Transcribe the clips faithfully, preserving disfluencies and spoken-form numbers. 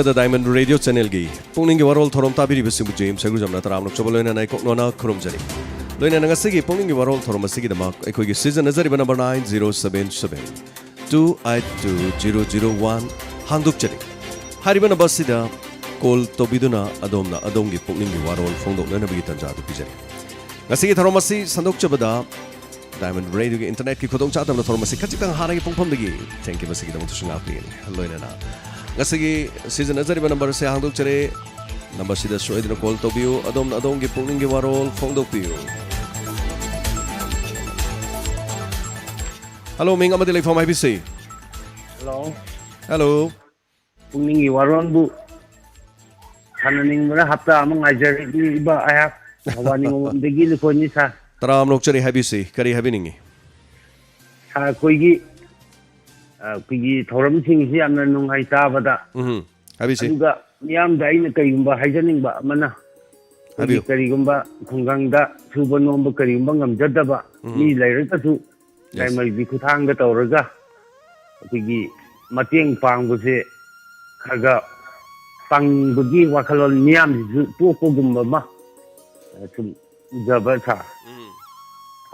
ꯗ diamond radio ꯆꯦꯅꯦꯜꯒꯤ ꯄꯨꯛꯅꯤꯡꯒꯤ ꯋꯥꯔꯣꯜ ꯊꯧꯔꯝ ꯇꯥꯕꯤꯔꯤꯕꯁꯤꯡꯕꯨ James ꯍꯩꯒꯨꯖꯝꯅ ꯇꯔꯥꯝꯅ ꯑꯣꯛꯆꯕ ꯂꯣꯏꯅꯅ ꯑꯩ ꯀꯣꯛꯅꯣꯅ ꯈꯨꯔꯨꯝꯖꯔꯤ꯫ ꯂꯣꯏꯅꯅ ꯉꯁꯤꯒꯤ ꯄꯨꯛꯅꯤꯡꯒꯤ ꯋꯥꯔꯣꯜ ꯊꯧꯔꯝ ꯑꯁꯤꯒꯤꯗꯃꯛ ꯑꯩꯈꯣꯏꯒꯤ ꯁꯤꯖꯤꯟꯅꯖꯔꯤꯕ number nine zero seven seven two eight two zero zero one ꯍꯥꯡꯗꯣꯛꯆꯔꯤ꯫ ꯍꯥꯏꯔꯤꯕ ꯅꯝꯕꯔ ꯑꯁꯤꯗ ꯀꯣꯜ ꯇꯧꯕꯤꯗꯨꯅ ꯑꯗꯣꯝꯅ ꯑꯗꯣꯝꯒꯤ ꯄꯨꯛꯅꯤꯡꯒꯤ ꯋꯥꯔꯣꯜ ꯐꯣꯡꯗꯣꯛꯅꯅꯕꯒꯤ ꯇꯥꯟꯖꯥ ꯑꯗꯨ ꯄꯤꯖꯔꯤ꯫ ꯉꯁꯤꯒꯤ ꯊꯧꯔꯝ ꯑꯁꯤ ꯁꯟꯗꯣꯛꯆꯕꯗ ꯗꯥꯏꯃꯟ ꯔꯦꯗꯤꯑꯣꯒꯤ ꯏꯟꯇꯔꯅꯦꯠꯀꯤ ꯈꯨꯗꯣꯡꯆꯥꯗꯕꯅ ꯊꯧꯔꯝ ꯑꯁꯤ ꯈꯖꯤꯛꯇꯪ ꯍꯥꯟꯅꯒꯤ ꯄꯨꯡꯐꯝꯗꯒꯤ ꯊꯦꯡꯈꯤꯕꯁꯤꯒꯤꯗꯃꯛꯇꯁꯨ ꯉꯥꯛꯄꯤꯒꯅꯤ꯫ ꯂꯣꯏꯅꯅ ꯉꯁꯤꯒꯤ ꯁꯤꯖꯤꯟꯅꯖꯔꯤꯕ ꯅꯝꯕꯔ ꯑꯁꯤ ꯍꯥꯡꯗꯣꯛꯆꯔꯦ꯫ ꯅꯝꯕꯔꯁꯤꯗ ꯁꯣꯏꯗꯅ ꯀꯣꯜ ꯇꯧꯕꯤꯌꯨ, ꯑꯗꯣꯝꯅ ꯑꯗꯣꯝꯒꯤ ꯄꯨꯛꯅꯤꯡꯒꯤ ꯋꯥꯔꯣꯜ ꯐꯣꯡꯗꯣꯛꯄꯤꯌꯨ꯫ ꯍꯜꯂꯣ, ꯃꯤꯡ ꯑꯃꯗꯤ ꯂꯩꯐꯝ ꯍꯥꯏꯕꯤꯁꯤ꯫ ꯍꯜꯂꯣ꯫ ꯍꯜꯂꯣ꯫ ꯄꯨꯛꯅꯤꯡꯒꯤ ꯋꯥꯔꯣꯜꯕꯨ ꯁꯥꯟꯅꯅꯤꯡꯕꯅ ꯍꯞꯇꯥ ꯑꯃ ꯉꯥꯏꯖꯔꯛꯂꯤꯕ ꯑꯩꯍꯥꯛ ꯊꯧꯕꯥꯜ ꯅꯤꯉꯣꯜꯕꯝꯗꯒꯤ ꯂꯨꯈꯣꯏꯅꯤ ꯁꯥꯔ꯫ ꯇꯔꯥꯝꯅ ꯑꯣꯛꯆꯔꯤ, ꯍꯥꯏꯕꯤꯁꯤ, ꯀꯔꯤ ꯍꯥꯏꯕꯤꯅꯤꯡꯉꯤ? ꯁꯥꯔ, ꯑꯩꯈꯣꯏꯒꯤ ꯑ, ꯑꯩꯈꯣꯏꯒꯤ ꯊꯧꯔꯝꯁꯤꯡꯁꯤ ꯌꯥꯝꯅ ꯅꯨꯡꯉꯥꯏ ꯇꯥꯕꯗ꯫ ꯎꯝ, ꯍꯥꯏꯕꯤꯁꯤ꯫ ꯑꯗꯨꯒ ꯃꯤꯌꯥꯝꯗ ꯑꯩꯅ ꯀꯔꯤꯒꯨꯝꯕ ꯍꯥꯏꯖꯅꯤꯡꯕ ꯑꯃꯅ, ꯑꯩꯈꯣꯏꯒꯤ ꯍꯥꯏꯕꯤꯌꯨ꯫ ꯀꯔꯤꯒꯨꯝꯕ ꯈꯨꯡꯒꯪꯗ ꯁꯨꯕ ꯅꯣꯝꯕ ꯀꯔꯤꯒꯨꯝꯕ ꯉꯝꯖꯗꯕ ꯎꯝ꯫ ꯃꯤ ꯂꯩꯔꯒꯁꯨ Yes. ꯗꯥꯏꯃꯟꯒꯤ ꯈꯨꯠꯊꯥꯡꯗ ꯇꯧꯔꯒ ꯑꯩꯈꯣꯏꯒꯤ ꯃꯇꯦꯡ ꯄꯥꯡꯕꯁꯦ ꯈꯔ ꯈꯔ ꯄꯥꯡꯕꯒꯤ ꯋꯥꯈꯜꯂꯣꯟ ꯃꯤꯌꯥꯝꯁꯤꯁꯨ ꯄꯣꯛꯄꯒꯨꯝꯕ ꯑꯃ ꯁꯨꯝ ꯎꯖꯕ ꯁꯥꯔ꯫ ꯎꯝ꯫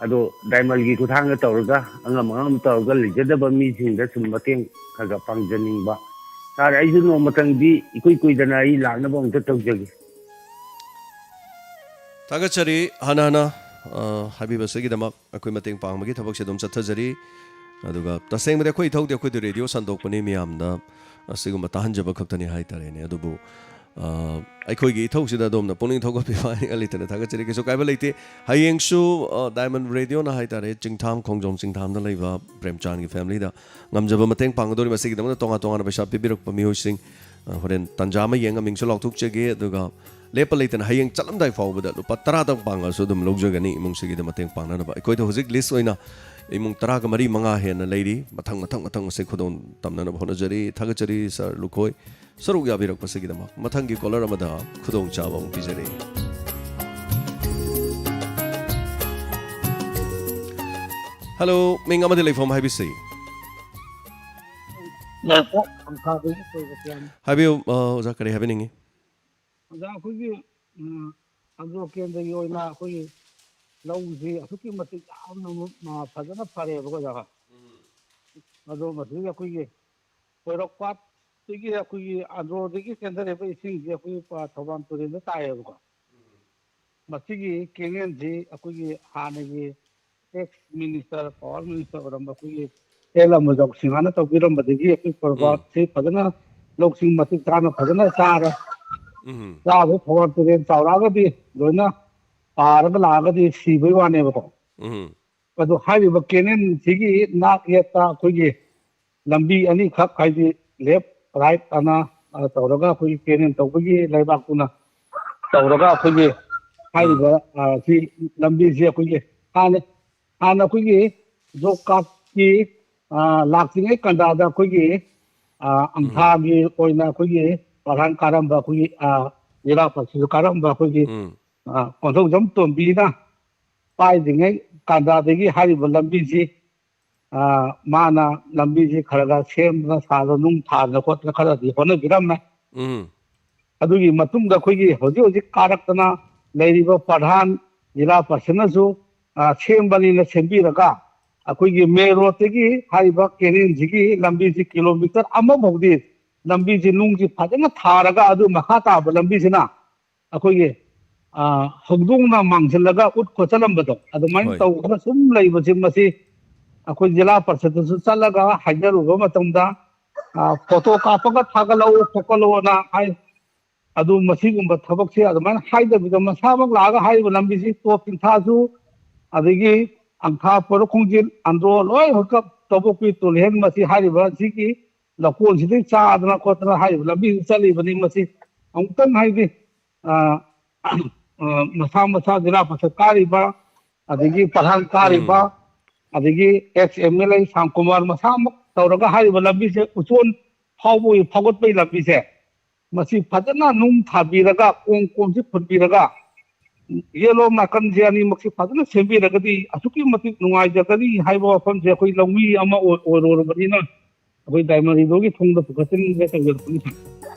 ꯑꯗꯣ ꯗꯥꯏꯃꯟꯒꯤ ꯈꯨꯠꯊꯥꯡꯗ ꯇꯧꯔꯒ ꯑꯉꯝ ꯑꯉꯝ ꯇꯧꯔꯒ ꯂꯩꯖꯗꯕ ꯃꯤꯁꯤꯡꯗ ꯁꯨꯝ ꯃꯇꯦꯡ ꯈꯔ ꯈꯔ ꯄꯥꯡꯖꯅꯤꯡꯕ꯫ ꯁꯥꯔ, ꯑꯩꯁꯨ ꯅꯣꯡꯃꯇꯪꯗꯤ ꯏꯀꯨꯏ ꯀꯨꯏꯗꯅ ꯑꯩ ꯂꯥꯛꯅꯕ ꯑꯃꯨꯛꯇ ꯇꯧꯖꯒꯦ꯫ ꯊꯥꯒꯠꯆꯔꯤ꯫ ꯍꯥꯟꯅ ꯍꯥꯟꯅ, ꯑ, ꯍꯥꯏꯕꯤꯕꯁꯤꯒꯤꯗꯃꯛ꯫ ꯑꯩꯈꯣꯏ ꯃꯇꯦꯡ ꯄꯥꯡꯕꯒꯤ ꯊꯕꯛꯁꯦ ꯑꯗꯨꯝ ꯆꯠꯊꯖꯔꯤ꯫ ꯑꯗꯨꯒ ꯇꯁꯦꯡꯕꯗꯤ ꯑꯩꯈꯣꯏ ꯏꯊꯧꯗꯤ, ꯑꯩꯈꯣꯏꯗꯤ ꯔꯦꯗꯤꯑꯣ ꯁꯟꯗꯣꯛꯄꯅꯤ, ꯃꯤꯌꯥꯝꯗ ꯑꯁꯤꯒꯨꯝꯕ ꯇꯥꯍꯟꯖꯕ ꯈꯛꯇꯅꯤ ꯍꯥꯏꯇꯥꯔꯦꯅꯦ꯫ ꯑꯗꯨꯕꯨ, ꯑ, ꯑꯩꯈꯣꯏꯒꯤ ꯏꯊꯧꯁꯤꯗ ꯑꯗꯣꯝꯅ ꯄꯨꯛꯅꯤꯡ ꯊꯧꯒꯠꯄꯤꯕ ꯍꯥꯏꯅꯤꯡꯉꯥꯏ ꯂꯩꯇꯅ ꯊꯥꯒꯠꯆꯔꯤ꯫ ꯀꯩꯁꯨ ꯀꯥꯏꯕ ꯂꯩꯇꯦ꯫ ꯍꯌꯦꯡꯁꯨ, ꯑ, ꯗꯥꯏꯃꯟ ꯔꯦꯗꯤꯑꯣꯅ ꯍꯥꯏꯇꯥꯔꯦ, ꯆꯤꯡꯊꯥꯝ ꯈꯣꯡꯖꯣꯝ ꯆꯤꯡꯊꯥꯝꯗ ꯂꯩꯕ ꯄ꯭ꯔꯦꯝꯆꯥꯟꯒꯤ ꯐꯦꯃꯤꯂꯤꯗ ꯉꯝꯖꯕ ꯃꯇꯦꯡ ꯄꯥꯡꯒꯗꯧꯔꯤ꯫ ꯃꯁꯤꯒꯤꯗꯃꯛꯇ ꯇꯣꯉꯥꯟ ꯇꯣꯉꯥꯟꯅ ꯄꯩꯁꯥ ꯄꯤꯕꯤꯔꯛꯄ ꯃꯤꯑꯣꯏꯁꯤꯡ, ꯑ, ꯍꯣꯔꯦꯟ ꯇꯥꯟꯖꯥ ꯑꯃ ꯌꯦꯡꯉ ꯃꯤꯡꯁꯨ ꯂꯥꯎꯊꯣꯛꯆꯒꯦ꯫ ꯑꯗꯨꯒ ꯂꯦꯞꯄ ꯂꯩꯇꯅ ꯍꯌꯦꯡ ꯆꯠꯂꯝꯗꯥꯏ ꯐꯥꯎꯕꯗ ꯂꯨꯄꯥ ꯇꯔꯥꯗꯪ ꯄꯥꯡꯉꯁꯨ ꯑꯗꯨꯝ ꯂꯧꯖꯒꯅꯤ ꯏꯃꯨꯡꯁꯤꯒꯤꯗ ꯃꯇꯦꯡ ꯄꯥꯡꯅꯅꯕ꯫ ꯑꯩꯈꯣꯏꯗ ꯍꯧꯖꯤꯛ ꯂꯤꯁ ꯑꯣꯏꯅ ꯏꯃꯨꯡ ꯇꯔꯥꯒ ꯃꯔꯤ ꯃꯉꯥ ꯍꯦꯟꯅ ꯂꯩꯔꯤ꯫ ꯃꯊꯪ, ꯃꯊꯪ, ꯃꯊꯪ ꯃꯁꯤꯡ ꯈꯨꯗꯣꯡ ꯇꯝꯅꯅꯕ ꯍꯣꯠꯅꯖꯔꯤ꯫ ꯊꯥꯒꯠꯆꯔꯤ ꯁꯥꯔ ꯂꯨꯈꯣꯏ ꯁꯔꯨꯛ ꯌꯥꯕꯤꯔꯛꯄꯁꯤꯒꯤꯗꯃꯛ꯫ ꯃꯊꯪꯒꯤ ꯀꯣꯂꯔ ꯑꯃꯗ ꯈꯨꯗꯣꯡꯆꯥꯕ ꯑꯃꯨꯛ ꯄꯤꯖꯔꯤ꯫ ꯍꯜꯂꯣ, ꯃꯤꯡ ꯑꯃꯗꯤ ꯂꯩꯐꯝ ꯍꯥꯏꯕꯤꯁꯤ꯫ ꯂꯩꯔꯛꯇ ꯊꯪꯈꯥꯗꯒꯤ ꯀꯣꯏꯕ ꯀꯌꯥꯅꯤ꯫ ꯍꯥꯏꯕꯤꯌꯨ, ꯑ, ꯑꯣꯖꯥ, ꯀꯔꯤ ꯍꯥꯏꯕꯤꯅꯤꯡꯉꯤ? ꯑꯣꯖꯥ, ꯑꯩꯈꯣꯏꯒꯤ, ꯎꯝ, ꯑꯟꯗ꯭ꯔꯣ ꯀꯦꯟꯗ꯭ꯔꯒꯤ ꯑꯣꯏꯅ ꯑꯩꯈꯣꯏꯒꯤ ꯂꯧꯁꯤ ꯑꯁꯨꯛꯀꯤ ꯃꯇꯤꯛ ꯌꯥꯝꯅ, ꯑ, ꯐꯖꯅ ꯐꯔꯦꯕꯀꯣ, ꯑꯣꯖꯥ꯫ ꯑꯗꯣ ꯃꯁꯤꯗ ꯑꯩꯈꯣꯏꯒꯤ ꯀꯣꯏꯔꯣꯛ ꯄꯥꯠꯇꯒꯤ, ꯑꯩꯈꯣꯏꯒꯤ ꯑꯟꯗ꯭ꯔꯣꯗꯒꯤ ꯆꯦꯟꯊꯔꯛꯏꯕ ꯏꯁꯤꯡꯁꯤ ꯑꯩꯈꯣꯏꯒꯤ ꯄ-, ꯊꯧꯕꯥꯜ ꯇꯨꯔꯦꯜꯗ ꯇꯥꯏꯌꯦꯕꯀꯣ꯫ ꯃꯁꯤꯒꯤ ꯀꯦꯅꯦꯜꯁꯤ ꯑꯩꯈꯣꯏꯒꯤ ꯍꯥꯟꯅꯒꯤ ex minister, power minister ꯑꯣꯏꯔꯝꯕ ꯑꯩꯈꯣꯏꯒꯤ ꯑꯦꯜ ꯑꯃꯨꯖꯥꯎ ꯁꯤꯡꯍꯅ ꯇꯧꯕꯤꯔꯝꯕꯗꯒꯤ ꯑꯩꯈꯣꯏ ꯀꯣꯏꯔꯣꯛ ꯎꯝ꯫ ꯄꯥꯠꯁꯤ ꯐꯖꯅ ꯂꯧꯁꯤꯡ ꯃꯇꯤꯛ ꯆꯥꯅ ꯐꯖꯅ ꯆꯥꯔꯦ꯫ ꯎꯝ꯫ ꯆꯥꯕ ꯊꯧꯕꯥꯜ ꯇꯨꯔꯦꯜ ꯆꯥꯎꯔꯛꯑꯒꯗꯤ ꯂꯣꯏꯅ ꯄꯥꯔꯒ ꯂꯥꯛꯑꯒꯗꯤ ꯁꯤꯕꯩ ꯋꯥꯅꯦꯕꯀꯣ꯫ ꯎꯝ꯫ ꯑꯗꯣ ꯍꯥꯏꯔꯤꯕ ꯀꯦꯅꯦꯜꯁꯤꯒꯤ ꯅꯥꯛ ꯌꯦꯠꯇ ꯑꯩꯈꯣꯏꯒꯤ ꯂꯝꯕꯤ ꯑꯅꯤꯈꯛ, ꯍꯥꯏꯗꯤ left right ꯑꯅ, ꯑ, ꯇꯧꯔꯒ ꯑꯩꯈꯣꯏꯒꯤ ꯀꯦꯅꯦꯜ ꯇꯧꯕꯒꯤ ꯂꯩꯕꯥꯛꯇꯨꯅ ꯇꯧꯔꯒ ꯑꯩꯈꯣꯏꯒꯤ ꯍꯥꯏꯔꯤꯕ, ꯑ, ꯁꯤ ꯂꯝꯕꯤꯁꯤ ꯑꯩꯈꯣꯏꯒꯤ ꯍꯥꯟꯅ, ꯍꯥꯟꯅ ꯑꯩꯈꯣꯏꯒꯤ ꯖꯣꯕ ꯀꯥꯔꯗꯀꯤ, ꯑ, ꯂꯥꯛꯇ꯭ꯔꯤꯉꯩ ꯀꯟꯗꯥꯗ ꯑꯩꯈꯣꯏꯒꯤ, ꯑ, ꯑꯪꯊꯥꯒꯤ ꯑꯣꯏꯅ ꯑꯩꯈꯣꯏꯒꯤ ꯄ꯭ꯔꯙꯥꯟ ꯀꯥꯔꯝꯕ ꯑꯩꯈꯣꯏꯒꯤ, ꯑ, ꯖꯤꯂꯥ ꯄꯔꯤꯁꯠꯁꯨ ꯀꯥꯔꯝꯕ ꯑꯩꯈꯣꯏꯒꯤ, ꯎꯝ꯫ ꯑ, ꯀꯣꯟꯊꯧꯖꯝ ꯇꯣꯝꯕꯤꯅ ꯄꯥꯏꯗ꯭ꯔꯤꯉꯩ ꯀꯟꯗꯥꯗꯒꯤ ꯍꯥꯏꯔꯤꯕ ꯂꯝꯕꯤꯁꯤ, ꯑ, ꯃꯥꯅ ꯂꯝꯕꯤꯁꯤ ꯈꯔ ꯈꯔ ꯁꯦꯝꯗꯅ ꯁꯥꯗꯅ ꯅꯨꯡ ꯊꯥꯗꯅ ꯈꯣꯠꯇꯅ ꯈꯔꯗꯤ ꯍꯣꯠꯅꯕꯤꯔꯝꯃꯦ꯫ ꯎꯝ꯫ ꯑꯗꯨꯒꯤ ꯃꯇꯨꯡꯗ ꯑꯩꯈꯣꯏꯒꯤ ꯍꯧꯖꯤꯛ ꯍꯧꯖꯤꯛ ꯀꯥꯔꯛꯇꯅ ꯂꯩꯔꯤꯕ ꯄ꯭ꯔꯙꯥꯟ ꯖꯤꯂꯥ ꯄꯔꯤꯁꯠꯅꯁꯨ, ꯑ, ꯁꯦꯝꯕꯅꯤꯅ ꯁꯦꯝꯕꯤꯔꯒ ꯑꯩꯈꯣꯏꯒꯤ main roadꯇꯒꯤ ꯍꯥꯏꯔꯤꯕ ꯀꯦꯅꯦꯜꯁꯤꯒꯤ ꯂꯝꯕꯤꯁꯤ ꯀꯤꯂꯣꯃꯤꯇꯔ ꯑꯃ ꯐꯥꯎꯗꯤ ꯂꯝꯕꯤꯁꯤ ꯅꯨꯡꯁꯤ ꯐꯖꯅ ꯊꯥꯔꯒ ꯑꯗꯨ ꯃꯈꯥ ꯇꯥꯕ ꯂꯝꯕꯤꯁꯤꯅ ꯑꯩꯈꯣꯏꯒꯤ, ꯑ, ꯍꯧꯗꯣꯡꯅ ꯃꯥꯡꯁꯤꯜꯂꯒ ꯎꯠ ꯈꯣꯠꯆꯜꯂꯝꯕꯗꯣ ꯑꯗꯨꯃꯥꯏꯅ ꯍꯣꯏ꯫ ꯇꯧꯗꯅ ꯁꯨꯝ ꯂꯩꯕꯁꯤ ꯃꯁꯤ ꯑꯩꯈꯣꯏ ꯖꯤꯂꯥ ꯄꯔꯤꯁꯠꯇꯁꯨ ꯆꯠꯂꯒ ꯍꯥꯏꯖꯔꯨꯕ ꯃꯇꯝꯗ, ꯑ, ꯐꯣꯇꯣ ꯀꯥꯞꯄꯒ ꯊꯥꯒꯠꯂꯛꯎ ꯈꯣꯠꯀꯠꯂꯣꯅ ꯍꯥꯏ꯫ ꯑꯗꯨ ꯃꯁꯤꯒꯨꯝꯕ ꯊꯕꯛꯁꯦ ꯑꯗꯨꯃꯥꯏꯅ ꯍꯥꯏꯗꯕꯤꯗ ꯃꯁꯥꯃꯛ ꯂꯥꯛꯑꯒ ꯍꯥꯏꯔꯤꯕ ꯂꯝꯕꯤꯁꯤ ꯇꯣꯞ ꯇꯤꯟꯊꯥꯁꯨ ꯑꯗꯒꯤ ꯑꯪꯊꯥ ꯄꯣꯏꯔꯣꯛ ꯈꯣꯡꯖꯤꯟ ꯑꯟꯗ꯭ꯔꯣ ꯂꯣꯏ ꯍꯣꯏꯀꯞ ꯇꯧꯕꯨꯛꯀꯤ ꯇꯨꯔꯦꯜ ꯃꯁꯤ ꯍꯥꯏꯔꯤꯕ ꯑꯁꯤꯒꯤ ꯂꯧꯀꯣꯟꯁꯤꯗꯩ ꯆꯥꯗꯅ ꯈꯣꯠꯇꯅ ꯍꯥꯏꯔꯤꯕ ꯂꯝꯕꯤꯁꯤ ꯆꯠꯂꯤꯕꯅꯤ꯫ ꯃꯁꯤ ꯑꯃꯨꯛꯇꯪ ꯍꯥꯏꯗꯤ, ꯑ, ꯑ, ꯃꯁꯥ ꯃꯁꯥ ꯖꯤꯂꯥ ꯄꯔꯤꯁꯠ ꯀꯥꯔꯤꯕ ꯑꯗꯒꯤ ꯄ꯭ꯔꯙꯥꯟ ꯀꯥꯔꯤꯕ ꯑꯗꯒꯤ ex MLA ꯁꯥꯝꯀꯨꯃꯥꯔ ꯃꯁꯥꯃꯛ ꯇꯧꯔꯒ ꯍꯥꯏꯔꯤꯕ ꯂꯝꯕꯤꯁꯦ ꯎꯆꯣꯟ ꯐꯥꯎꯕꯒꯤ ꯐꯥꯎꯒꯠꯄꯒꯤ ꯂꯝꯕꯤꯁꯦ ꯃꯁꯤ ꯐꯖꯅ ꯅꯨꯡ ꯊꯥꯕꯤꯔꯒ ꯀꯣꯝ ꯀꯣꯝꯁꯤ ꯐꯨꯠꯄꯤꯔꯒ ꯌꯦꯠꯂꯣꯝ ꯅꯥꯀꯟꯁꯦ ꯑꯅꯤꯃꯛꯁꯤ ꯐꯖꯅ ꯁꯦꯝꯕꯤꯔꯒꯗꯤ ꯑꯁꯨꯛꯀꯤ ꯃꯇꯤꯛ ꯅꯨꯡꯉꯥꯏꯖꯒꯅꯤ ꯍꯥꯏꯕ ꯋꯥꯐꯝꯁꯦ ꯑꯩꯈꯣꯏ ꯂꯧꯃꯤ ꯑꯃ ꯑꯣꯏ-, ꯑꯣꯏꯔꯨꯔꯕꯅꯤꯅ ꯑꯩꯈꯣꯏ ꯗꯥꯏꯃꯟ ꯔꯤꯗꯣꯒꯤ ꯊꯣꯡꯗ ꯄꯨꯈꯠꯆꯅꯤꯡꯕ ꯇꯧꯖꯔꯛꯄꯅꯤ꯫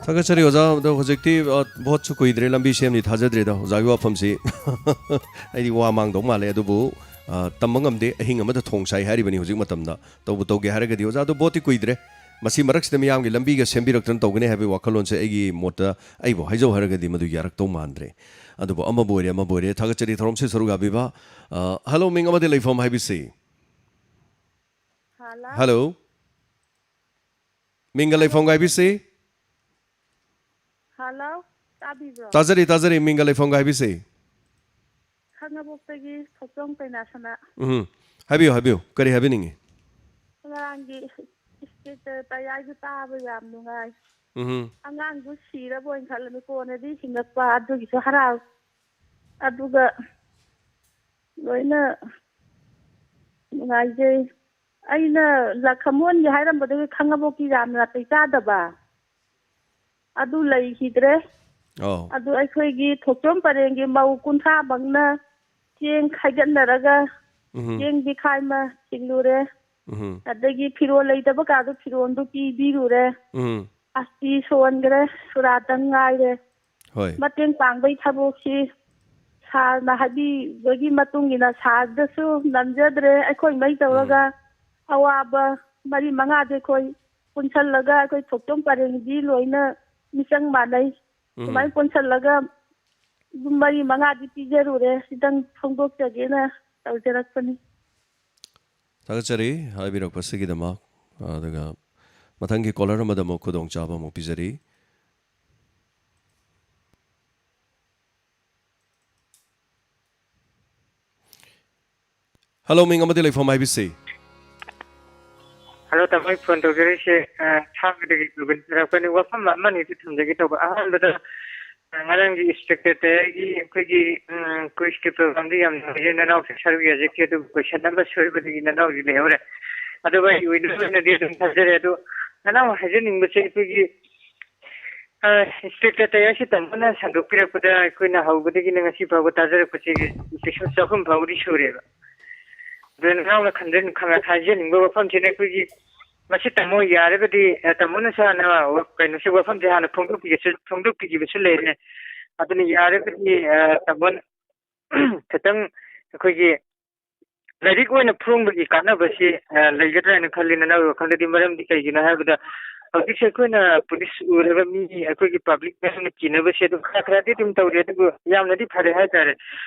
ꯊꯥꯒꯠꯆꯔꯤ ꯑꯣꯖꯥ꯫ ꯑꯗꯣ ꯍꯧꯖꯤꯛꯇꯤ, ꯑ, ꯚꯣꯠꯁꯨ ꯀꯨꯏꯗ꯭ꯔꯦ, ꯂꯝꯕꯤ ꯁꯦꯝꯅꯤ ꯊꯥꯖꯗ꯭ꯔꯦꯗ ꯑꯣꯖꯥꯒꯤ ꯋꯥꯐꯝꯁꯤ꯫ ꯑꯩꯗꯤ ꯋꯥ ꯃꯥꯡꯗꯧ ꯃꯥꯜꯂꯦ, ꯑꯗꯨꯕꯨ, ꯑ, ꯇꯝꯕ ꯉꯝꯗꯦ꯫ ꯑꯍꯤꯡ ꯑꯃꯗ ꯊꯣꯡ ꯁꯥꯏ ꯍꯥꯏꯔꯤꯕꯅꯤ ꯍꯧꯖꯤꯛ ꯃꯇꯝꯗ꯫ ꯇꯧꯕꯨ ꯇꯧꯒꯦ ꯍꯥꯏꯔꯒꯗꯤ ꯑꯣꯖꯥ, ꯑꯗꯣ ꯚꯣꯠꯇꯤ ꯀꯨꯏꯗ꯭ꯔꯦ꯫ ꯃꯁꯤ ꯃꯔꯛꯁꯤꯗ ꯃꯤꯌꯥꯝꯒꯤ ꯂꯝꯕꯤꯒ ꯁꯦꯝꯕꯤꯔꯛꯇꯅ ꯇꯧꯒꯅꯤ ꯍꯥꯏꯕꯒꯤ ꯋꯥꯈꯜꯂꯣꯟꯁꯦ ꯑꯩꯒꯤ ꯃꯣꯠꯇ ꯑꯩꯕꯨ ꯍꯥꯏꯖꯧ ꯍꯥꯏꯔꯒꯗꯤ ꯃꯗꯨ ꯌꯥꯔꯛꯇꯧ ꯃꯥꯟꯗ꯭ꯔꯦ꯫ ꯑꯗꯨꯕꯨ ꯑꯃꯕꯨ ꯑꯣꯏꯔꯦ, ꯑꯃꯕꯨ ꯑꯣꯏꯔꯦ, ꯊꯥꯒꯠꯆꯔꯤ ꯊꯧꯔꯝꯁꯤ ꯁꯔꯨꯛ ꯌꯥꯕꯤꯕ꯫ ꯑ, ꯍꯜꯂꯣ, ꯃꯤꯡ ꯑꯃꯗꯤ ꯂꯩꯐꯝ ꯍꯥꯏꯕꯤꯁꯤ꯫ ꯍꯜꯂꯣ꯫ ꯍꯜꯂꯣ꯫ ꯃꯤꯡꯒ ꯂꯩꯐꯝꯒ ꯍꯥꯏꯕꯤꯁꯤ꯫ ꯍꯜꯂꯣ꯫ ꯇꯥꯕꯤꯕ꯭ꯔꯣ? ꯇꯥꯖꯔꯤ, ꯇꯥꯖꯔꯤ꯫ ꯃꯤꯡꯒ ꯂꯩꯐꯝꯒ ꯍꯥꯏꯕꯤꯁꯤ꯫ ꯈꯥꯉꯕꯣꯛꯇꯒꯤ ꯊꯣꯛꯆꯣꯝ ꯀꯩꯅꯥꯁꯅꯥ꯫ ꯎꯝ꯫ ꯍꯥꯏꯕꯤꯌꯨ, ꯍꯥꯏꯕꯤꯌꯨ꯫ ꯀꯔꯤ ꯍꯥꯏꯕꯤꯅꯤꯡꯉꯤ? ꯉꯔꯥꯡꯒꯤ ꯏꯁꯇꯦꯇ ꯇꯌꯥꯏꯗꯨ ꯇꯥꯕ ꯌꯥꯝ ꯅꯨꯡꯉꯥꯏ꯫ ꯎꯝ꯫ ꯑꯉꯥꯡꯗꯨ ꯁꯤꯔꯕꯣꯏꯅ ꯈꯜꯂꯝꯃꯤ, ꯀꯣꯟꯅꯗꯤ ꯍꯤꯡꯉꯛꯄ, ꯑꯗꯨꯒꯤꯁꯨ ꯍꯔꯥꯎ꯫ ꯑꯗꯨꯒ ꯂꯣꯏꯅ ꯅꯨꯡꯉꯥꯏꯖꯩ꯫ ꯑꯩꯅ ꯂꯈꯃꯣꯟꯒꯤ ꯍꯥꯏꯔꯝꯕꯗꯨꯒꯤ ꯈꯥꯉꯕꯣꯛꯀꯤ ꯌꯥꯝꯅ ꯅꯥꯇꯩ ꯆꯥꯗꯕ ꯑꯗꯨ ꯂꯩꯈꯤꯗ꯭ꯔꯦ꯫ ꯑꯧ꯫ ꯑꯗꯨ ꯑꯩꯈꯣꯏꯒꯤ ꯊꯣꯛꯆꯣꯝ ꯄꯔꯦꯡꯒꯤ ꯃꯧ ꯀꯨꯟꯊ꯭ꯔꯥꯃꯛꯅ ꯆꯦꯡ ꯈꯥꯏꯒꯠꯅꯔꯒ ꯎꯝ꯫ ꯆꯦꯡ ꯕꯤꯈꯥꯏ ꯑꯃ ꯆꯤꯡꯂꯨꯔꯦ꯫ ꯎꯝ꯫ ꯑꯗꯒꯤ ꯐꯤꯔꯣꯜ ꯂꯩꯇꯕ ꯀꯥꯗꯨ ꯐꯤꯔꯣꯜꯗꯨ ꯄꯤꯕꯤꯔꯨꯔꯦ꯫ ꯎꯝ꯫ ꯑꯁꯇꯤ ꯁꯣꯟꯈ꯭ꯔꯦ, ꯁꯨꯔꯥꯇꯪ ꯉꯥꯏꯔꯦ꯫ ꯍꯣꯏ꯫ ꯃꯇꯦꯡ ꯄꯥꯡꯕꯒꯤ ꯊꯕꯛꯁꯤ ꯁꯥꯔꯅ ꯍꯥꯏꯕꯤꯕꯒꯤ ꯃꯇꯨꯡ ꯏꯟꯅ ꯁꯥꯔꯗꯁꯨ ꯅꯝꯖꯗ꯭ꯔꯦ꯫ ꯑꯩꯈꯣꯏ ꯃꯩ ꯇꯧꯔꯒ ꯎꯝ꯫ ꯑꯋꯥꯕ ꯃꯔꯤ ꯃꯉꯥꯗꯤ ꯑꯩꯈꯣꯏ ꯄꯨꯟꯁꯜꯂꯒ ꯑꯩꯈꯣꯏ ꯊꯣꯛꯆꯣꯝ ꯄꯔꯦꯡꯗꯤ ꯂꯣꯏꯅ ꯃꯤꯆꯪ ꯃꯥꯟꯅꯩ꯫ ꯎꯝ꯫ ꯁꯨꯃꯥꯏꯅ ꯄꯨꯟꯁꯜꯂꯒ ꯑꯗꯨꯝ ꯃꯔꯤ ꯃꯉꯥꯗꯤ ꯄꯤꯖꯔꯨꯔꯦ꯫ ꯁꯤꯇꯪ ꯐꯣꯡꯗꯣꯛꯆꯒꯦꯅ ꯇꯧꯖꯔꯛꯄꯅꯤ꯫ ꯊꯥꯒꯠꯆꯔꯤ ꯍꯥꯏꯕꯤꯔꯛꯄꯁꯤꯒꯤꯗꯃꯛ꯫ ꯑꯗꯨꯒ ꯃꯊꯪꯒꯤ ꯀꯣꯂꯔ ꯑꯃꯗ ꯑꯃꯨꯛ ꯈꯨꯗꯣꯡꯆꯥꯕ ꯑꯃꯨꯛ ꯄꯤꯖꯔꯤ꯫ ꯍꯜꯂꯣ, ꯃꯤꯡ ꯑꯃꯗꯤ ꯂꯩꯐꯝ ꯍꯥꯏꯕꯤꯁꯤ꯫ ꯍꯜꯂꯣ, ꯇꯥꯃꯣ, ꯑꯩ ꯐꯣꯟ ꯇꯧꯖꯔꯛꯏꯁꯦ, ꯑ, ꯊꯥꯡꯒꯗꯒꯤ ꯒꯣꯕꯤꯟꯗ ꯇꯧꯔꯛꯄꯅꯤ꯫ ꯋꯥꯐꯝ ꯑꯃꯅꯤꯗꯤ ꯊꯝꯖꯒꯦ ꯇꯧꯕ꯫ ꯑꯍꯥꯟꯕꯗ, ꯑ, ꯉꯔꯥꯡꯒꯤ ꯏꯁꯄꯦꯛꯇꯦꯇꯔꯒꯤ ꯑꯩꯈꯣꯏꯒꯤ, ꯎꯝ, ꯀꯨꯏꯁꯀꯤ ꯄ꯭ꯔꯣꯒ꯭ꯔꯥꯝꯗꯨ ꯌꯥꯝ ꯅꯨꯡꯉꯥꯏꯖꯩ꯫ ꯅꯅꯥꯎꯁꯨ ꯁꯔꯨꯛ ꯌꯥꯖꯈꯤ, ꯑꯗꯨꯕꯨ ꯀꯣꯏꯁꯟ ꯑꯃ ꯁꯣꯏꯕꯗꯒꯤ ꯅꯅꯥꯎꯗꯤ ꯂꯩꯍꯧꯔꯦ꯫ ꯑꯗꯨꯒ ꯑꯩ ꯑꯣꯏꯅ ꯑꯣꯏꯅꯗꯤ ꯑꯗꯨꯝ ꯊꯥꯖꯔꯦ꯫ ꯑꯗꯨ ꯅꯅꯥꯎ ꯍꯥꯏꯖꯅꯤꯡꯕꯁꯦ ꯑꯩꯈꯣꯏꯒꯤ, ꯑ, ꯏꯟꯁꯄꯦꯛꯇꯔ ꯇꯌꯥꯏꯁꯤ ꯇꯝꯕꯅ ꯁꯟꯗꯣꯛꯄꯤꯔꯛꯄꯗ ꯑꯩꯈꯣꯏꯅ ꯍꯧꯕꯗꯒꯤꯅ ꯉꯁꯤ ꯐꯥꯎꯕ ꯇꯥꯖꯔꯛꯄꯁꯤ episode ꯆꯍꯨꯝ ꯐꯥꯎꯕꯗꯤ ꯁꯨꯔꯦꯕ꯫ ꯑꯗꯨ ꯅꯅꯥꯎꯅ ꯈꯟꯖ-, ꯈꯪ-, ꯍꯥꯏꯖꯅꯤꯡꯕ ꯋꯥꯐꯝꯁꯤꯅ ꯑꯩꯈꯣꯏꯒꯤ, ꯃꯁꯤ ꯇꯥꯃꯣ ꯌꯥꯔꯒꯗꯤ, ꯑ, ꯇꯥꯃꯣꯅꯁꯨ ꯍꯥꯟꯅ ꯋꯥ-, ꯀꯩꯅꯣꯁꯤ ꯋꯥꯐꯝꯁꯦ ꯍꯥꯟꯅ ꯐꯣꯡꯗꯣꯛꯄꯤꯒꯦꯁꯨ, ꯐꯣꯡꯗꯣꯛꯄꯤꯈꯤꯕꯁꯨ ꯂꯩꯔꯦ꯫ ꯑꯗꯨꯅ ꯌꯥꯔꯒꯗꯤ, ꯑ, ꯇꯥꯃꯣꯅ ꯈꯤꯇꯪ ꯑꯩꯈꯣꯏꯒꯤ ꯂꯥꯏꯔꯤꯛ ꯑꯣꯏꯅ ꯐꯣꯡꯕꯒꯤ ꯀꯥꯟꯅꯕꯁꯤ, ꯑ, ꯂꯩꯒꯗ꯭ꯔꯥ ꯍꯥꯏꯅ ꯈꯜꯂꯤ ꯅꯅꯥꯎꯒꯤ ꯋꯥꯈꯜꯗꯗꯤ꯫ ꯃꯔꯝꯗꯤ ꯀꯩꯒꯤꯅꯣ ꯍꯥꯏꯕꯗ ꯍꯧꯖꯤꯛꯁꯦ ꯑꯩꯈꯣꯏꯅ ꯄꯨꯂꯤꯁ ꯎꯔꯒ ꯃꯤ ꯑꯩꯈꯣꯏꯒꯤ ꯄꯕ꯭ꯂꯤꯛ ꯃꯌꯥꯝꯅ ꯀꯤꯅꯕꯁꯦ ꯑꯗꯨꯝ ꯈꯔ ꯈꯔꯗꯤ ꯑꯗꯨꯝ ꯇꯧꯔꯤ, ꯑꯗꯨꯕꯨ ꯌꯥꯝꯅꯗꯤ ꯐꯔꯦ ꯍꯥꯏꯇꯥꯔꯦ꯫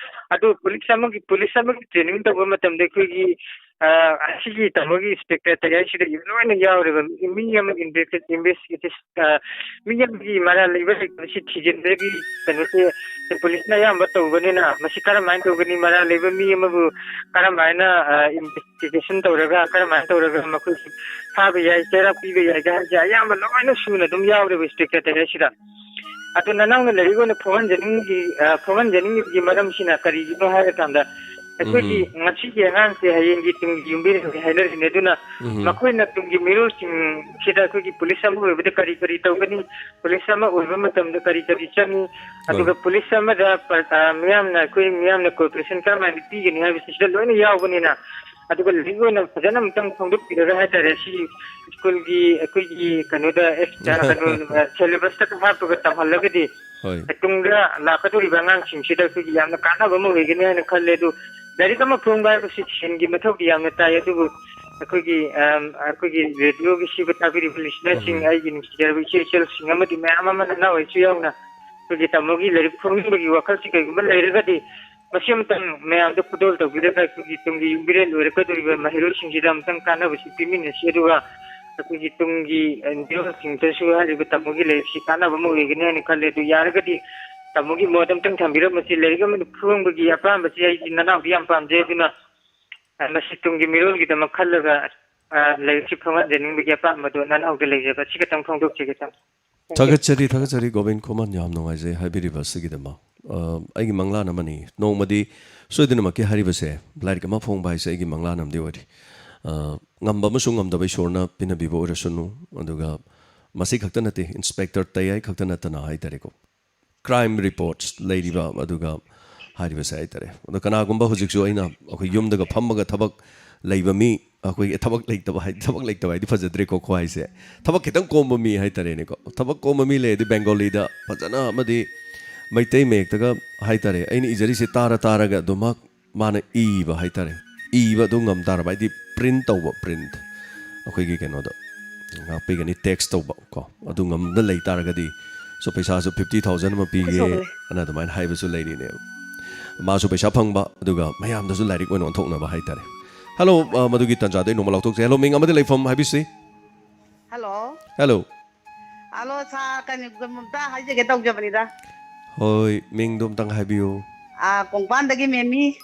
ꯑꯗꯨ ꯄꯨꯂꯤꯁ ꯑꯃꯒꯤ, ꯄꯨꯂꯤꯁ ꯑꯃꯒꯤ ꯇ꯭ꯔꯦꯅꯤꯡ ꯇꯧꯕ ꯃꯇꯝꯗ ꯑꯩꯈꯣꯏꯒꯤ, ꯑ, ꯑꯁꯤꯒꯤ ꯇꯥꯃꯣꯒꯤ ꯏꯟꯁꯄꯦꯛꯇꯔ ꯇꯌꯥꯏꯁꯤꯗ ꯂꯣꯏꯅ ꯌꯥꯎꯔꯦꯕ꯫ ꯃꯤ ꯑꯃꯒꯤ ꯏꯟꯚꯦꯁ-, ꯏꯟꯚꯦꯁꯇꯤꯒꯦꯁꯟ, ꯑ, ꯃꯤ ꯑꯃꯒꯤ ꯃꯔꯥꯜ ꯂꯩꯕ ꯂꯩꯇꯕꯁꯤ ꯊꯤꯖꯤꯟꯕꯒꯤ ꯀꯩꯅꯣꯁꯦ ꯄꯨꯂꯤꯁꯅ ꯑꯌꯥꯝꯕ ꯇꯧꯕꯅꯤꯅ ꯃꯁꯤ ꯀꯔꯝꯍꯥꯏꯅ ꯇꯧꯒꯅꯤ? ꯃꯔꯥꯜ ꯂꯩꯕ ꯃꯤ ꯑꯃꯕꯨ ꯀꯔꯝꯍꯥꯏꯅ, ꯑ, ꯏꯟꯚꯦꯁꯇꯤꯒꯦꯁꯟ ꯇꯧꯔꯒ, ꯀꯔꯝꯍꯥꯏꯅ ꯇꯧꯔꯒ ꯃꯈꯣꯏꯁꯤ ꯐꯥꯕ ꯌꯥꯏ, ꯆꯩꯔꯥꯛ ꯄꯤꯕ ꯌꯥꯏꯒ ꯍꯥꯏꯕꯁꯦ ꯑꯌꯥꯝꯕ ꯂꯣꯏꯅ ꯁꯨꯅ ꯑꯗꯨꯝ ꯌꯥꯎꯔꯦꯕ ꯏꯟꯁꯄꯦꯛꯇꯔ ꯇꯌꯥꯏꯁꯤꯗ꯫ ꯑꯗꯨ ꯅꯅꯥꯎꯅ ꯂꯥꯏꯔꯤꯛ ꯑꯣꯏꯅ ꯐꯣꯡꯍꯟꯖꯅꯤꯡꯉꯤ-, ꯑ, ꯐꯣꯡꯍꯟꯖꯅꯤꯡꯉꯤꯕꯒꯤ ꯃꯔꯝꯁꯤꯅ ꯀꯔꯤꯒꯤꯅꯣ ꯍꯥꯏꯔꯀꯥꯟꯗ, ꯑꯩꯈꯣꯏꯒꯤ ꯎꯝ꯫ ꯉꯁꯤꯒꯤ ꯑꯉꯥꯡꯁꯦ ꯍꯌꯦꯡꯒꯤ ꯇꯨꯡꯒꯤ ꯌꯨꯝꯕꯤꯔꯦꯜꯅꯤ ꯍꯥꯏꯅꯔꯤꯅꯦ꯫ ꯑꯗꯨꯅ ꯎꯝ꯫ ꯃꯈꯣꯏꯅ ꯇꯨꯡꯒꯤ ꯃꯤꯔꯣꯜꯁꯤꯡꯁꯤꯗ ꯑꯩꯈꯣꯏꯒꯤ ꯄꯨꯂꯤꯁ ꯑꯃ ꯑꯣꯏꯕꯗ ꯀꯔꯤ ꯀꯔꯤ ꯇꯧꯒꯅꯤ, ꯄꯨꯂꯤꯁ ꯑꯃ ꯑꯣꯏꯕ ꯃꯇꯝꯗ ꯀꯔꯤ ꯀꯔꯤ ꯆꯪꯏ, ꯑꯗꯨꯒ ꯍꯣꯏ꯫ ꯄꯨꯂꯤꯁ ꯑꯃꯗ ꯄ-, ꯑ, ꯃꯤꯌꯥꯝꯅ, ꯑꯩꯈꯣꯏ ꯃꯤꯌꯥꯝꯅ ꯀꯣꯑꯣꯄꯔꯦꯁꯟ ꯀꯔꯝꯍꯥꯏꯅ ꯄꯤꯒꯅꯤ ꯍꯥꯏꯕꯁꯤ ꯁꯤꯗ ꯂꯣꯏꯅ ꯌꯥꯎꯕꯅꯤꯅ, ꯑꯗꯨꯒ ꯂꯥꯏꯔꯤꯛ ꯑꯣꯏꯅ ꯐꯖꯅ ꯑꯃꯨꯛꯇꯪ ꯐꯣꯡꯗꯣꯛꯄꯤꯔꯒ ꯍꯥꯏꯇꯥꯔꯦ, ꯁꯤ ꯁ꯭ꯀꯨꯜꯒꯤ ꯑꯩꯈꯣꯏꯒꯤ ꯀꯩꯅꯣꯗ ꯑꯦꯛꯁ-, ꯀꯩꯅꯣ, ꯁꯦꯂꯦꯕꯁꯇꯒ ꯍꯥꯞꯄꯒ ꯇꯝꯍꯜꯂꯒꯗꯤ ꯍꯣꯏ꯫ ꯇꯨꯡꯗ ꯂꯥꯛꯀꯗꯧꯔꯤꯕ ꯑꯉꯥꯡꯁꯤꯡꯁꯤꯗ ꯑꯩꯈꯣꯏꯒꯤ ꯌꯥꯝꯅ ꯀꯥꯟꯅꯕ ꯑꯃ ꯑꯣꯏꯒꯅꯤ ꯍꯥꯏꯅ ꯈꯜꯂꯦ꯫ ꯑꯗꯨ ꯂꯥꯏꯔꯤꯛ ꯑꯃ ꯐꯣꯡꯕ ꯍꯥꯏꯕꯁꯤ ꯁꯦꯟꯒꯤ ꯃꯊꯧꯗꯤ ꯌꯥꯝꯅ ꯇꯥꯏ, ꯑꯗꯨꯕꯨ ꯑꯩꯈꯣꯏꯒꯤ, ꯑꯝ, ꯑꯩꯈꯣꯏꯒꯤ ꯔꯦꯗꯤꯑꯣꯒꯤ ꯁꯤꯕ ꯇꯥꯕꯤꯔꯤꯕ ꯂꯤꯁꯅꯔꯁꯤꯡ, ꯎꯝ꯫ ꯑꯩꯒꯤ ꯅꯨꯡꯁꯤꯖꯔꯕ ꯏꯆꯦ ꯏꯆꯜꯁꯤꯡ ꯑꯃꯗꯤ ꯃꯌꯥꯝ ꯑꯃ ꯅꯅꯥꯎ ꯑꯩꯁꯨ ꯌꯥꯎꯅ ꯑꯩꯈꯣꯏꯒꯤ ꯇꯥꯃꯣꯒꯤ ꯂꯥꯏꯔꯤꯛ ꯐꯣꯡꯅꯤꯡꯕꯒꯤ ꯋꯥꯈꯜꯁꯤ ꯀꯩꯒꯨꯝꯕ ꯂꯩꯔꯒꯗꯤ ꯃꯁꯤ ꯑꯃꯇꯪ ꯃꯌꯥꯝꯗ ꯈꯨꯗꯣꯜ ꯇꯧꯕꯤꯔꯒ ꯑꯩꯈꯣꯏꯒꯤ ꯇꯨꯡꯒꯤ ꯌꯨꯝꯕꯤꯔꯦꯜ ꯑꯣꯏꯔꯛꯀꯗꯧꯔꯤꯕ ꯃꯍꯩꯔꯣꯏꯁꯤꯡꯁꯤꯗ ꯑꯃꯇꯪ ꯀꯥꯟꯅꯕꯁꯤ ꯄꯤꯃꯤꯟꯅꯁꯤ, ꯑꯗꯨꯒ ꯑꯩꯈꯣꯏꯒꯤ ꯇꯨꯡꯒꯤ, ꯑ, ꯃꯤꯔꯣꯜꯁꯤꯡꯗꯁꯨ ꯍꯥꯏꯔꯤꯕ ꯇꯥꯃꯣꯒꯤ ꯂꯥꯏꯔꯤꯛꯁꯤ ꯀꯥꯟꯅꯕ ꯑꯃ ꯑꯣꯏꯒꯅꯤ ꯍꯥꯏꯅ ꯈꯜꯂꯦ꯫ ꯑꯗꯨ ꯌꯥꯔꯒꯗꯤ ꯇꯥꯃꯣꯒꯤ ꯃꯣꯠ ꯑꯃꯇꯪ ꯊꯝꯕꯤꯔꯝꯃꯁꯤ꯫ ꯂꯥꯏꯔꯤꯛ ꯑꯃ ꯐꯣꯡꯕꯒꯤ ꯑꯄꯥꯝꯕꯁꯤ ꯑꯩꯗꯤ ꯅꯅꯥꯎꯗꯤ ꯌꯥꯝ ꯄꯥꯝꯖꯩ, ꯑꯗꯨꯅ, ꯑ, ꯃꯁꯤ ꯇꯨꯡꯒꯤ ꯃꯤꯔꯣꯜꯒꯤꯗꯃꯛ ꯈꯜꯂꯒ, ꯑ, ꯂꯥꯏꯔꯤꯛꯁꯤ ꯐꯣꯡꯍꯟꯖꯅꯤꯡꯕꯒꯤ ꯑꯄꯥꯝꯕꯗꯨ ꯅꯅꯥꯎꯗ ꯂꯩꯖꯕ꯫ ꯁꯤ ꯈꯛꯇꯪ ꯐꯣꯡꯗꯣꯛꯆꯒꯦ ꯇꯥꯃꯣ꯫ ꯊꯥꯒꯠꯆꯔꯤ, ꯊꯥꯒꯠꯆꯔꯤ ꯒꯣꯕꯤꯟ ꯈꯨꯃꯟ, ꯌꯥꯝ ꯅꯨꯡꯉꯥꯏꯖꯩ ꯍꯥꯏꯕꯤꯔꯤꯕ ꯑꯁꯤꯒꯤꯗꯃꯛ꯫ ꯑ, ꯑꯩꯒꯤ ꯃꯪꯂꯥꯟ ꯑꯃꯅꯤ꯫ ꯅꯣꯡꯃꯗꯤ ꯁꯣꯏꯗꯅꯃꯛꯀꯤ ꯍꯥꯏꯔꯤꯕꯁꯦ, ꯂꯥꯏꯔꯤꯛ ꯑꯃ ꯐꯣꯡꯕ ꯍꯥꯏꯁꯦ ꯑꯩꯒꯤ ꯃꯪꯂꯥꯟ ꯑꯃꯗꯤ ꯑꯣꯏꯔꯤ꯫ ꯑ, ꯉꯝꯕ ꯑꯃꯁꯨꯡ ꯉꯝꯗꯕ ꯏꯁꯣꯔꯅ ꯄꯤꯅꯕꯤꯕ ꯑꯣꯏꯔꯁꯅꯨ꯫ ꯑꯗꯨꯒ ꯃꯁꯤ ꯈꯛꯇ ꯅꯠꯇꯦ, ꯏꯟꯁꯄꯦꯛꯇꯔ ꯇꯌꯥꯏ ꯈꯛꯇ ꯅꯠꯇꯅ ꯍꯥꯏꯇꯥꯔꯦꯀꯣ, ꯀ꯭ꯔꯥꯏꯝ ꯔꯤꯄꯣꯔꯠꯁ ꯂꯩꯔꯤꯕ, ꯑꯗꯨꯒ ꯍꯥꯏꯔꯤꯕꯁꯦ ꯍꯥꯏꯇꯥꯔꯦ꯫ ꯑꯗꯣ ꯀꯅꯥꯒꯨꯝꯕ ꯍꯧꯖꯤꯛꯁꯨ ꯑꯩꯅ ꯑꯩꯈꯣꯏ ꯌꯨꯝꯗꯒ ꯐꯝꯃꯒ ꯊꯕꯛ ꯂꯩꯕ ꯃꯤ ꯑꯩꯈꯣꯏꯒꯤ ꯊꯕꯛ ꯂꯩꯇꯕ ꯍꯥꯏ, ꯊꯕꯛ ꯂꯩꯇꯕ ꯍꯥꯏꯗꯤ ꯐꯖꯗ꯭ꯔꯦꯀꯣ, ꯈ꯭ꯋꯥꯏꯁꯦ꯫ ꯊꯕꯛ ꯈꯤꯇꯪ ꯀꯣꯝꯕ ꯃꯤ ꯍꯥꯏꯇꯥꯔꯦꯅꯦꯀꯣ꯫ ꯊꯕꯛ ꯀꯣꯝꯕ ꯃꯤ ꯂꯩꯔꯗꯤ ꯕꯦꯡꯒꯣꯂꯤꯗ ꯐꯖꯅ ꯑꯃꯗꯤ ꯃꯩꯇꯩ ꯃꯌꯦꯛꯇꯒ ꯍꯥꯏꯇꯥꯔꯦ, ꯑꯩꯅ ꯏꯖꯔꯤꯁꯦ ꯇꯥꯔ ꯇꯥꯔꯒ ꯑꯗꯨꯃꯛ ꯃꯥꯅ ꯏꯕ ꯍꯥꯏꯇꯥꯔꯦ, ꯏꯕ ꯑꯗꯨ ꯉꯝ ꯇꯥꯔꯕ, ꯍꯥꯏꯗꯤ ꯄ꯭ꯔꯤꯟ ꯇꯧꯕ, ꯄ꯭ꯔꯤꯟ ꯑꯩꯈꯣꯏꯒꯤ ꯀꯩꯅꯣꯗ ꯉꯥꯛꯄꯤꯒꯅꯤ, ꯇꯦꯛꯁ ꯇꯧꯕ ꯀꯣ, ꯑꯗꯨ ꯉꯝꯅ ꯂꯩ ꯇꯥꯔꯒꯗꯤ, ꯁꯣ ꯄꯩꯁꯥꯁꯨ ꯐꯤꯐꯇꯤ ꯊꯥꯎꯖꯟ ꯑꯃ ꯄꯤꯒꯦ, ꯁꯣꯛꯂꯦ꯫ ꯑꯅ ꯑꯗꯨꯃꯥꯏꯅ ꯍꯥꯏꯕꯁꯨ ꯂꯩꯔꯤꯅꯦꯕ꯫ ꯃꯥꯁꯨ ꯄꯩꯁꯥ ꯐꯪꯕ, ꯑꯗꯨꯒ ꯃꯌꯥꯝꯗꯁꯨ ꯂꯥꯏꯔꯤꯛ ꯑꯣꯏꯅ ꯑꯣꯟꯊꯣꯛꯅꯕ ꯍꯥꯏꯇꯥꯔꯦ꯫ ꯍꯜꯂꯣ, ꯑ, ꯃꯗꯨꯒꯤ ꯇꯥꯟꯖꯥꯗ ꯑꯩ ꯅꯣꯡꯃ ꯂꯥꯎꯊꯣꯛꯆꯩ꯫ ꯍꯜꯂꯣ, ꯃꯤꯡ ꯑꯃꯗꯤ ꯂꯩꯐꯝ ꯍꯥꯏꯕꯤꯁꯤ꯫ ꯍꯜꯂꯣ꯫ ꯍꯜꯂꯣ꯫ ꯍꯜꯂꯣ, ꯁꯥꯔ, ꯀꯩꯅꯣ, ꯑꯝꯇ ꯍꯥꯏꯖꯒꯦ ꯇꯧꯖꯕꯅꯤꯗ꯫ ꯍꯣꯏ, ꯃꯤꯡꯗꯣ ꯑꯝꯇꯪ ꯍꯥꯏꯕꯤꯌꯨ꯫ ꯑꯥ, ꯀꯣꯡꯄꯥꯟꯗꯒꯤ ꯃꯦꯃꯤ꯫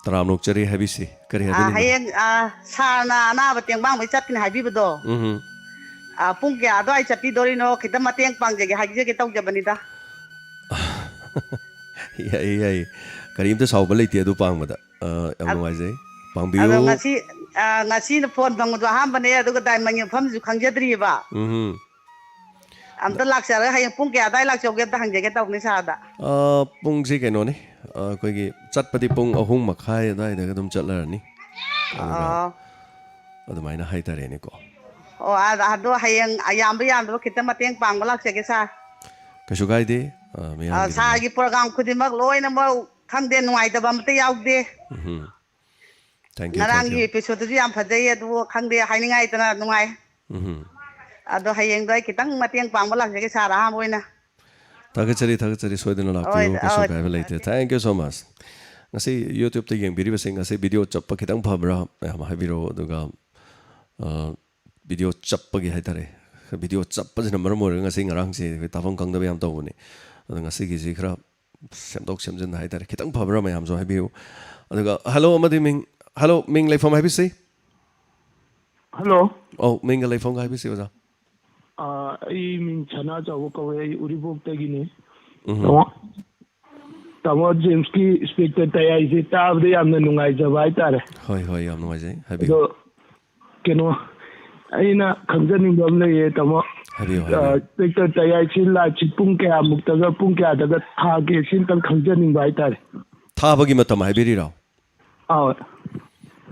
ꯇꯔꯥꯝꯅ ꯑꯣꯛꯆꯔꯤ ꯍꯥꯏꯕꯤꯁꯤ꯫ ꯀꯔꯤ ꯑꯥ, ꯍꯥꯏꯕꯤꯅꯤꯡꯕ? ꯍꯌꯦꯡ, ꯑꯥ, ꯁꯥꯔꯅ ꯑꯅꯥꯕ ꯇꯦꯡꯕꯥꯡꯕꯩ ꯆꯠꯀꯅꯤ ꯍꯥꯏꯕꯤꯕꯗꯣ꯫ ꯎꯝ꯫ ꯑꯥ, ꯄꯨꯡ ꯀꯌꯥ ꯑꯗꯨꯋꯥꯏ ꯆꯠꯄꯤꯗꯣꯔꯤꯅꯣ? ꯈꯤꯇ ꯃꯇꯦꯡ ꯄꯥꯡꯖꯒꯦ, ꯍꯥꯏꯖꯒꯦ ꯇꯧꯖꯕꯅꯤꯗ꯫ ꯌꯥꯏꯌꯦ, ꯌꯥꯏꯌꯦ꯫ ꯀꯔꯤꯝꯇ ꯁꯥꯎꯕ ꯂꯩꯇꯦ ꯑꯗꯨ ꯄꯥꯡꯕꯗ꯫ ꯑ, ꯌꯥꯝ ꯑ-, ꯅꯨꯡꯉꯥꯏꯖꯩ꯫ ꯄꯥꯡꯕꯤꯌꯨ꯫ ꯑꯗꯣ ꯉꯁꯤ, ꯑ, ꯉꯁꯤꯅ ꯐꯣꯟ ꯐꯪꯕꯗꯣ ꯑꯍꯥꯟꯕꯅꯦ, ꯑꯗꯨꯒ ꯗꯥꯏꯃꯟꯒꯤ ꯃꯐꯝꯁꯨ ꯈꯪꯖꯗ꯭ꯔꯤꯑꯕ꯫ ꯎꯝ꯫ ꯑꯝꯇ ꯂꯥꯛꯆꯔꯒ ꯍꯌꯦꯡ ꯄꯨꯡ ꯀꯌꯥ ꯑꯗꯥꯏ ꯂꯥꯛꯆꯧꯒꯦ ꯑꯝꯇ ꯍꯪꯖꯒꯦ ꯇꯧꯕꯅꯤ ꯁꯥꯔꯗ꯫ ꯑ, ꯄꯨꯡꯁꯤ ꯀꯩꯅꯣꯅꯤ, ꯑ, ꯑꯩꯈꯣꯏꯒꯤ ꯆꯠꯄꯗꯤ ꯄꯨꯡ ꯑꯍꯨꯝ ꯃꯈꯥꯏ ꯑꯗꯨꯋꯥꯏꯗꯒ ꯑꯗꯨꯝ ꯆꯠꯂꯔꯅꯤ꯫ ꯑꯗꯨꯒ ꯑꯣ꯫ ꯑꯗꯨꯃꯥꯏꯅ ꯍꯥꯏꯇꯥꯔꯦꯅꯦꯀꯣ꯫ ꯑꯣ, ꯑ-, ꯑꯗꯣ ꯍꯌꯦꯡ ꯌꯥꯝꯕ ꯌꯥꯝꯗꯕ ꯈꯤꯇ ꯃꯇꯦꯡ ꯄꯥꯡꯕ ꯂꯥꯛꯆꯒꯦ ꯁꯥꯔ꯫ ꯀꯩꯁꯨ ꯀꯥꯏꯗꯦ, ꯑ, ꯑ, ꯃꯤꯌꯥꯝꯒꯤꯗꯃꯛ꯫ ꯁꯥꯔꯒꯤ ꯄ꯭ꯔꯣꯒꯥꯝ ꯈꯨꯗꯤꯡꯃꯛ ꯂꯣꯏꯅꯃꯛ ꯈꯪꯗꯦ, ꯅꯨꯡꯉꯥꯏꯇꯕ ꯑꯃꯠꯇ ꯌꯥꯎꯗꯦ꯫ ꯎꯝꯍꯨꯝ꯫ Thank you, thank ꯉꯔꯥꯡꯒꯤ you꯫ ꯑꯦꯄꯤꯁꯣꯗꯇꯨꯁꯨ ꯌꯥꯝ ꯐꯖꯩ, ꯑꯗꯨꯕꯨ ꯈꯪꯗꯦ, ꯍꯥꯏꯅꯤꯡꯉꯥꯏꯇꯅ ꯅꯨꯡꯉꯥꯏ꯫ ꯎꯝꯍꯨꯝ꯫ ꯑꯗꯣ ꯍꯌꯦꯡꯗꯣ ꯑꯩ ꯈꯤꯇꯪ ꯃꯇꯦꯡ ꯄꯥꯡꯕ ꯂꯥꯛꯆꯒꯦ ꯁꯥꯔ, ꯑꯍꯥꯟꯕ ꯑꯣꯏꯅ꯫ ꯊꯥꯒꯠꯆꯔꯤ, ꯊꯥꯒꯠꯆꯔꯤ, ꯁꯣꯏꯗꯅ ꯍꯣꯏ, ꯂꯥꯛꯄꯤꯌꯨ, ꯀꯩꯁꯨ ꯍꯣꯏ꯫ ꯀꯥꯏꯕ ꯂꯩꯇꯦ꯫ Thank you so much꯫ ꯉꯁꯤ YouTube-ꯇ ꯌꯦꯡꯕꯤꯔꯤꯕꯁꯤꯡ ꯑꯁꯤ ꯚꯤꯗꯤꯑꯣ ꯆꯞꯄ ꯈꯤꯇꯪ ꯐꯕ꯭ꯔꯥ ꯃꯌꯥꯝ ꯍꯥꯏꯕꯤꯔꯛꯑꯣ, ꯑꯗꯨꯒ, ꯑ, ꯚꯤꯗꯤꯑꯣ ꯆꯞꯄꯒꯤ ꯍꯥꯏꯇꯥꯔꯦ, ꯚꯤꯗꯤꯑꯣ ꯆꯞꯄꯁꯤꯅ ꯃꯔꯝ ꯑꯣꯏꯔꯒ ꯉꯁꯤ ꯉꯔꯥꯡꯁꯦ ꯑꯩꯈꯣꯏ ꯇꯥꯐꯝ ꯈꯪꯗꯕ ꯌꯥꯝ ꯇꯧꯕꯅꯦ꯫ ꯑꯗꯣ ꯉꯁꯤꯒꯤꯁꯤ ꯈꯔ ꯁꯦꯝꯗꯣꯛ ꯁꯦꯝꯖꯤꯟ ꯍꯥꯏꯇꯥꯔꯦ, ꯈꯤꯇꯪ ꯐꯕ꯭ꯔꯥ ꯃꯌꯥꯝꯁꯨ ꯍꯥꯏꯕꯤꯌꯨ꯫ ꯑꯗꯨꯒ ꯍꯜꯂꯣ ꯑꯃꯗꯤ ꯃꯤꯡ, ꯍꯜꯂꯣ, ꯃꯤꯡ ꯂꯩꯐꯝ ꯍꯥꯏꯕꯤꯁꯤ꯫ ꯍꯜꯂꯣ꯫ ꯑꯧ, ꯃꯤꯡꯒ ꯂꯩꯐꯝꯒ ꯍꯥꯏꯕꯤꯁꯤ, ꯑꯣꯖꯥ꯫ ꯑꯥ, ꯑꯩ ꯃꯤꯡ ꯁꯅꯥ ꯆꯥꯎꯕ ꯀꯧꯋꯦ, ꯑꯩ ꯎꯔꯤꯄꯣꯛꯇꯒꯤꯅꯤ꯫ ꯎꯝ꯫ ꯇꯥꯃꯣ, ꯇꯥꯃꯣ ꯖꯦꯝꯁꯀꯤ ꯏꯟꯁꯄꯦꯛꯇꯔ ꯇꯌꯥꯏꯁꯦ ꯇꯥꯕꯗ ꯌꯥꯝꯅ ꯅꯨꯡꯉꯥꯏꯖꯕ ꯍꯥꯏꯇꯥꯔꯦ꯫ ꯍꯣꯏ, ꯍꯣꯏ, ꯌꯥꯝ ꯅꯨꯡꯉꯥꯏꯖꯩ, ꯍꯥꯏꯕꯤꯌꯨ꯫ ꯑꯗꯣ ꯀꯩꯅꯣ, ꯑꯩꯅ ꯈꯪꯖꯅꯤꯡꯕ ꯑꯃ ꯂꯩꯌꯦ, ꯇꯥꯃꯣ꯫ ꯍꯥꯏꯕꯤꯌꯨ, ꯑꯥ, ꯍꯥꯏꯕꯤꯌꯨ꯫ ꯏꯟꯁꯄꯦꯛꯇꯔ ꯇꯌꯥꯏꯁꯤ ꯂꯥꯏꯠꯁꯤ ꯄꯨꯡ ꯀꯌꯥꯃꯨꯛꯇꯒ, ꯄꯨꯡ ꯀꯌꯥꯗꯒ ꯊꯥꯒꯦ, ꯁꯤ ꯑꯝꯇꯪ ꯈꯪꯖꯅꯤꯡꯕ ꯍꯥꯏꯇꯥꯔꯦ꯫ ꯊꯥꯕꯒꯤ ꯃꯇꯝ ꯍꯥꯏꯕꯤꯔꯤꯔꯣ? ꯑꯥ, ꯍꯣꯏ꯫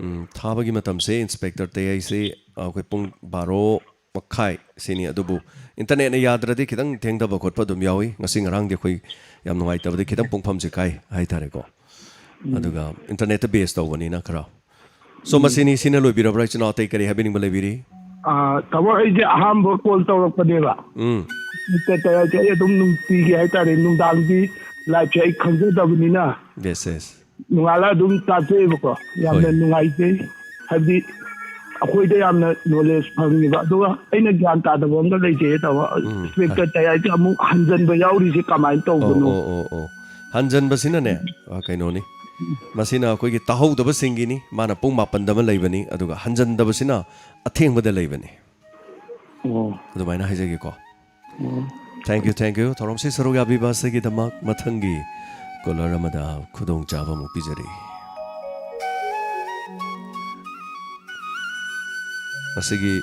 ꯎꯝ, ꯊꯥꯕꯒꯤ ꯃꯇꯝꯁꯦ, ꯏꯟꯁꯄꯦꯛꯇꯔ ꯇꯌꯥꯏꯁꯦ, ꯑꯩꯈꯣꯏ ꯄꯨꯡ ꯕꯥꯔꯣ ꯃꯈꯥꯏ ꯁꯤꯅꯤ꯫ ꯑꯗꯨꯕꯨ ꯏꯟꯇꯔꯅꯦꯠꯅ ꯌꯥꯗ꯭ꯔꯗꯤ ꯈꯤꯇꯪ ꯊꯦꯡꯊꯕ ꯈꯣꯠꯄ ꯑꯗꯨꯝ ꯌꯥꯎꯏ꯫ ꯉꯁꯤ ꯉꯔꯥꯡꯗꯤ ꯑꯩꯈꯣꯏ ꯌꯥꯝ ꯅꯨꯡꯉꯥꯏꯇꯕꯗꯤ ꯈꯤꯇꯪ ꯄꯨꯡꯐꯝꯁꯦ ꯀꯥꯏ ꯍꯥꯏꯇꯥꯔꯦꯀꯣ꯫ ꯑꯗꯨꯒ ꯏꯟꯇꯔꯅꯦꯠꯇ ꯕꯦꯁ ꯇꯧꯕꯅꯤꯅ ꯈꯔ꯫ ꯁꯣ, ꯃꯁꯤꯅꯤ꯫ ꯁꯤꯅ ꯂꯣꯏꯕꯤꯔꯕ꯭ꯔꯥ? ꯏꯆꯤꯟ ꯏꯅꯥꯎ ꯑꯇꯩ ꯀꯔꯤ ꯍꯥꯏꯕꯤꯅꯤꯡꯕ ꯂꯩꯕꯤꯔꯤ? ꯑꯥ, ꯇꯥꯃꯣ, ꯑꯩꯁꯦ ꯑꯍꯥꯟꯕ ꯀꯣꯜ ꯇꯧꯔꯛꯄꯅꯦꯕ꯫ ꯎꯝ꯫ ꯏꯟꯁꯄꯦꯛꯇꯔ ꯇꯌꯥꯏꯁꯦ ꯑꯩ ꯑꯗꯨꯝ ꯅꯨꯡꯇꯤꯒꯤ ꯍꯥꯏꯇꯥꯔꯦ, ꯅꯨꯡꯗꯥꯡꯗꯤ ꯂꯥꯏꯐꯁꯦ ꯑꯩ ꯈꯪꯖꯗꯕꯅꯤꯅ ꯌꯦꯁ, ꯌꯦꯁ꯫ ꯅꯣꯡꯉꯥꯜꯂ ꯑꯗꯨꯝ ꯇꯥꯖꯩꯑꯕꯀꯣ꯫ ꯌꯥꯝꯅ ꯍꯣꯏ꯫ ꯅꯨꯡꯉꯥꯏꯖꯩ꯫ ꯍꯥꯏꯕꯗꯤ ꯑꯩꯈꯣꯏꯗ ꯌꯥꯝꯅ ꯅꯣꯂꯦꯖ ꯐꯪꯉꯦꯕ꯫ ꯑꯗꯨꯒ ꯑꯩꯅ ꯒ꯭ꯌꯥꯟ ꯇꯥꯗꯕ ꯑꯃꯒ ꯂꯩꯖꯩ, ꯇꯥꯃꯣ꯫ ꯎꯝ, ꯏꯟꯁꯄꯦꯛꯇꯔ ꯍꯥꯏ꯫ ꯇꯌꯥꯏꯁꯦ ꯑꯃꯨꯛ ꯍꯟꯖꯟꯕ ꯌꯥꯎꯔꯤꯁꯦ ꯀꯃꯥꯏꯅ ꯑꯣ, ꯇꯧꯕꯅꯣ? ꯑꯣ, ꯑꯣ, ꯑꯣ꯫ ꯍꯟꯖꯟꯕꯁꯤꯅꯅꯦ, ꯑ, ꯀꯩꯅꯣꯅꯤ꯫ ꯃꯁꯤꯅ ꯑꯩꯈꯣꯏꯒꯤ ꯇꯥꯍꯧꯗꯕꯁꯤꯡꯒꯤꯅꯤ꯫ ꯃꯥꯅ ꯄꯨꯡ ꯃꯥꯄꯟꯗ ꯑꯃ ꯂꯩꯕꯅꯤ, ꯑꯗꯨꯒ ꯍꯟꯖꯟꯗꯕꯁꯤꯅ ꯑꯊꯦꯡꯕꯗ ꯂꯩꯕꯅꯤ꯫ ꯑꯣ꯫ ꯑꯗꯨꯃꯥꯏꯅ ꯍꯥꯏꯖꯒꯦꯀꯣ꯫ ꯎꯝ꯫ Thank you, thank you꯫ ꯊꯧꯔꯝꯁꯤ ꯁꯔꯨꯛ ꯌꯥꯕꯤꯕ ꯑꯁꯤꯒꯤꯗꯃꯛ ꯃꯊꯪꯒꯤ ꯀꯣꯂꯔ ꯑꯃꯗ ꯈꯨꯗꯣꯡꯆꯥꯕ ꯑꯃꯨꯛ ꯄꯤꯖꯔꯤ꯫ ꯃꯁꯤꯒꯤ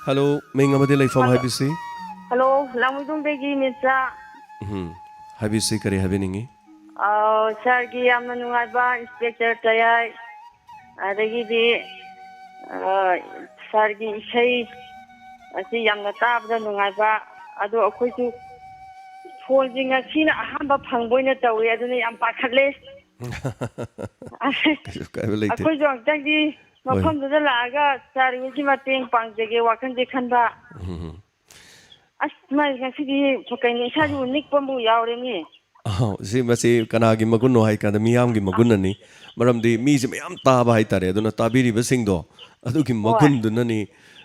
ꯍꯜꯂꯣ, ꯃꯤꯡ ꯑꯃꯗꯤ ꯂꯩꯐꯝ ꯍꯜꯂꯣ꯫ ꯍꯥꯏꯕꯤꯁꯤ? ꯍꯜꯂꯣ, ꯂꯥꯡꯃꯩꯗꯣꯡꯗꯒꯤ ꯃꯤꯠꯆꯥ꯫ ꯎꯝ, ꯍꯥꯏꯕꯤꯁꯤ, ꯀꯔꯤ ꯍꯥꯏꯕꯤꯅꯤꯡꯉꯤ? ꯑꯥ, ꯁꯥꯔꯒꯤ ꯌꯥꯝꯅ ꯅꯨꯡꯉꯥꯏꯕ ꯏꯟꯁꯄꯦꯛꯇꯔ ꯇꯌꯥꯏ, ꯑꯗꯒꯤꯗꯤ, ꯑꯥ, ꯁꯥꯔꯒꯤ ꯏꯁꯩ ꯑꯁꯤ ꯌꯥꯝꯅ ꯇꯥꯕꯗ ꯅꯨꯡꯉꯥꯏꯕ꯫ ꯑꯗꯣ ꯑꯩꯈꯣꯏꯁꯨ ꯐꯣꯟꯁꯤ ꯉꯁꯤꯅ ꯑꯍꯥꯟꯕ ꯐꯪꯕ ꯑꯣꯏꯅ ꯇꯧꯋꯦ, ꯑꯗꯨꯅ ꯌꯥꯝ ꯄꯥꯈꯠꯂꯦ꯫ ꯀꯩꯁꯨ ꯀꯥꯏꯕ ꯂꯩꯇꯦ꯫ ꯑꯩꯈꯣꯏꯁꯨ ꯑꯃꯨꯛꯇꯪꯗꯤ ꯍꯣꯏ꯫ ꯃꯐꯝꯗꯨꯗ ꯂꯥꯛꯑꯒ ꯁꯥꯔ ꯍꯣꯏꯒꯤ ꯃꯇꯦꯡ ꯄꯥꯡꯖꯒꯦ, ꯋꯥꯈꯜꯁꯦ ꯈꯟꯕ꯫ ꯎꯝ꯫ ꯑꯁ, ꯃꯥꯏ ꯉꯁꯤꯗꯤ ꯀꯩꯅꯣ, ꯏꯁꯥꯁꯤꯕꯨ ꯅꯤꯛꯄ ꯑꯃꯕꯨ ꯌꯥꯎꯔꯦꯅꯦ꯫ ꯑꯍꯥꯎ, ꯁꯤ ꯃꯁꯤ ꯀꯅꯥꯒꯤ ꯃꯒꯨꯟꯅꯣ ꯍꯥꯏ ꯀꯥꯟꯗ ꯃꯤꯌꯥꯝꯒꯤ ꯃꯒꯨꯟꯅꯅꯤ꯫ ꯃꯔꯝꯗꯤ ꯃꯤꯁꯦ ꯃꯌꯥꯝ ꯇꯥꯕ ꯍꯥꯏꯇꯥꯔꯦ꯫ ꯑꯗꯨꯅ ꯇꯥꯕꯤꯔꯤꯕꯁꯤꯡꯗꯣ ꯑꯗꯨꯒꯤ ꯍꯣꯏ꯫ ꯃꯒꯨꯟꯗꯨꯅꯅꯤ,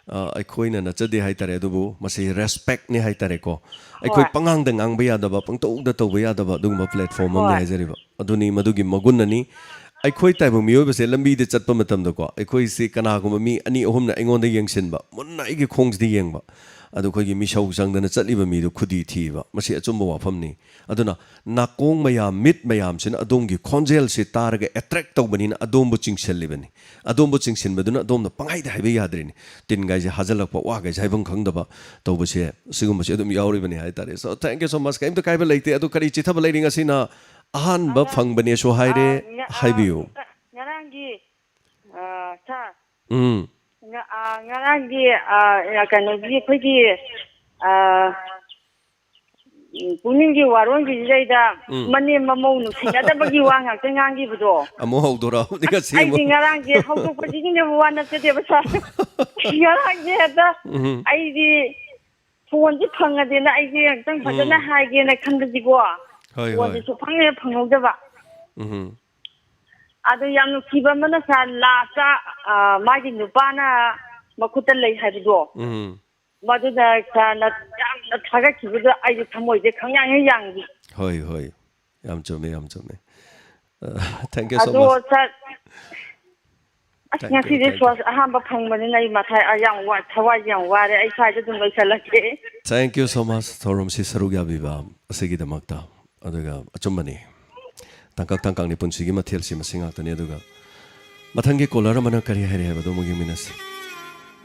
ꯑ, ꯑꯩꯈꯣꯏꯅ ꯅꯠꯆꯗꯦ ꯍꯥꯏꯇꯥꯔꯦ꯫ ꯑꯗꯨꯕꯨ ꯃꯁꯤ ꯔꯦꯁꯄꯦꯛꯅꯤ ꯍꯥꯏꯇꯥꯔꯦꯀꯣ꯫ ꯑꯩꯈꯣꯏ ꯍꯣꯏ꯫ ꯄꯉꯥꯡꯗ ꯉꯥꯡꯕ ꯌꯥꯗꯕ, ꯄꯪꯇꯧꯗ ꯇꯧꯕ ꯌꯥꯗꯕ ꯑꯗꯨꯒꯨꯝꯕ ꯄ꯭ꯂꯦꯠꯐꯣꯝ ꯑꯃꯅꯤ ꯍꯣꯏ꯫ ꯍꯥꯏꯖꯔꯤꯕ꯫ ꯑꯗꯨꯅꯤ ꯃꯗꯨꯒꯤ ꯃꯒꯨꯟꯅꯅꯤ꯫ ꯑꯩꯈꯣꯏ ꯇꯥꯏꯕꯪ ꯃꯤꯑꯣꯏꯕꯁꯦ ꯂꯝꯕꯤꯗ ꯆꯠꯄ ꯃꯇꯝꯗꯀꯣ, ꯑꯩꯈꯣꯏꯁꯤ ꯀꯅꯥꯒꯨꯝꯕ ꯃꯤ ꯑꯅꯤ ꯑꯍꯨꯝꯅ ꯑꯩꯉꯣꯟꯗ ꯌꯦꯡꯁꯤꯟꯕ, ꯃꯨꯟꯅ ꯑꯩꯒꯤ ꯈꯣꯡꯁꯤꯗ ꯌꯦꯡꯕ, ꯑꯗꯨ ꯑꯩꯈꯣꯏꯒꯤ ꯃꯤꯁꯧ ꯆꯪꯗꯅ ꯆꯠꯂꯤꯕ ꯃꯤꯗꯨ ꯈꯨꯗꯤ ꯊꯤꯕ, ꯃꯁꯤ ꯑꯆꯨꯝꯕ ꯋꯥꯐꯝꯅꯤ꯫ ꯑꯗꯨꯅ ꯅꯥꯀꯣꯡ ꯃꯌꯥꯝ, ꯃꯤꯠ ꯃꯌꯥꯝꯁꯤꯅ ꯑꯗꯣꯝꯒꯤ ꯈꯣꯟꯖꯦꯜꯁꯤ ꯇꯥꯔꯒ attract ꯇꯧꯕꯅꯤꯅ ꯑꯗꯣꯝꯕꯨ ꯆꯤꯡꯁꯤꯜꯂꯤꯕꯅꯤ꯫ ꯑꯗꯣꯝꯕꯨ ꯆꯤꯡꯁꯤꯟꯕꯗꯨꯅ ꯑꯗꯣꯝꯅ ꯄꯪꯍꯥꯏꯗ ꯍꯥꯏꯕ ꯌꯥꯗ꯭ꯔꯤꯅꯤ꯫ ꯇꯤꯟꯒꯥꯏꯁꯦ ꯍꯥꯖꯜꯂꯛꯄ, ꯋꯥꯒꯥꯏꯁꯦ ꯍꯥꯏꯐꯝ ꯈꯪꯗꯕ ꯇꯧꯕꯁꯦ, ꯁꯤꯒꯨꯝꯕꯁꯦ ꯑꯗꯨꯝ ꯌꯥꯎꯔꯤꯕꯅꯤ ꯍꯥꯏꯇꯥꯔꯦ꯫ So, thank you so much꯫ ꯀꯔꯤꯝꯇ ꯀꯥꯏꯕ ꯂꯩꯇꯦ꯫ ꯑꯗꯨ ꯀꯔꯤ ꯆꯤꯊꯕ ꯂꯩꯔꯤ ꯉꯁꯤꯅ? ꯑꯍꯥꯟꯕ ꯑꯉꯥꯡ, ꯐꯪꯕꯅꯦꯁꯨ ꯍꯥꯏꯔꯦ꯫ ꯑꯥ, ꯉ-, ꯑꯥ, ꯍꯥꯏꯕꯤꯌꯨ꯫ ꯉ-, ꯉꯔꯥꯡꯒꯤ, ꯑꯥ, ꯁꯥꯔ, ꯎꯝ꯫ ꯉ-, ꯑꯥ, ꯉꯔꯥꯡꯒꯤ, ꯑꯥ, ꯀꯩꯅꯣꯒꯤ ꯑꯩꯈꯣꯏꯒꯤ, ꯑꯥ, ꯎꯝ, ꯄꯨꯛꯅꯤꯡꯒꯤ ꯋꯥꯔꯣꯟꯒꯤꯁꯤꯗꯩꯗ ꯎꯝ꯫ ꯃꯅꯦꯝ ꯃꯃꯧ ꯅꯨꯡꯁꯤꯅꯗꯕꯒꯤ ꯋꯥ ꯉꯥꯛꯇ ꯉꯥꯡꯈꯤꯕꯗꯣ꯫ ꯑꯃꯨꯛ ꯍꯧꯗꯣꯔꯛꯑꯕꯅꯤ ꯉꯁꯤ ꯑꯩꯗꯤ ꯑꯃꯨꯛ꯫ ꯉꯔꯥꯡꯁꯦ ꯍꯧꯗꯣꯛꯄꯁꯤꯒꯤꯅꯦꯕ ꯋꯥ ꯅꯠꯆꯗꯦꯕ, ꯁꯥꯔ꯫ ꯉꯔꯥꯡꯁꯦ ꯍꯦꯛꯇ ꯎꯝ꯫ ꯑꯩꯗꯤ ꯐꯣꯟꯁꯦ ꯐꯪꯉꯗꯤꯅ ꯑꯩꯁꯦ ꯑꯃꯨꯛꯇꯪ ꯐꯖꯅ ꯎꯝ꯫ ꯍꯥꯏꯒꯦꯅ ꯈꯟꯕꯁꯤꯀꯣ, ꯍꯣꯏ, ꯐꯣꯟꯁꯦ ꯍꯣꯏ꯫ ꯁꯨꯛꯐꯪ ꯍꯦꯛ ꯐꯪꯍꯧꯗꯕ꯫ ꯎꯝ꯫ ꯑꯗꯣ ꯌꯥꯝ ꯅꯨꯡꯁꯤꯕ ꯑꯃꯅ, ꯁꯥꯔ, ꯂꯥꯁꯇ, ꯑ, ꯃꯥꯒꯤ ꯅꯨꯄꯥꯅ ꯃꯈꯨꯠꯇ ꯂꯩ ꯍꯥꯏꯕꯗꯣ, ꯎꯝ꯫ ꯃꯗꯨꯗ ꯁꯥꯔꯅ ꯌꯥꯝꯅ ꯊꯥꯒꯠꯈꯤꯕꯗꯣ ꯑꯩꯁꯨ ꯊꯃꯣꯏꯁꯦ ꯈꯪꯌꯥꯡ ꯍꯦꯛ ꯌꯥꯡꯈꯤ꯫ ꯍꯣꯏ, ꯍꯣꯏ꯫ ꯌꯥꯝ ꯆꯨꯝꯃꯦ, ꯌꯥꯝ ꯆꯨꯝꯃꯦ꯫ ꯑ, thank you so ꯑꯗꯣ much꯫ ꯁꯥꯔ, ꯑꯁ, thank you, ꯉꯁꯤꯗꯤ thank you꯫ ꯁꯣꯁ ꯑꯍꯥꯟꯕ ꯐꯪꯕꯅꯤꯅ ꯑꯩ ꯃꯊꯥ, ꯑ, ꯌꯥꯝ ꯋꯥ-, ꯊꯋꯥꯏꯁꯦ ꯌꯥꯝ ꯋꯥꯔꯦ꯫ ꯑꯩ ꯁ꯭ꯋꯥꯏꯗ ꯑꯗꯨꯝ ꯂꯣꯏꯁꯜꯂꯒꯦ꯫ Thank you so much, ꯊꯧꯔꯝꯁꯤ ꯁꯔꯨꯛ ꯌꯥꯕꯤꯕ ꯑꯁꯤꯒꯤꯗꯃꯛꯇ꯫ ꯑꯗꯨꯒ ꯑꯆꯨꯝꯕꯅꯤ, ꯇꯥꯡꯀꯛ ꯇꯥꯡꯀꯛꯅꯤ ꯄꯨꯟꯁꯤꯒꯤ ꯃꯊꯦꯜꯁꯤ, ꯃꯁꯤ ꯉꯥꯛꯇꯅꯤ꯫ ꯑꯗꯨꯒ ꯃꯊꯪꯒꯤ ꯀꯣꯂꯔ ꯑꯃꯅ ꯀꯔꯤ ꯍꯥꯏꯔꯤ ꯍꯥꯏꯕꯗꯨ ꯑꯃꯨꯛ ꯌꯦꯡꯃꯤꯟꯅꯁꯤ꯫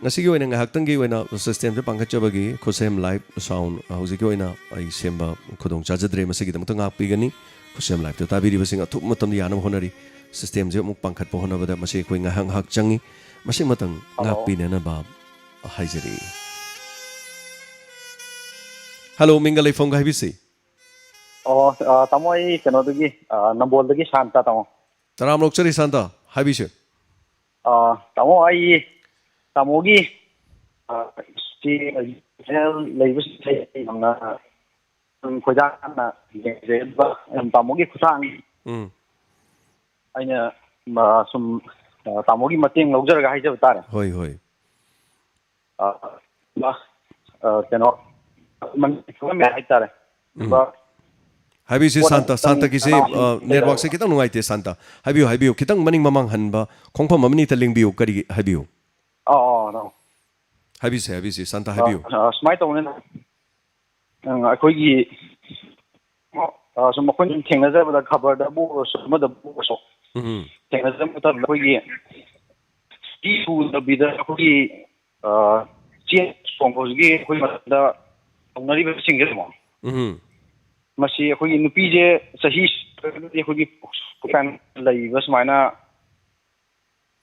ꯉꯁꯤꯒꯤ ꯑꯣꯏꯅ, ꯉꯥꯏꯍꯥꯛꯇꯪꯒꯤ ꯑꯣꯏꯅ ꯁꯤꯁꯇꯦꯝꯁꯦ ꯄꯥꯡꯈꯠꯆꯕꯒꯤ ꯈꯨꯠꯁꯦꯝ ꯂꯥꯏꯚ ꯁꯥꯎꯟ ꯍꯧꯖꯤꯛꯀꯤ ꯑꯣꯏꯅ ꯑꯩ ꯁꯦꯝꯕ ꯈꯨꯗꯣꯡ ꯆꯥꯖꯗ꯭ꯔꯦ꯫ ꯃꯁꯤꯒꯤꯗꯃꯛꯇ ꯉꯥꯛꯄꯤꯒꯅꯤ꯫ ꯈꯨꯠꯁꯦꯝ ꯂꯥꯏꯚꯇ ꯇꯥꯕꯤꯔꯤꯕꯁꯤꯡ ꯑꯊꯨꯕ ꯃꯇꯝꯗ ꯌꯥꯅꯕ ꯍꯣꯠꯅꯔꯤ꯫ ꯁꯤꯁꯇꯦꯝꯁꯦ ꯑꯃꯨꯛ ꯄꯥꯡꯈꯠꯄ ꯍꯣꯠꯅꯕꯗ ꯃꯁꯤ ꯑꯩꯈꯣꯏ ꯉꯥꯏꯍꯥꯛ ꯉꯥꯏꯍꯥꯛ ꯆꯪꯉꯤ꯫ ꯃꯁꯤ ꯑꯃꯇꯪ ꯍꯜꯂꯣ꯫ ꯉꯥꯛꯄꯤꯅꯅꯕ ꯍꯥꯏꯖꯔꯤ꯫ ꯍꯜꯂꯣ, ꯃꯤꯡꯒ ꯂꯩꯐꯝꯒ ꯍꯥꯏꯕꯤꯁꯤ꯫ ꯑꯣ, ꯑ, ꯇꯥꯃꯣ, ꯑꯩ ꯀꯩꯅꯣꯗꯒꯤ, ꯑ, ꯅꯝꯕꯣꯜꯗꯒꯤ ꯁꯥꯟꯇ, ꯇꯥꯃꯣ꯫ ꯇꯔꯥꯝ ꯑꯣꯛꯆꯔꯤ ꯁꯥꯟꯇ, ꯍꯥꯏꯕꯤꯁꯦ꯫ ꯑ, ꯇꯥꯃꯣ, ꯑꯩ ꯇꯥꯃꯣꯒꯤ, ꯑ, ꯁꯤ ꯂꯩꯕꯁꯤꯡꯁꯦ ꯑꯩ ꯌꯥꯝꯅ ꯑꯗꯨꯝ ꯈꯣꯏꯗꯥꯅ ꯌꯦꯡꯖꯩ꯫ ꯑꯗꯨꯒ ꯇꯥꯃꯣꯒꯤ ꯈꯨꯠꯊꯥꯡ ꯎꯝ꯫ ꯑꯩꯅ, ꯃ-, ꯁꯨꯝ, ꯑ, ꯇꯥꯃꯣꯒꯤ ꯃꯇꯦꯡ ꯂꯧꯖꯔꯒ ꯍꯥꯏꯖꯕ ꯇꯥꯔꯦ꯫ ꯍꯣꯏ, ꯍꯣꯏ꯫ ꯑ, ꯑ, ꯀꯩꯅꯣ, ꯃꯅꯤꯄꯨꯔ ꯍꯥꯏꯇꯥꯔꯦ꯫ ꯎꯝ꯫ ꯑꯗꯨꯒ ꯍꯥꯏꯕꯤꯁꯤ ꯄꯣꯠ ꯁꯥꯟꯇ, ꯑꯃꯇꯪ ꯁꯥꯟꯇꯒꯤꯁꯤ, ꯅꯅꯥꯎꯁꯤꯡ ꯑ, ꯍꯥꯏꯖꯔꯒ꯫ ꯅꯦꯠꯋꯥꯛꯁꯦ ꯈꯤꯇꯪ ꯅꯨꯡꯉꯥꯏꯇꯦ ꯁꯥꯟꯇ꯫ ꯍꯥꯏꯕꯤꯌꯨ, ꯍꯥꯏꯕꯤꯌꯨ꯫ ꯈꯤꯇꯪ ꯃꯅꯤꯡ ꯃꯃꯥꯡ ꯍꯟꯕ, ꯈꯣꯡꯐꯝ ꯑꯃꯅꯤꯇ ꯂꯦꯡꯕꯤꯌꯨ, ꯀꯔꯤ ꯍꯥꯏꯕꯤꯌꯨ꯫ ꯑꯧ, ꯑꯧ, ꯑꯧ꯫ ꯍꯥꯏꯕꯤꯁꯦ, ꯍꯥꯏꯕꯤꯁꯦ, ꯁꯥꯟꯇ, ꯍꯥꯏꯕꯤꯌꯨ꯫ ꯑ, ꯁꯨꯃꯥꯏꯅ ꯇꯧꯕꯅꯤꯅ, ꯑ, ꯑꯩꯈꯣꯏꯒꯤ, ꯑ, ꯁꯨꯝ ꯑꯩꯈꯣꯏꯅ ꯊꯦꯡꯅꯖꯕꯗ, ꯈꯕꯔꯗꯕꯨ ꯑꯣꯏꯔꯁꯨ, ꯑꯃꯗꯕꯨ ꯑꯣꯏꯔꯁꯨ, ꯎꯝ, ꯊꯦꯡꯅꯖꯕ ꯃꯇꯝꯗ ꯑꯩꯈꯣꯏꯒꯤ ꯆꯍꯤ ꯁꯨꯗꯕꯤꯗ ꯑꯩꯈꯣꯏꯒꯤ, ꯑ, ꯆꯦꯟ ꯆꯣꯡꯕ ꯍꯧꯖꯤꯛꯀꯤ ꯑꯩꯈꯣꯏ ꯃꯇꯝꯗ ꯇꯧꯅꯔꯤꯕꯁꯤꯡꯁꯦ ꯑꯃꯨꯛ, ꯎꯝ, ꯃꯁꯤ ꯑꯩꯈꯣꯏꯒꯤ ꯅꯨꯄꯤꯁꯦ ꯆꯍꯤ ꯁꯨꯔꯒꯗꯤ ꯑꯩꯈꯣꯏꯒꯤ ꯀꯥꯏꯅ ꯂꯩꯔꯤꯕ ꯁꯨꯃꯥꯏꯅ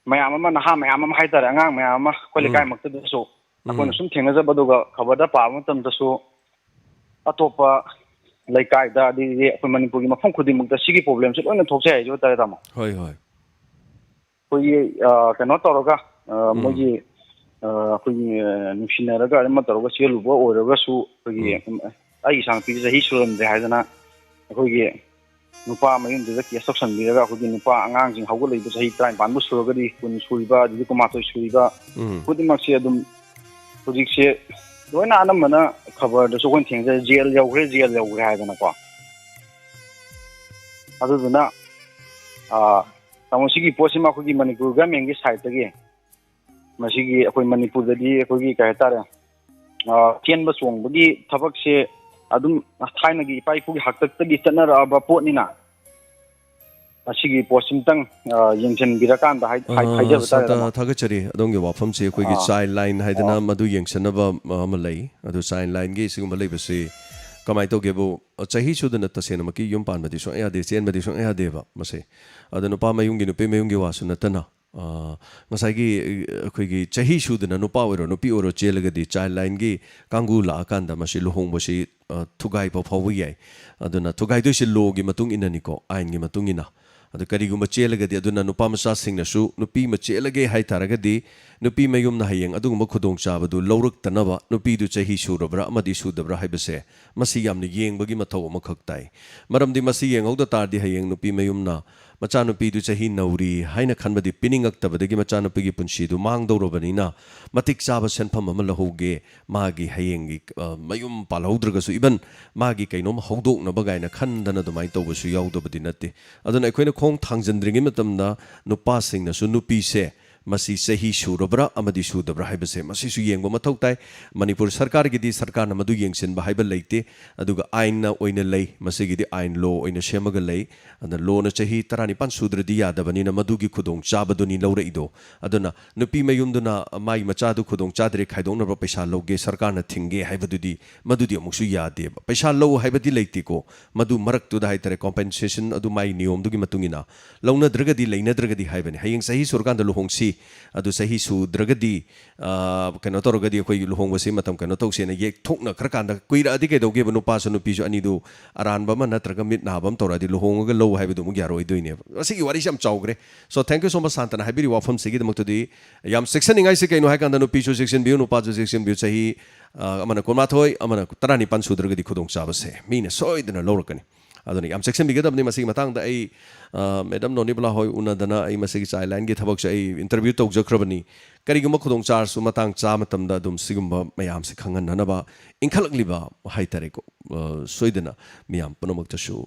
ꯃꯌꯥꯝ ꯑꯃ, ꯅꯍꯥ ꯃꯌꯥꯝ ꯑꯃ ꯍꯥꯏꯇꯥꯔꯦ, ꯑꯉꯥꯡ ꯃꯌꯥꯝ ꯑꯃ ꯑꯩꯈꯣꯏ ꯎꯝ. ꯂꯩꯀꯥꯏꯃꯛꯇꯗꯁꯨ ꯑꯩꯈꯣꯏꯅ ꯁꯨꯝ ꯊꯦꯡꯅꯖꯕ, ꯑꯗꯨꯒ ꯈꯕꯔꯗ ꯄꯥꯕ ꯃꯇꯝꯗꯁꯨ ꯑꯇꯣꯞꯄ ꯂꯩꯀꯥꯏꯗ, ꯑꯗꯩꯗꯤ ꯑꯩꯈꯣꯏ ꯃꯅꯤꯄꯨꯔꯒꯤ ꯃꯐꯝ ꯈꯨꯗꯤꯡꯃꯛꯇ ꯁꯤꯒꯤ ꯄ꯭ꯔꯣꯕ꯭ꯂꯦꯝꯁꯦ ꯂꯣꯏꯅ ꯊꯣꯛꯆꯩ ꯍꯥꯏꯖꯕ ꯇꯥꯔꯦ, ꯇꯥꯃꯣ꯫ ꯍꯣꯏ, ꯍꯣꯏ. ꯑꯩꯈꯣꯏꯒꯤ, ꯑ, ꯀꯩꯅꯣ ꯇꯧꯔꯒ, ꯑ, ꯃꯣꯏꯒꯤ, ꯑ, ꯑꯩꯈꯣꯏꯒꯤ, ꯑ, ꯅꯨꯡꯁꯤꯅꯔꯒ ꯑꯃ ꯇꯧꯔꯒ ꯆꯦꯜꯂꯨꯕ ꯑꯣꯏꯔꯒꯁꯨ, ꯑꯩꯈꯣꯏꯒꯤ, ꯑꯩꯒꯤ ꯏꯆꯥꯅꯨꯄꯤꯁꯦ ꯆꯍꯤ ꯁꯨꯔꯝꯗ꯭ꯔꯦ ꯍꯥꯏꯗꯅ ꯑꯩꯈꯣꯏꯒꯤ ꯅꯨꯄꯥ ꯃꯌꯨꯝꯗꯨꯗ ꯀꯦꯁ ꯇꯧꯁꯟꯕꯤꯔꯒ, ꯑꯩꯈꯣꯏꯒꯤ ꯅꯨꯄꯥ ꯑꯉꯥꯡꯁꯤꯡ ꯍꯧꯒꯠꯂꯛꯏꯕ ꯆꯍꯤ ꯇꯔꯥꯅꯤꯄꯥꯟꯕꯨ ꯁꯨꯔꯒꯗꯤ, ꯀꯨꯟ ꯁꯨꯔꯤꯕ, ꯑꯗꯨꯗꯒꯤ ꯀꯨꯟꯃꯥꯊꯣꯏ ꯁꯨꯔꯤꯕ ꯎꯝ. ꯈꯨꯗꯤꯡꯃꯛꯁꯦ ꯑꯗꯨꯝ ꯍꯧꯖꯤꯛꯁꯦ ꯂꯣꯏꯅ ꯑꯅꯝꯕꯅ ꯈꯕꯔꯗꯁꯨ ꯑꯩꯈꯣꯏꯅ ꯊꯦꯡꯅꯖꯩ, "ꯖꯦꯜ ꯌꯧꯈ꯭ꯔꯦ, ꯖꯦꯜ ꯌꯧꯈ꯭ꯔꯦ" ꯍꯥꯏꯗꯅꯀꯣ꯫ ꯑꯗꯨꯗꯨꯅ, ꯑ, ꯇꯥꯃꯣ, ꯁꯤꯒꯤ ꯄꯣꯠꯁꯤꯃ ꯑꯩꯈꯣꯏꯒꯤ ꯃꯅꯤꯄꯨꯔ ꯒꯃꯦꯟꯒꯤ ꯁꯥꯏꯠꯇꯒꯤ, ꯃꯁꯤꯒꯤ ꯑꯩꯈꯣꯏ ꯃꯅꯤꯄꯨꯔꯗꯗꯤ ꯑꯩꯈꯣꯏꯒꯤ ꯀꯩ ꯍꯥꯏꯇꯥꯔꯦ, ꯑ, ꯆꯦꯟꯕ ꯆꯣꯡꯕꯒꯤ ꯊꯕꯛꯁꯦ ꯑꯗꯨꯝ ꯊꯥꯏꯅꯒꯤ ꯏꯄꯥ ꯏꯄꯨꯒꯤ ꯍꯥꯛꯇꯛꯇꯒꯤ ꯆꯠꯅꯔꯛꯑꯕ ꯄꯣꯠꯅꯤꯅ, ꯃꯁꯤꯒꯤ ꯄꯣꯠꯁꯤꯃꯇꯪ, ꯑ, ꯌꯦꯡꯁꯤꯟꯕꯤꯔꯀꯥꯟꯗ ꯍꯥꯏ-, ꯍꯥꯏ-, ꯑ, ꯍꯥꯏꯖꯕ ꯇꯥꯔꯦ, ꯁꯥꯟꯇ, ꯇꯥꯃꯣ꯫ ꯊꯥꯒꯠꯆꯔꯤ ꯑꯗꯣꯝꯒꯤ ꯋꯥꯐꯝꯁꯦ꯫ ꯑꯩꯈꯣꯏꯒꯤ ꯑꯥ. ꯆꯥꯏꯜ ꯂꯥꯏꯟ ꯍꯥꯏꯗꯅ ꯑꯥ. ꯃꯗꯨ ꯌꯦꯡꯁꯤꯟꯅꯕ ꯑꯃ ꯂꯩ꯫ ꯑꯗꯨ ꯆꯥꯏꯜ ꯂꯥꯏꯟꯒꯤ ꯁꯤꯒꯨꯝꯕ ꯂꯩꯕꯁꯤ ꯀꯃꯥꯏꯅ ꯇꯧꯒꯦꯕꯨ, ꯆꯍꯤ ꯁꯨꯗꯅ ꯇꯁꯦꯡꯅꯃꯛꯀꯤ ꯌꯨꯝ ꯄꯥꯟꯕꯗꯤ ꯁꯨꯡꯌꯥ ꯌꯥꯗꯦ, ꯆꯦꯟꯕꯗꯤ ꯁꯨꯡꯌꯥ ꯌꯥꯗꯦꯕ ꯃꯁꯦ꯫ ꯑꯗꯣ ꯅꯨꯄꯥ ꯃꯌꯨꯝꯒꯤ, ꯅꯨꯄꯤ ꯃꯌꯨꯝꯒꯤ ꯋꯥꯁꯨ ꯅꯠꯇꯅ, ꯑ, ꯉꯁꯥꯏꯒꯤ, ꯑ, ꯑꯩꯈꯣꯏꯒꯤ ꯆꯍꯤ ꯁꯨꯗꯅ ꯅꯨꯄꯥ ꯑꯣꯏꯔꯣ ꯅꯨꯄꯤ ꯑꯣꯏꯔꯣ ꯆꯦꯜꯂꯒꯗꯤ ꯆꯥꯏꯜ ꯂꯥꯏꯟꯒꯤ ꯀꯥꯡꯕꯨ ꯂꯥꯛꯑꯀꯥꯟꯗ ꯃꯁꯤ ꯂꯨꯍꯣꯡꯕꯁꯤ, ꯑ, ꯊꯨꯒꯥꯏꯕ ꯐꯥꯎꯕ ꯌꯥꯏ꯫ ꯑꯗꯨꯅ ꯊꯨꯒꯥꯏꯗꯣꯏꯁꯦ ꯂꯣꯒꯤ ꯃꯇꯨꯡ ꯏꯟꯅꯅꯤꯀꯣ, ꯑꯥꯏꯟꯒꯤ ꯃꯇꯨꯡ ꯏꯟꯅ꯫ ꯑꯗꯨ ꯀꯔꯤꯒꯨꯝꯕ ꯆꯦꯜꯂꯒꯗꯤ, ꯑꯗꯨꯅ ꯅꯨꯄꯥ ꯃꯆꯥꯁꯤꯡꯅꯁꯨ ꯅꯨꯄꯤ ꯑꯃ ꯆꯦꯜꯂꯒꯦ ꯍꯥꯏ ꯇꯥꯔꯒꯗꯤ, ꯅꯨꯄꯤ ꯃꯌꯨꯝꯅ ꯍꯌꯦꯡ ꯑꯗꯨꯒꯨꯝꯕ ꯈꯨꯗꯣꯡꯆꯥꯕꯗꯨ ꯂꯧꯔꯛꯇꯅꯕ, ꯅꯨꯄꯤꯗꯨ ꯆꯍꯤ ꯁꯨꯔꯕ꯭ꯔꯥ ꯑꯃꯗꯤ ꯁꯨꯗꯕ꯭ꯔꯥ ꯍꯥꯏꯕꯁꯦ, ꯃꯁꯤ ꯌꯥꯝꯅ ꯌꯦꯡꯕꯒꯤ ꯃꯊꯧ ꯑꯃꯈꯛ ꯇꯥꯏ꯫ ꯃꯔꯝꯗꯤ ꯃꯁꯤ ꯌꯦꯡꯍꯧꯗ ꯇꯥꯔꯗꯤ, ꯍꯌꯦꯡ ꯅꯨꯄꯤ ꯃꯌꯨꯝꯅ ꯃꯆꯥꯅꯨꯄꯤꯗꯨ ꯆꯍꯤ ꯅꯧꯔꯤ ꯍꯥꯏꯅ ꯈꯟꯕꯗꯤ ꯄꯤꯅꯤꯡꯉꯛꯇꯕꯗꯒꯤ ꯃꯆꯥꯅꯨꯄꯤꯒꯤ ꯄꯨꯟꯁꯤꯗꯨ ꯃꯥꯡꯗꯧꯔꯕꯅꯤꯅ, ꯃꯇꯤꯛ ꯆꯥꯕ ꯁꯦꯟꯐꯝ ꯑꯃ ꯂꯧꯍꯧꯒꯦ, ꯃꯥꯒꯤ ꯍꯌꯦꯡꯒꯤ, ꯑ, ꯃꯌꯨꯝ ꯄꯥꯜꯍꯧꯗ꯭ꯔꯒꯁꯨ, even ꯃꯥꯒꯤ ꯀꯩꯅꯣꯝ ꯍꯧꯗꯣꯛꯅꯕ ꯀꯥꯏꯅ ꯈꯟꯗꯅ ꯑꯗꯨꯃꯥꯏꯅ ꯇꯧꯕꯁꯨ ꯌꯥꯎꯗꯕꯗꯤ ꯅꯠꯇꯦ꯫ ꯑꯗꯨꯅ ꯑꯩꯈꯣꯏꯅ ꯈꯣꯡ ꯊꯥꯡꯖꯤꯟꯗ꯭ꯔꯤꯉꯩ ꯃꯇꯝꯗ ꯅꯨꯄꯥꯁꯤꯡꯅꯁꯨ ꯅꯨꯄꯤꯁꯦ ꯃꯁꯤ ꯆꯍꯤ ꯁꯨꯔꯕ꯭ꯔꯥ ꯑꯃꯗꯤ ꯁꯨꯗꯕ꯭ꯔꯥ ꯍꯥꯏꯕꯁꯦ ꯃꯁꯤꯁꯨ ꯌꯦꯡꯕ ꯃꯊꯧ ꯇꯥꯏ꯫ ꯃꯅꯤꯄꯨꯔ ꯁꯔꯀꯥꯔꯒꯤꯗꯤ ꯁꯔꯀꯥꯔꯅ ꯃꯗꯨ ꯌꯦꯡꯁꯤꯟꯕ ꯍꯥꯏꯕ ꯂꯩꯇꯦ, ꯑꯗꯨꯒ ꯑꯥꯏꯟꯅ ꯑꯣꯏꯅ ꯂꯩ꯫ ꯃꯁꯤꯒꯤꯗꯤ ꯑꯥꯏꯟ ꯂꯣ ꯑꯣꯏꯅ ꯁꯦꯝꯃꯒ ꯂꯩ꯫ ꯑꯗꯨꯅ ꯂꯣꯅ ꯆꯍꯤ ꯇꯔꯥꯅꯤꯄꯥꯟ ꯁꯨꯗ꯭ꯔꯗꯤ ꯌꯥꯗꯕꯅꯤꯅ ꯃꯗꯨꯒꯤ ꯈꯨꯗꯣꯡꯆꯥꯕꯗꯨꯅꯤ ꯂꯧꯔꯛꯏꯗꯣ꯫ ꯑꯗꯨꯅ ꯅꯨꯄꯤ ꯃꯌꯨꯝꯗꯨꯅ ꯃꯥꯒꯤ ꯃꯆꯥꯗꯨ ꯈꯨꯗꯣꯡ ꯆꯥꯗ꯭ꯔꯦ, ꯈꯥꯏꯗꯣꯛꯅꯕ ꯄꯩꯁꯥ ꯂꯧꯒꯦ, ꯁꯔꯀꯥꯔꯅ ꯊꯤꯡꯒꯦ ꯍꯥꯏꯕꯗꯨꯗꯤ, ꯃꯗꯨꯗꯤ ꯑꯃꯨꯛꯁꯨ ꯌꯥꯗꯦꯕ꯫ ꯄꯩꯁꯥ ꯂꯧ ꯍꯥꯏꯕꯗꯤ ꯂꯩꯇꯦꯀꯣ, ꯃꯗꯨ ꯃꯔꯛꯇꯨꯗ ꯍꯥꯏꯇꯥꯔꯦ, compensation ꯑꯗꯨ ꯃꯥꯒꯤ ꯅꯤꯌꯣꯝꯗꯨꯒꯤ ꯃꯇꯨꯡ ꯏꯟꯅ ꯂꯧꯅꯗ꯭ꯔꯒꯗꯤ ꯂꯩꯅꯗ꯭ꯔꯒꯗꯤ ꯍꯥꯏꯕꯅꯤ꯫ ꯍꯌꯦꯡ ꯆꯍꯤ ꯁꯨꯔꯀꯥꯟꯗ ꯂꯨꯍꯣꯡꯁꯤ, ꯑꯗꯨ ꯆꯍꯤ ꯁꯨꯗ꯭ꯔꯒꯗꯤ, ꯑ, ꯀꯩꯅꯣ ꯇꯧꯔꯒꯗꯤ ꯑꯩꯈꯣꯏꯒꯤ ꯂꯨꯍꯣꯡꯕꯁꯤ ꯃꯇꯝ ꯀꯩꯅꯣ ꯇꯧꯁꯦꯅ ꯌꯦꯛꯊꯣꯛꯅꯈ꯭ꯔꯀꯥꯟꯗ ꯀꯨꯏꯔꯛꯑꯗꯤ ꯀꯩꯗꯧꯒꯦꯕ, ꯅꯨꯄꯥꯁꯨ ꯅꯨꯄꯤꯁꯨ ꯑꯅꯤꯗꯨ ꯑꯔꯥꯟꯕ ꯑꯃ ꯅꯠꯇ꯭ꯔꯒ ꯃꯤꯠ ꯅꯥꯕ ꯑꯃ ꯇꯧꯔꯛꯑꯗꯤ ꯂꯨꯍꯣꯡꯉꯒ ꯂꯧ ꯍꯥꯏꯕꯗꯨ ꯑꯃꯨꯛ ꯌꯥꯔꯣꯏꯗꯣꯏꯅꯦꯕ꯫ ꯃꯁꯤꯒꯤ ꯋꯥꯔꯤꯁꯤ ꯌꯥꯝ ꯆꯥꯎꯈ꯭ꯔꯦ꯫ So, thank you so much, ꯁꯥꯟꯇꯅ ꯍꯥꯏꯕꯤꯔꯤꯕ ꯋꯥꯐꯝꯁꯤꯒꯤꯗꯃꯛꯇꯗꯤ꯫ ꯌꯥꯝ ꯆꯦꯛꯁꯤꯟꯅꯤꯡꯉꯥꯏꯁꯤ ꯀꯩꯅꯣ ꯍꯥꯏꯀꯥꯟꯗ ꯅꯨꯄꯤꯁꯨ ꯆꯦꯛꯁꯤꯟꯕꯤꯌꯨ, ꯅꯨꯄꯥꯁꯨ ꯆꯦꯛꯁꯤꯟꯕꯤꯌꯨ꯫ ꯆꯍꯤ, ꯑ, ꯑꯃꯅ ꯀꯨꯟꯃꯥꯊꯣꯏ, ꯑꯃꯅ ꯇꯔꯥꯅꯤꯄꯥꯟ ꯁꯨꯗ꯭ꯔꯒꯗꯤ ꯈꯨꯗꯣꯡꯆꯥꯕꯁꯦ ꯃꯤꯅ ꯁꯣꯏꯗꯅ ꯂꯧꯔꯛꯀꯅꯤ꯫ ꯑꯗꯨꯅ ꯌꯥꯝ ꯆꯦꯛꯁꯤꯟꯕꯤꯒꯗꯕꯅꯤ꯫ ꯃꯁꯤꯒꯤ ꯃꯇꯥꯡꯗ ꯑꯩ, ꯑ, ꯃꯦꯗꯝ ꯅꯣꯅꯤꯕꯂꯥ ꯍꯣꯏ ꯎꯅꯗꯅ ꯑꯩ ꯃꯁꯤꯒꯤ child lineꯒꯤ ꯊꯕꯛꯁꯦ ꯑꯩ interview ꯇꯧꯖꯈ꯭ꯔꯕꯅꯤ꯫ ꯀꯔꯤꯒꯨꯝꯕ ꯈꯨꯗꯣꯡ ꯆꯥꯔꯁꯨ ꯃꯇꯥꯡ ꯆꯥ ꯃꯇꯝꯗ ꯑꯗꯨꯝ ꯁꯤꯒꯨꯝꯕ ꯃꯌꯥꯝꯁꯦ ꯈꯪꯍꯟꯅꯅꯕ ꯏꯟꯈꯠꯂꯛꯂꯤꯕ ꯍꯥꯏꯇꯥꯔꯦꯀꯣ, ꯑ, ꯁꯣꯏꯗꯅ ꯃꯤꯌꯥꯝ ꯄꯨꯝꯅꯃꯛꯇꯁꯨ,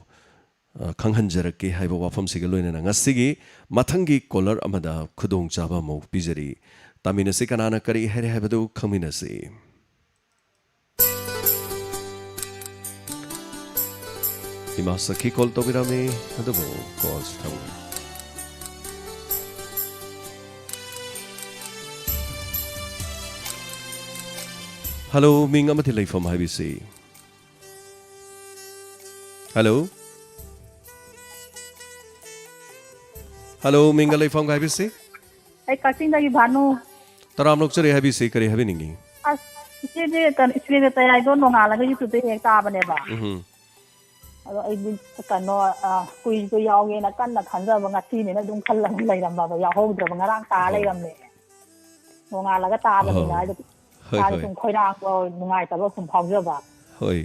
ꯑ, ꯈꯪꯍꯟꯖꯔꯛꯀꯦ ꯍꯥꯏꯕ ꯋꯥꯐꯝꯁꯤꯒ ꯂꯣꯏꯅꯅ ꯉꯁꯤꯒꯤ ꯃꯊꯪꯒꯤ caller ꯑꯃꯗ ꯈꯨꯗꯣꯡꯆꯥꯕ ꯑꯃꯨꯛ ꯄꯤꯖꯔꯤ꯫ ꯇꯥꯃꯤꯟꯅꯁꯤ, ꯀꯅꯥꯅ ꯀꯔꯤ ꯍꯥꯏꯔꯦ ꯍꯥꯏꯕꯗꯨ ꯈꯪꯃꯤꯟꯅꯁꯤ꯫ ꯏꯃꯥ ꯁꯈꯤ call ꯇꯧꯕꯤꯔꯝꯃꯤ, ꯑꯗꯨꯕꯨ callꯁꯤ ꯊꯝꯈ꯭ꯔꯦ꯫ Hello, ꯃꯤꯡ ꯑꯃꯗꯤ ꯂꯩꯐꯝ ꯍꯥꯏꯕꯤꯁꯤ꯫ Hello? Hello, ꯃꯤꯡꯒ ꯂꯩꯐꯝꯒ ꯍꯥꯏꯕꯤꯁꯤ꯫ ꯑꯩ ꯀꯛꯆꯤꯡꯗꯒꯤ ꯚꯥꯅꯨ꯫ ꯇꯔꯥꯝꯅ ꯑꯣꯛꯆꯔꯤ, ꯍꯥꯏꯕꯤꯁꯤ, ꯀꯔꯤ ꯍꯥꯏꯕꯤꯅꯤꯡꯉꯤ? ꯑꯁ, ꯏꯆꯦꯁꯦ ꯀꯩꯅꯣ, ꯏꯁꯄ꯭ꯔꯦꯒ ꯇꯌꯥꯏꯗꯣ ꯅꯣꯡꯉꯥꯜꯂꯒ YouTube-ꯇ ꯍꯦꯛ ꯇꯥꯕꯅꯦꯕ꯫ ꯎꯝ꯫ ꯑꯗꯣ ꯑꯩꯗꯤ ꯀꯩꯅꯣ, ꯑ, ꯀꯨꯏꯁꯨ ꯌꯥꯎꯒꯦꯅ ꯀꯟꯅ ꯈꯟꯖꯕ, ꯉꯁꯤꯅꯦꯅ ꯑꯗꯨꯝ ꯈꯜꯂꯒ ꯂꯩꯔꯝꯃꯕ, ꯌꯥꯎꯍꯧꯗ꯭ꯔꯕ, ꯉꯔꯥꯡ ꯇꯥ ꯑꯣ꯫ ꯂꯩꯔꯝꯃꯦ꯫ ꯅꯣꯡꯉꯥꯜꯂꯒ ꯇꯥꯕꯅꯤꯅ ꯑꯣ꯫ ꯍꯥꯏꯗꯤ ꯍꯣꯏ, ꯏꯁꯥꯗ ꯍꯣꯏ꯫ ꯁꯨꯝ ꯈꯣꯏꯔꯥꯡꯕ, ꯅꯨꯡꯉꯥꯏꯇꯕ ꯁꯨꯝ ꯐꯥꯎꯖꯕ꯫ ꯍꯣꯏ꯫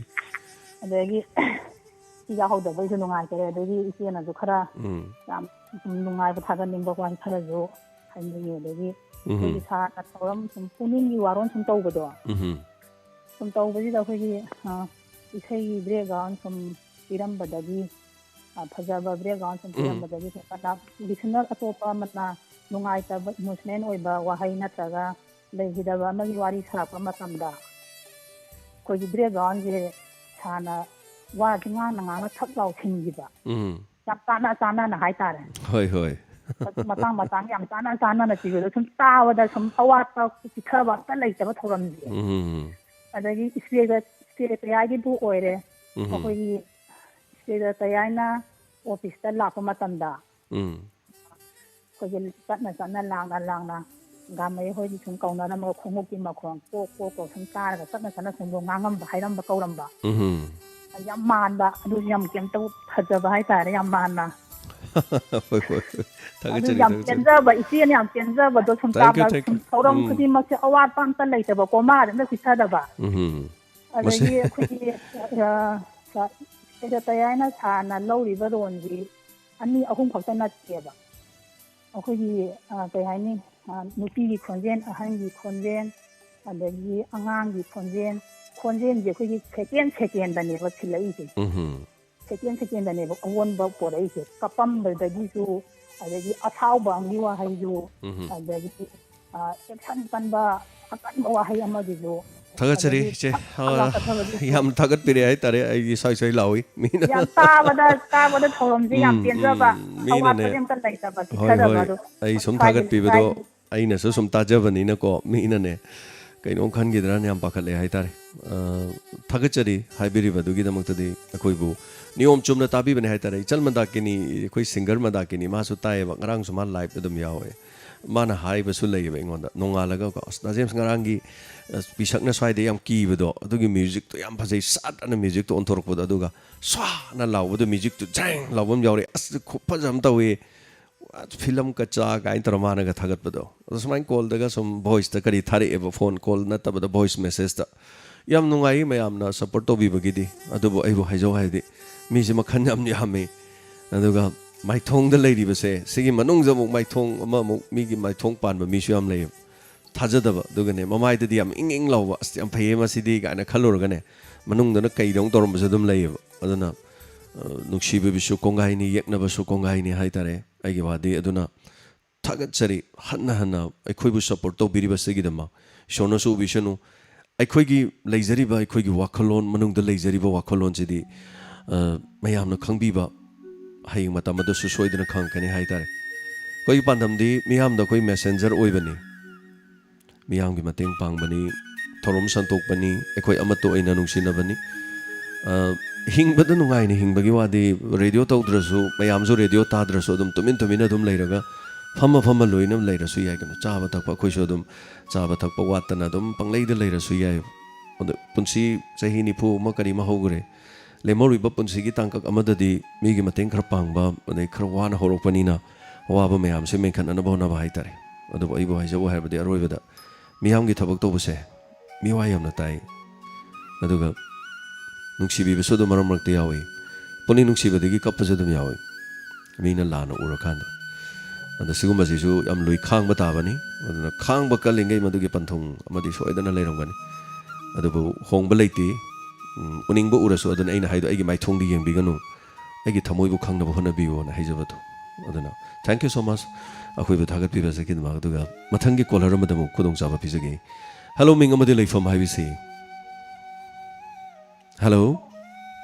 ꯑꯗꯒꯤ ꯁꯤ ꯌꯥꯎꯍꯧꯗꯕꯩꯁꯨ ꯅꯨꯡꯉꯥꯏꯇꯔꯦ꯫ ꯑꯗꯒꯤ ꯏꯆꯦꯅꯁꯨ ꯈꯔ ꯎꯝ꯫ ꯌꯥꯝ ꯁꯨꯝ ꯅꯨꯡꯉꯥꯏꯕ ꯊꯥꯒꯠꯅꯤꯡꯕ ꯋꯥꯍꯩ ꯈꯔꯁꯨ ꯍꯥꯏꯅꯤꯡꯉꯤ꯫ ꯑꯗꯒꯤ ꯎꯝ꯫ ꯑꯩꯈꯣꯏꯒꯤ ꯁꯥꯔꯅ ꯊꯧꯔꯝ ꯁꯨꯝ ꯄꯨꯛꯅꯤꯡꯒꯤ ꯋꯥꯔꯣꯜ ꯁꯨꯝ ꯇꯧꯕꯗꯣ, ꯎꯝ꯫ ꯁꯨꯝ ꯇꯧꯕꯁꯤꯗ ꯑꯩꯈꯣꯏꯒꯤ, ꯑ, ꯏꯁꯩꯒꯤ background ꯁꯨꯝ ꯄꯤꯔꯝꯕꯗꯒꯤ, ꯑ, ꯐꯖꯕ background ꯁꯨꯝ ꯎꯝ꯫ ꯄꯤꯔꯝꯕꯗꯒꯤ ꯁꯨꯝ ꯀꯅꯥ listener ꯑꯇꯣꯞꯄ ꯑꯃꯅ ꯅꯨꯡꯉꯥꯏꯇꯕ, ꯏꯃꯣꯁꯅꯦꯜ ꯑꯣꯏꯕ ꯋꯥꯍꯩ ꯅꯠꯇ꯭ꯔꯒ ꯂꯩꯈꯤꯗꯕ ꯑꯃꯒꯤ ꯋꯥꯔꯤ ꯁꯥꯔꯛꯄ ꯃꯇꯝꯗ ꯑꯩꯈꯣꯏꯒꯤ ꯕꯦꯛꯒ꯭ꯔꯥꯎꯟꯁꯦ ꯁꯥꯔꯅ ꯋꯥꯁꯤ ꯉꯥꯡꯅ ꯉꯥꯡꯅ ꯊꯛ ꯂꯥꯎ ꯁꯤꯟꯈꯤꯕ꯫ ꯎꯝ꯫ ꯌꯥꯝ ꯆꯥꯟꯅ ꯆꯥꯟꯅꯅ ꯍꯥꯏꯇꯥꯔꯦ꯫ ꯍꯣꯏ, ꯍꯣꯏ꯫ ꯃꯇꯥꯡ ꯃꯇꯥꯡ ꯌꯥꯝ ꯆꯥꯟꯅ ꯆꯥꯟꯅꯅ ꯄꯤꯕꯗꯣ ꯁꯨꯝ ꯇꯥꯕꯗ ꯁꯨꯝ ꯑꯋꯥꯠꯄ ꯆꯤꯊꯕ ꯑꯝꯇ ꯂꯩꯇꯕ ꯊꯧꯔꯝꯁꯦ꯫ ꯎꯝ꯫ ꯑꯗꯒꯤ ꯏꯁꯄꯦꯛꯇ, ꯏꯁꯄꯦꯛꯇ ꯍꯥꯏꯒꯤꯕꯨ ꯑꯣꯏꯔꯦ꯫ ꯎꯝ꯫ ꯑꯩꯈꯣꯏꯒꯤ ꯏꯁꯄꯦꯛꯇ ꯍꯥꯏꯅ ꯑꯣꯐꯤꯁꯇ ꯂꯥꯛꯄ ꯃꯇꯝꯗ ꯎꯝ꯫ ꯑꯩꯈꯣꯏꯒꯤ ꯆꯠꯅ ꯆꯠꯅ ꯂꯥꯡꯅ ꯂꯥꯡꯅ ꯒꯥꯃꯩ ꯍꯣꯏꯒꯤ ꯁꯨꯝ ꯀꯧꯅꯔꯝꯃꯒ ꯈꯣꯡꯎꯞꯀꯤ ꯃꯈꯣꯟ ꯀꯣꯛ ꯀꯣꯛ ꯀꯣꯛ ꯁꯨꯝ ꯇꯥꯔꯒ ꯆꯠꯅ ꯆꯠꯅ ꯁꯨꯝ ꯉꯥꯡꯉꯝꯕ ꯍꯥꯏꯔꯝꯕ ꯀꯧꯔꯝꯕ꯫ ꯎꯝ꯫ ꯌꯥꯝ ꯃꯥꯟꯕ, ꯑꯗꯨ ꯌꯥꯝ ꯀꯩꯝꯇ ꯐꯖꯕ ꯍꯥꯏꯇꯥꯔꯦ, ꯌꯥꯝ ꯃꯥꯟꯅ꯫ ꯍꯣꯏ, ꯍꯣꯏ, ꯍꯣꯏ꯫ ꯑꯗꯨ ꯊꯥꯒꯠꯆꯔꯤ, ꯌꯥꯝ ꯊꯥꯒꯠꯆꯔꯤ꯫ ꯄꯦꯟꯖꯕ, ꯏꯆꯦꯅ ꯌꯥꯝ ꯄꯦꯟꯖꯕꯗꯣ ꯁꯨꯝ ꯇꯥꯕ, ꯊꯦꯡꯀ꯭ꯌꯨ, ꯊꯦꯡꯀ꯭ꯌꯨ꯫ ꯁꯨꯝ ꯊꯧꯔꯝ ꯎꯝ꯫ ꯈꯨꯗꯤꯡꯃꯛꯁꯦ ꯑꯋꯥꯠꯄ ꯑꯝꯇ ꯂꯩꯇꯕꯀꯣ, ꯃꯥꯗ ꯑꯝꯇ ꯆꯤꯊꯗꯕ꯫ ꯎꯝ꯫ ꯑꯗꯒꯤ ꯃꯁꯤ ꯑꯩꯈꯣꯏꯒꯤ, ꯑ, ꯁ-, ꯁꯦꯀ꯭ꯔꯦꯇꯔꯤ ꯍꯥꯏꯅ ꯁꯥꯔꯅ ꯂꯧꯔꯤꯕ ꯔꯣꯜꯁꯤ ꯑꯅꯤ ꯑꯍꯨꯝ ꯈꯛꯇ ꯅꯠꯇꯦꯕ꯫ ꯑꯩꯈꯣꯏꯒꯤ, ꯑ, ꯀꯩ ꯍꯥꯏꯅꯤ, ꯑ, ꯅꯨꯄꯤꯒꯤ ꯈꯣꯟꯖꯦꯜ, ꯑꯍꯟꯒꯤ ꯈꯣꯟꯖꯦꯜ, ꯑꯗꯒꯤ ꯑꯉꯥꯡꯒꯤ ꯈꯣꯟꯖꯦꯜ, ꯈꯣꯟꯖꯦꯜꯁꯦ ꯑꯩꯈꯣꯏꯒꯤ ꯁꯦꯀꯦꯟ ꯁꯦꯀꯦꯟꯗꯅꯦꯕ ꯊꯤꯜꯂꯛꯏꯁꯦ꯫ ꯎꯝꯍꯨꯝ꯫ ꯁꯦꯀꯦꯟ ꯁꯦꯀꯦꯟꯗꯅꯦꯕ ꯑꯑꯣꯟꯕ ꯄꯣꯔꯛꯏꯁꯦ꯫ ꯀꯞꯄꯝꯕꯗꯒꯤꯁꯨ, ꯑꯗꯒꯤ ꯑꯁꯥꯎꯕ ꯑꯃꯒꯤ ꯋꯥꯍꯩꯁꯨ, ꯎꯝꯍꯨꯝ꯫ ꯑꯗꯒꯤ, ꯑ, ꯑꯦꯛꯁꯟ ꯀꯟꯕ ꯑꯀꯟꯕ ꯋꯥꯍꯩ ꯑꯃꯒꯤꯁꯨ꯫ ꯊꯥꯒꯠꯆꯔꯤ, ꯑꯗꯒꯤ ꯏꯆꯦ꯫ ꯊꯛ ꯊꯛ ꯂꯥꯎ ꯑ, ꯀꯠꯊꯕꯒꯤꯁꯨ꯫ ꯌꯥꯝ ꯊꯥꯒꯠꯄꯤꯔꯦ ꯍꯥꯏꯇꯥꯔꯦ꯫ ꯑꯩꯗꯤ ꯁ꯭ꯋꯥꯏ ꯁ꯭ꯋꯥꯏ ꯂꯥꯎꯏ꯫ ꯃꯤꯅ ꯌꯥꯝ ꯇꯥꯕꯗ, ꯇꯥꯕꯗ ꯊꯧꯔꯝꯁꯦ ꯌꯥꯝ ꯎꯝ, ꯄꯦꯟꯖꯕ, ꯎꯝ, ꯃꯤꯅꯅꯦ꯫ ꯑꯋꯥꯠꯄꯗꯤ ꯑꯝꯇ ꯂꯩꯇꯕ, ꯍꯣꯏ, ꯆꯤꯊꯗꯕ ꯍꯣꯏ꯫ ꯑꯗꯣ꯫ ꯑꯩ ꯁꯨꯝ ꯍꯥꯏꯗꯤ ꯊꯥꯒꯠꯄꯤꯕꯗꯣ ꯂꯩꯀꯥꯏꯒꯤ ꯑꯩꯅꯁꯨ ꯁꯨꯝ ꯇꯥꯖꯕꯅꯤꯅꯀꯣ, ꯃꯤꯅꯅꯦ ꯀꯩꯅꯣꯝ ꯈꯟꯈꯤꯗ꯭ꯔꯅ ꯌꯥꯝ ꯄꯥꯈꯠꯂꯦ ꯍꯥꯏꯇꯥꯔꯦ꯫ ꯑ, ꯊꯥꯒꯠꯆꯔꯤ ꯍꯥꯏꯕꯤꯔꯤꯕꯗꯨꯒꯤꯗꯃꯛꯇꯗꯤ꯫ ꯑꯩꯈꯣꯏꯕꯨ ꯅꯤꯌꯣꯝ ꯆꯨꯝꯅ ꯇꯥꯕꯤꯕꯅꯦ ꯍꯥꯏꯇꯥꯔꯦ꯫ ꯏꯆꯜ ꯃꯟꯗꯥꯀꯤꯅꯤ, ꯑꯩꯈꯣꯏ ꯁꯤꯡꯒꯔ ꯃꯟꯗꯥꯀꯤꯅꯤ, ꯃꯥꯁꯨ ꯇꯥꯏꯌꯦꯕ, ꯉꯔꯥꯡꯁꯨ ꯃꯥ ꯂꯥꯏꯞ ꯑꯗꯨꯝ ꯌꯥꯎꯋꯦ꯫ ꯃꯥꯅ ꯍꯥꯏꯕꯁꯨ ꯂꯩꯌꯦꯕ ꯑꯩꯉꯣꯟꯗ, "ꯅꯣꯡꯉꯥꯜꯂꯒꯀꯣ, ꯑꯁ, ꯗꯥ ꯖꯦꯝꯁ ꯉꯔꯥꯡꯒꯤ, ꯑ, ꯄꯤꯁꯛꯅ ꯁ꯭ꯋꯥꯏꯗ ꯌꯥꯝ ꯀꯤꯕꯗꯣ, ꯑꯗꯨꯒꯤ ꯃ꯭ꯌꯨꯖꯤꯛꯇꯣ ꯌꯥꯝ ꯐꯖꯩ, ꯁꯠ ꯑꯅ ꯃ꯭ꯌꯨꯖꯤꯛꯇꯣ ꯑꯣꯟꯊꯣꯔꯛꯄꯗꯣ, ꯑꯗꯨꯒ ꯁ꯭ꯋꯥꯅ ꯂꯥꯎꯕꯗꯣ, ꯃ꯭ꯌꯨꯖꯤꯛꯇꯣ ꯖꯦꯡ ꯂꯥꯎꯕ ꯑꯃ ꯌꯥꯎꯔꯛꯑꯦ꯫ ꯑꯁ, ꯈꯨꯐꯖ ꯑꯃ ꯇꯧꯋꯦ꯫ ꯐꯤꯂꯝ ꯀꯆꯥ" ꯀꯥꯏꯅ ꯇꯧꯔ ꯃꯥꯅꯒ ꯊꯥꯒꯠꯄꯗꯣ꯫ ꯑꯗꯣ ꯁꯨꯃꯥꯏꯅ ꯀꯣꯜꯗꯒ ꯁꯨꯝ ꯚꯣꯏꯁꯇ ꯀꯔꯤ ꯊꯥꯔꯛꯑꯦꯕ, ꯐꯣꯟ ꯀꯣꯜ ꯅꯠꯇꯕꯗ ꯚꯣꯏꯁ ꯃꯦꯁꯦꯖꯇ꯫ ꯌꯥꯝ ꯅꯨꯡꯉꯥꯏ ꯃꯌꯥꯝꯅ ꯁꯞꯄꯣꯔꯠ ꯇꯧꯕꯤꯕꯒꯤꯗꯤ꯫ ꯑꯗꯨꯕꯨ ꯑꯩꯕꯨ ꯍꯥꯏꯖꯧ ꯍꯥꯏꯔꯗꯤ ꯃꯤꯁꯦ ꯃꯈꯜ ꯌꯥꯝ ꯌꯥꯝꯃꯤ꯫ ꯑꯗꯨꯒ ꯃꯥꯏꯊꯣꯡꯗ ꯂꯩꯔꯤꯕꯁꯦ, ꯁꯤꯒꯤ ꯃꯅꯨꯡꯗ ꯑꯃꯨꯛ ꯃꯥꯏꯊꯣꯡ ꯑꯃꯃꯨꯛ, ꯃꯤꯒꯤ ꯃꯥꯏꯊꯣꯡ ꯄꯥꯟꯕ ꯃꯤꯁꯨ ꯌꯥꯝ ꯂꯩꯌꯦꯕ꯫ ꯊꯥꯖꯗꯕ, ꯑꯗꯨꯒꯅꯦ ꯃꯃꯥꯏꯗꯗꯤ ꯌꯥꯝ ꯏꯪ ꯏꯪ ꯂꯥꯎꯕ, "ꯑꯁ, ꯌꯥꯝ ꯐꯩꯌꯦ ꯃꯁꯤꯗꯤ" ꯀꯥꯏꯅ ꯈꯜꯂꯨꯔꯒꯅꯦ, ꯃꯅꯨꯡꯗꯅ ꯀꯩꯗꯧ ꯇꯧꯔꯝꯕꯁꯨ ꯑꯗꯨꯝ ꯂꯩꯌꯦꯕ꯫ ꯑꯗꯨꯅ, ꯑ, ꯅꯨꯡꯁꯤꯕꯤꯕꯁꯨ ꯀꯣꯡꯒꯥꯏꯅꯤ, ꯌꯦꯛꯅꯕꯁꯨ ꯀꯣꯡꯒꯥꯏꯅꯤ ꯍꯥꯏꯇꯥꯔꯦ ꯑꯩꯒꯤ ꯋꯥꯗꯤ꯫ ꯑꯗꯨꯅ ꯊꯥꯒꯠꯆꯔꯤ꯫ ꯍꯟꯅ ꯍꯟꯅ ꯑꯩꯈꯣꯏꯕꯨ support ꯇꯧꯕꯤꯔꯤꯕꯁꯤꯒꯤꯗꯃꯛ ꯏꯁꯣꯔꯅꯁꯨ ꯎꯕꯤꯁꯅꯨ꯫ ꯑꯩꯈꯣꯏꯒꯤ ꯂꯩꯖꯔꯤꯕ, ꯑꯩꯈꯣꯏꯒꯤ ꯋꯥꯈꯜꯂꯣꯟ, ꯃꯅꯨꯡꯗ ꯂꯩꯖꯔꯤꯕ ꯋꯥꯈꯜꯂꯣꯟꯁꯤꯗꯤ, ꯑ, ꯃꯌꯥꯝꯅ ꯈꯪꯕꯤꯕ, ꯍꯌꯦꯡ ꯃꯇꯝ ꯑꯗꯨꯁꯨ ꯁꯣꯏꯗꯅ ꯈꯪꯉꯛꯀꯅꯤ ꯍꯥꯏꯇꯥꯔꯦ꯫ ꯑꯩꯈꯣꯏꯒꯤ ꯄꯥꯟꯗꯝꯗꯤ ꯃꯤꯌꯥꯝꯗ ꯑꯩꯈꯣꯏ messenger ꯑꯣꯏꯕꯅꯤ, ꯃꯤꯌꯥꯝꯒꯤ ꯃꯇꯦꯡ ꯄꯥꯡꯕꯅꯤ, ꯊꯧꯔꯝ ꯁꯟꯗꯣꯛꯄꯅꯤ, ꯑꯩꯈꯣꯏ ꯑꯃꯠꯇ ꯑꯣꯏꯅ ꯅꯨꯡꯁꯤꯅꯕꯅꯤ꯫ ꯑ, ꯍꯤꯡꯕꯗ ꯅꯨꯡꯉꯥꯏꯅ ꯍꯤꯡꯕꯒꯤ ꯋꯥꯗꯤ, radio ꯇꯧꯗ꯭ꯔꯁꯨ, ꯃꯌꯥꯝꯁꯨ radio ꯇꯥꯗ꯭ꯔꯁꯨ, ꯑꯗꯨꯝ ꯇꯨꯃꯤꯟ ꯇꯨꯃꯤꯟ ꯑꯗꯨꯝ ꯂꯩꯔꯒ, ꯐꯝꯃ ꯐꯝꯃ ꯂꯣꯏꯅ ꯂꯩꯔꯁꯨ ꯌꯥꯏ ꯀꯩꯅꯣ꯫ ꯆꯥꯕ ꯊꯛꯄ ꯑꯩꯈꯣꯏꯁꯨ ꯑꯗꯨꯝ ꯆꯥꯕ ꯊꯛꯄ ꯋꯥꯠꯇꯅ ꯑꯗꯨꯝ ꯄꯪꯂꯩꯗ ꯂꯩꯔꯁꯨ ꯌꯥꯏ꯫ ꯑꯗꯣ ꯄꯨꯟꯁꯤ ꯆꯍꯤ ꯅꯤꯐꯨ ꯑꯃ ꯀꯔꯤ ꯑꯃ ꯍꯧꯈ꯭ꯔꯦ, ꯂꯦꯝꯍꯧꯔꯤꯕ ꯄꯨꯟꯁꯤꯒꯤ ꯇꯥꯡꯀꯛ ꯑꯃꯗꯗꯤ ꯃꯤꯒꯤ ꯃꯇꯦꯡ ꯈꯔ ꯄꯥꯡꯕ, ꯑꯗꯩ ꯈꯔ ꯋꯥꯅ ꯍꯧꯔꯛꯄꯅꯤꯅ, ꯑꯋꯥꯕ ꯃꯌꯥꯝꯁꯦ ꯃꯦꯟꯈꯠꯅꯅꯕ ꯍꯣꯠꯅꯕ ꯍꯥꯏꯇꯥꯔꯦ꯫ ꯑꯗꯨꯕꯨ ꯑꯩꯕꯨ ꯍꯥꯏꯖꯧ ꯍꯥꯏꯔꯕꯗꯤ, ꯑꯔꯣꯏꯕꯗ ꯃꯤꯌꯥꯝꯒꯤ ꯊꯕꯛ ꯇꯧꯕꯁꯦ ꯃꯤꯋꯥ ꯌꯥꯝꯅ ꯇꯥꯏ, ꯑꯗꯨꯒ ꯅꯨꯡꯁꯤꯕꯤꯕꯁꯨ ꯑꯗꯨꯝ ꯃꯔꯛ ꯃꯔꯛꯇ ꯌꯥꯎꯏ꯫ ꯄꯨꯛꯅꯤꯡ ꯅꯨꯡꯁꯤꯕꯗꯒꯤ ꯀꯞꯄꯁꯨ ꯑꯗꯨꯝ ꯌꯥꯎꯏ, ꯃꯤꯅ ꯂꯥꯟꯅ ꯎꯔꯀꯥꯟꯗ꯫ ꯑꯗ ꯁꯤꯒꯨꯝꯕꯁꯤꯁꯨ ꯌꯥꯝ ꯂꯨꯏ, ꯈꯥꯡꯕ ꯇꯥꯕꯅꯤ꯫ ꯑꯗꯨꯅ ꯈꯥꯡꯕ ꯀꯜꯂꯤꯉꯩ ꯃꯗꯨꯒꯤ ꯄꯟꯊꯨꯡ ꯑꯃꯗꯤ ꯁꯣꯏꯗꯅ ꯂꯩꯔꯝꯒꯅꯤ꯫ ꯑꯗꯨꯕꯨ ꯍꯣꯡꯕ ꯂꯩꯇꯦ꯫ ꯎꯝ, ꯎꯅꯤꯡꯕ ꯎꯔꯁꯨ, ꯑꯗꯨꯅ ꯑꯩꯅ ꯍꯥꯏꯗꯣ, ꯑꯩꯒꯤ ꯃꯥꯏꯊꯣꯡꯗ ꯌꯦꯡꯕꯤꯒꯅꯨ, ꯑꯩꯒꯤ ꯊꯃꯣꯏꯕꯨ ꯈꯪꯅꯕ ꯍꯣꯠꯅꯕꯤꯌꯨꯅ ꯍꯥꯏꯖꯕꯗꯣ꯫ ꯑꯗꯨꯅ thank you so much ꯑꯩꯈꯣꯏꯕꯨ ꯊꯥꯒꯠꯄꯤꯕꯁꯤꯒꯤꯗꯃꯛ꯫ ꯑꯗꯨꯒ ꯃꯊꯪꯒꯤ caller ꯑꯃꯗ ꯑꯃꯨꯛ ꯈꯨꯗꯣꯡꯆꯥꯕ ꯄꯤꯖꯒꯦ꯫ Hello, ꯃꯤꯡ ꯑꯃꯗꯤ ꯂꯩꯐꯝ ꯍꯥꯏꯕꯤꯁꯤ꯫ Hello꯫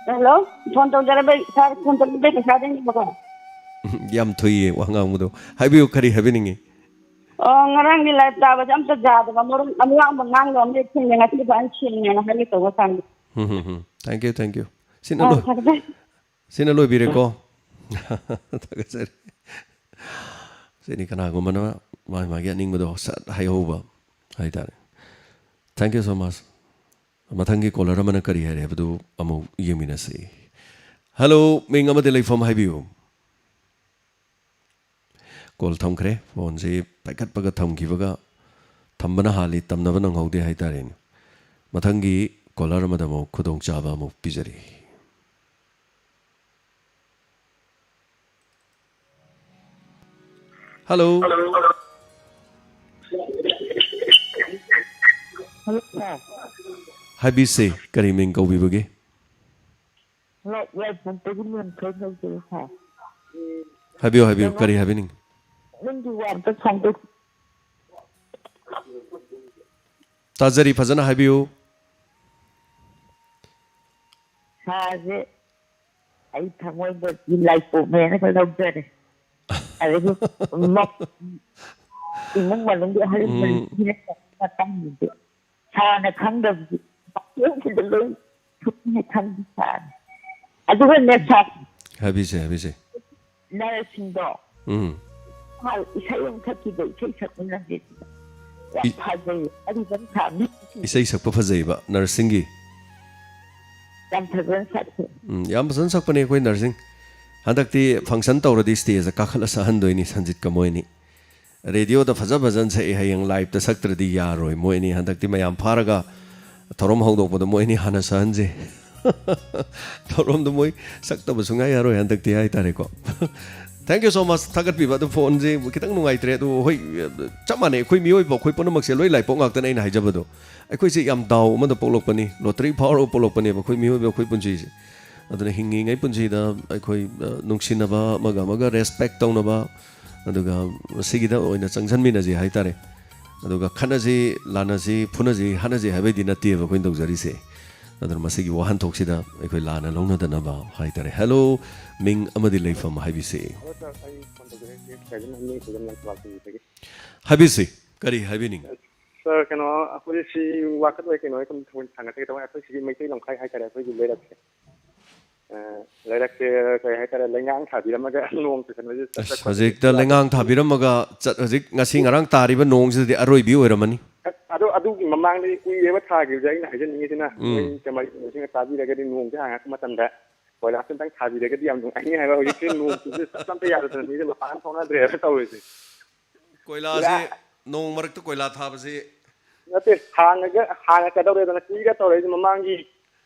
Hello, phone ꯇꯧꯖꯔꯛꯄꯩ, sir, phone ꯇꯧꯖꯔꯛꯄꯩ ꯄꯩꯁꯥꯗꯩꯅꯦꯕꯀꯣ꯫ ꯌꯥꯝ ꯊꯨꯏꯌꯦ ꯋꯥ ꯉꯥꯡꯕꯗꯣ꯫ ꯍꯥꯏꯕꯤꯌꯨ, ꯀꯔꯤ ꯍꯥꯏꯕꯤꯅꯤꯡꯉꯤ? ꯑꯣ, ꯉꯔꯥꯡꯒꯤ live ꯇꯥꯕꯁꯦ ꯑꯝꯇ ꯌꯥꯗꯕ, ꯃꯔꯣꯟ ꯑꯉꯥꯡꯕ ꯉꯥꯡꯗꯕ ꯑꯝꯇ ꯊꯦꯡꯅꯩ, ꯉꯁꯤꯗꯤ ꯐꯖꯅ ꯁꯦꯡꯉꯦꯅ ꯍꯥꯏꯒꯦ ꯇꯧꯕ, sir꯫ Um, um, um. Thank you, thank you꯫ ꯁꯤꯅ ꯑꯣ, ꯂꯣꯏ-, ꯐꯔꯦ, ꯐꯔꯦ꯫ ꯁꯤꯅ ꯂꯣꯏꯕꯤꯔꯦꯀꯣ? ꯊꯥꯒꯠꯆꯔꯤ꯫ ꯁꯤꯅꯤ ꯀꯅꯥꯒꯨꯝꯕꯅ ꯃꯥꯒꯤ, ꯃꯥꯒꯤ ꯑꯅꯤꯡꯕꯗꯣ ꯁꯠ ꯍꯥꯏꯍꯧꯕ ꯍꯥꯏꯇꯥꯔꯦ꯫ Thank you so much꯫ ꯃꯊꯪꯒꯤ caller ꯑꯃꯅ ꯀꯔꯤ ꯍꯥꯏꯔꯦ ꯍꯥꯏꯕꯗꯨ ꯑꯃꯨꯛ ꯌꯦꯡꯃꯤꯟꯅꯁꯤ꯫ Hello, ꯃꯤꯡ ꯑꯃꯗꯤ ꯂꯩꯐꯝ ꯍꯥꯏꯕꯤꯌꯨ꯫ Call ꯊꯝꯈ꯭ꯔꯦ꯫ Phoneꯁꯤ ꯄꯥꯏꯈꯠꯄꯒ ꯊꯝꯈꯤꯕꯒ, ꯊꯝꯕꯅ ꯍꯥꯜꯂꯤ, ꯇꯝꯅꯕ ꯅꯪꯍꯧꯗꯦ ꯍꯥꯏꯇꯥꯔꯦꯅꯦ꯫ ꯃꯊꯪꯒꯤ caller ꯑꯃꯗ ꯑꯃꯨꯛ ꯈꯨꯗꯣꯡꯆꯥꯕ ꯑꯃꯨꯛ ꯄꯤꯖꯔꯤ꯫ Hello꯫ Hello, sir꯫ ꯍꯥꯏꯕꯤꯁꯦ, ꯀꯔꯤ ꯃꯤꯡ ꯀꯧꯕꯤꯕꯒꯦ? Hello, ꯌꯥꯏꯐꯝꯗꯒꯤ ꯃꯦꯝꯊꯣꯏ ꯀꯧꯖꯩ, sir꯫ ꯍꯥꯏꯕꯤꯌꯨ, ꯍꯥꯏꯕꯤꯌꯨ, ꯀꯩꯅꯣ, ꯀꯔꯤ ꯍꯥꯏꯕꯤꯅꯤꯡ? ꯅꯪꯒꯤ ꯋꯥ ꯑꯝꯇ ꯐꯣꯡꯗꯣꯛ ꯇꯥꯖꯔꯤ, ꯐꯖꯅ ꯍꯥꯏꯕꯤꯌꯨ꯫ ꯁꯥꯁꯦ ꯑꯩ ꯊꯃꯣꯏꯗꯗꯤ ꯂꯥꯏꯄꯣꯛꯅꯦꯅꯒ ꯂꯧꯖꯔꯦ꯫ ꯑꯗꯒꯤ ꯃ- ꯏꯃꯨꯡ ꯃꯅꯨꯡꯒꯤ ꯑꯍꯜ ꯂꯃꯟꯁꯤꯡꯅ ꯃꯇꯥꯡꯁꯤꯗꯤ ꯁꯥꯅ ꯈꯪꯗꯕꯁꯤ ꯃꯇꯦꯡꯁꯤꯗ ꯂꯣꯏ ꯊꯨꯞꯅ ꯈꯪꯕ ꯁꯥꯅꯤ꯫ ꯑꯗꯨꯒꯅꯦ ꯁꯥ ꯍꯥꯏꯕꯤꯁꯦ, ꯍꯥꯏꯕꯤꯁꯦ꯫ ꯅꯔꯁꯁꯤꯡꯗꯣ ꯎꯝ꯫ ꯃꯥ ꯏꯁꯩ ꯑꯃ ꯁꯛꯈꯤꯕ ꯏꯁꯩ ꯁꯛꯃꯤꯟꯅꯁꯦ꯫ ꯌꯥꯝ ꯏ- ꯐꯖꯩ꯫ ꯑꯔꯤꯕꯝ ꯁꯥꯃꯤ ꯏꯁꯩ ꯁꯛꯄ ꯐꯖꯩꯕ ꯅꯔꯁꯤꯡꯒꯤ꯫ ꯌꯥꯝ ꯐꯖꯅ ꯁꯛꯈꯤ꯫ ꯎꯝ, ꯌꯥꯝ ꯐꯖꯅ ꯁꯛꯄꯅꯦ ꯑꯩꯈꯣꯏ ꯅꯔꯁꯤꯡ꯫ ꯍꯟꯗꯛꯇꯤ ꯐꯪꯁꯟ ꯇꯧꯔꯗꯤ ꯁ꯭ꯇꯦꯖꯇ ꯀꯥꯈꯠꯂ ꯁꯛꯍꯟꯗꯣꯏꯅꯤ ꯁꯟꯖꯤꯠꯀ ꯃꯣꯏꯅꯤ꯫ ꯔꯦꯗꯤꯑꯣꯗ ꯐꯖ ꯐꯖꯅ ꯁꯛꯑꯦ, ꯍꯌꯦꯡ ꯂꯥꯏꯞꯇ ꯁꯛꯇ꯭ꯔꯗꯤ ꯌꯥꯔꯣꯏ꯫ ꯃꯣꯏ ꯑꯅꯤ ꯍꯟꯗꯛꯇꯤ ꯃꯌꯥꯝ ꯐꯥꯔꯒ ꯊꯧꯔꯝ ꯍꯧꯗꯣꯛꯄꯗ ꯃꯣꯏ ꯑꯅꯤ ꯍꯥꯟꯅ ꯁꯛꯍꯟꯁꯦ꯫ ꯊꯧꯔꯝꯗꯣ ꯃꯣꯏ ꯁꯛꯇꯕ ꯁꯨꯡꯌꯥ ꯌꯥꯔꯣꯏ ꯍꯟꯗꯛꯇꯤ ꯍꯥꯏꯇꯥꯔꯦꯀꯣ꯫ Thank you so much꯫ ꯊꯥꯒꯠꯄꯤꯕ ꯑꯗꯨ ꯐꯣꯟꯁꯦ ꯈꯤꯇꯪ ꯅꯨꯡꯉꯥꯏꯇ꯭ꯔꯦ꯫ ꯑꯗꯨ ꯍꯣꯏ, ꯆꯞ ꯃꯥꯟꯅꯩ꯫ ꯑꯩꯈꯣꯏ ꯃꯤꯑꯣꯏꯕ ꯑꯩꯈꯣꯏ ꯄꯨꯝꯅꯃꯛꯁꯦ ꯂꯣꯏ ꯂꯥꯏꯄꯣꯛ ꯉꯥꯛꯇꯅꯦ꯫ ꯑꯩꯅ ꯍꯥꯏꯖꯕꯗꯣ ꯑꯩꯈꯣꯏꯁꯦ ꯌꯥꯝ ꯗꯥꯎ ꯑꯃꯗ ꯄꯣꯛꯂꯛꯄꯅꯤ, ꯂꯣꯇꯔꯤ ꯐꯥꯎꯔꯒ ꯄꯣꯛꯂꯛꯄꯅꯦꯕ ꯑꯩꯈꯣꯏ ꯃꯤꯑꯣꯏꯕ ꯑꯩꯈꯣꯏ ꯄꯨꯟꯁꯤꯁꯦ꯫ ꯑꯗꯨꯅ ꯍꯤꯡꯉꯤꯉꯩ ꯄꯨꯟꯁꯤꯗ ꯑꯩꯈꯣꯏ ꯑ, ꯅꯨꯡꯁꯤꯅꯕ, ꯑꯃꯒ ꯑꯃꯒ ꯔꯦꯁꯄꯦꯛ ꯇꯧꯅꯕ, ꯑꯗꯨꯒ ꯃꯁꯤꯒꯤꯗ ꯑꯣꯏꯅ ꯆꯪꯁꯤꯟꯃꯤꯟꯅꯁꯤ ꯍꯥꯏꯇꯥꯔꯦ꯫ ꯑꯗꯨꯒ ꯈꯠꯅꯁꯤ, ꯂꯥꯟꯅꯁꯤ, ꯐꯨꯅꯁꯤ, ꯍꯥꯠꯅꯁꯤ ꯍꯥꯏꯕꯩꯗꯤ ꯅꯠꯇꯦꯕ ꯑꯩꯈꯣꯏꯅ ꯇꯧꯖꯔꯤꯁꯦ꯫ ꯑꯗꯨꯅ ꯃꯁꯤꯒꯤ ꯋꯥꯍꯟꯊꯣꯛꯁꯤꯗ ꯑꯩꯈꯣꯏ ꯂꯥꯟꯅ ꯂꯧꯅꯗꯅꯕ ꯍꯥꯏꯇꯥꯔꯦ꯫ ꯍꯦꯂꯣ, ꯃꯤꯡ ꯑꯃꯗꯤ ꯂꯩꯐꯝ ꯍꯥꯏꯕꯤꯁꯤ꯫ ꯍꯜꯂꯣ ꯁꯥꯔ, ꯑꯩ ꯐꯣꯟ ꯇꯧꯖꯔꯛꯏꯁꯦ ꯁꯥꯏꯖꯟ ꯑꯅꯤ ꯁꯥꯏꯖꯟ ꯂꯪꯊꯕꯥꯜ ꯇꯨꯗꯒꯤ꯫ ꯍꯥꯏꯕꯤꯁꯤ, ꯀꯔꯤ ꯍꯥꯏꯕꯤꯅꯤꯡꯉꯤ? ꯁꯥꯔ, ꯀꯩꯅꯣ, ꯑꯩꯈꯣꯏ ꯁꯤ ꯋꯥꯀꯠ ꯑꯣꯏ ꯀꯩꯅꯣ ꯑꯣꯏ ꯁꯨꯝ ꯊꯥꯡꯒꯠꯆꯒꯦ ꯇꯧꯕ꯫ ꯑꯩꯈꯣꯏ ꯁꯤꯒꯤ ꯃꯩꯇꯩ ꯂꯝꯈꯥꯏ ꯍꯥꯏꯇꯥꯔꯦ, ꯑꯩꯈꯣꯏꯒꯤ ꯂꯩꯔꯛꯁꯦ꯫ ꯑ, ꯂꯩꯔꯛꯁꯦ ꯀꯩ ꯍꯥꯏꯇꯥꯔꯦ, ꯂꯩꯉꯥꯡ ꯊꯥꯕꯤꯔꯝꯃꯒ ꯅꯣꯡ ꯆꯨꯁꯟꯕꯁꯦ ꯆꯠꯄ ꯑꯁ, ꯈꯣꯠꯄꯁꯦ ꯍꯧꯖꯤꯛꯇ ꯌꯥꯗꯦ꯫ ꯂꯩꯉꯥꯡ ꯊꯥꯕꯤꯔꯝꯃꯒ ꯆꯠ-, ꯍꯧꯖꯤꯛ ꯉꯁꯤ ꯉꯔꯥꯡ ꯇꯥꯔꯤꯕ ꯅꯣꯡꯁꯤꯗꯗꯤ ꯑꯔꯣꯏꯕꯤ ꯑꯣꯏꯔꯝꯃꯅꯤ꯫ ꯑꯗꯣ ꯑꯗꯨꯒꯤ ꯃꯃꯥꯡꯗꯗꯤ ꯀꯨꯏꯔꯦꯕ ꯊꯥꯈꯤꯕꯁꯦ꯫ ꯑꯩꯅ ꯍꯥꯏꯖꯅꯤꯡꯉꯤꯁꯤꯅ ꯎꯝ꯫ ꯃꯣꯏ ꯀꯃꯥꯏꯅ ꯇꯧꯕꯁꯤꯡꯅ ꯇꯥꯕꯤꯔꯒꯗꯤ ꯅꯣꯡꯁꯦ ꯍꯥꯡꯉꯛꯄ ꯃꯇꯝꯗ ꯀꯣꯏꯂꯥꯁ ꯑꯝꯇꯪ ꯊꯥꯕꯤꯔꯒꯗꯤ ꯌꯥꯝ ꯅꯨꯡꯉꯥꯏꯅꯤ ꯍꯥꯏꯕ꯫ ꯍꯧꯖꯤꯛꯁꯦ ꯅꯣꯡ ꯆꯨꯕꯁꯦ ꯆꯠꯄ ꯑꯝꯇ ꯌꯥꯗꯗꯅ ꯃꯤꯁꯦ ꯃꯄꯥꯟ ꯊꯣꯛꯅꯗ꯭ꯔꯦꯕ ꯇꯧꯔꯤꯁꯦ꯫ ꯀꯣꯏꯂꯥꯁꯦ, ꯅꯣꯡ ꯃꯔꯛꯇ ꯀꯣꯏꯂꯥ ꯊꯥꯕꯁꯦ꯫ ꯅꯠꯇꯦ, ꯍꯥꯡꯉꯒ ꯍꯥꯡꯉꯛꯀꯗꯧꯔꯦꯗꯅ ꯀꯨꯏꯔꯦ ꯇꯧꯔꯛꯏꯁꯦ꯫ ꯃꯃꯥꯡꯒꯤ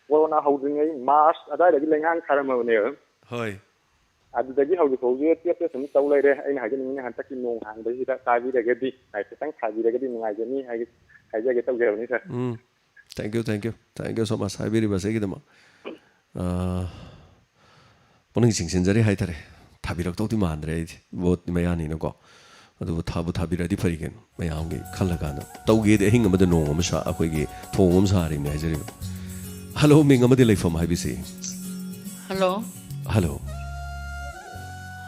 ꯀꯣꯔꯣꯅꯥ ꯍꯧꯗ꯭ꯔꯤꯉꯩ ꯃꯥꯔꯆ ꯑꯗꯨꯋꯥꯏꯗꯒꯤ ꯂꯩꯉꯥꯡ ꯊꯥꯔꯝꯃꯕꯅꯦꯕ꯫ ꯍꯣꯏ꯫ ꯑꯗꯨꯗꯒꯤ ꯍꯧꯖꯤꯛ ꯐꯥꯎꯁꯦ ꯇꯦꯞ ꯇꯦꯞ ꯁꯨꯝ ꯇꯧ ꯂꯩꯔꯦ꯫ ꯑꯩꯅ ꯍꯥꯏꯖꯅꯤꯡꯉꯤꯅ ꯍꯟꯗꯛꯀꯤ ꯅꯣꯡ ꯍꯥꯡꯕꯁꯤꯗ ꯇꯥꯕꯤꯔꯒꯗꯤ, ꯍꯥꯏꯐꯦꯠꯇꯪ ꯊꯥꯕꯤꯔꯒꯗꯤ ꯅꯨꯡꯉꯥꯏꯖꯅꯤ ꯍꯥꯏ-, ꯍꯥꯏꯖꯒꯦ ꯇꯧꯖꯕꯅꯤ ꯁꯥꯔ꯫ ꯎꯝ꯫ Thank you, thank you, thank you so much ꯍꯥꯏꯕꯤꯔꯤꯕ ꯑꯁꯤꯒꯤꯗꯃꯛ꯫ ꯑꯥ, ꯄꯨꯛꯅꯤꯡ ꯆꯤꯡꯁꯤꯟꯖꯔꯤ ꯍꯥꯏꯇꯥꯔꯦ꯫ ꯊꯥꯕꯤꯔꯛꯇꯧꯗꯤ ꯃꯥꯟꯗ꯭ꯔꯦ ꯑꯩꯗꯤ, ꯚꯣꯠ ꯃꯌꯥꯅꯤꯅꯀꯣ꯫ ꯑꯗꯨꯕꯨ ꯊꯥꯕꯨ ꯊꯥꯕꯤꯔꯛꯑꯗꯤ ꯐꯔꯤ ꯀꯩꯅꯣ, ꯃꯌꯥꯝꯒꯤ ꯈꯜꯂꯀꯥꯟꯗ꯫ ꯇꯧꯒꯦꯗꯤ ꯑꯍꯤꯡ ꯑꯃꯗ ꯅꯣꯡ ꯑꯃ ꯁꯥ, ꯑꯩꯈꯣꯏꯒꯤ ꯊꯣꯡ ꯑꯃ ꯁꯥꯔꯤꯕꯅꯦ ꯍꯥꯏꯖꯔꯤꯕ꯫ ꯍꯜꯂꯣ, ꯃꯤꯡ ꯑꯃꯗꯤ ꯂꯩꯐꯝ ꯍꯥꯏꯕꯤꯁꯤ꯫ ꯍꯜꯂꯣ꯫ ꯍꯜꯂꯣ꯫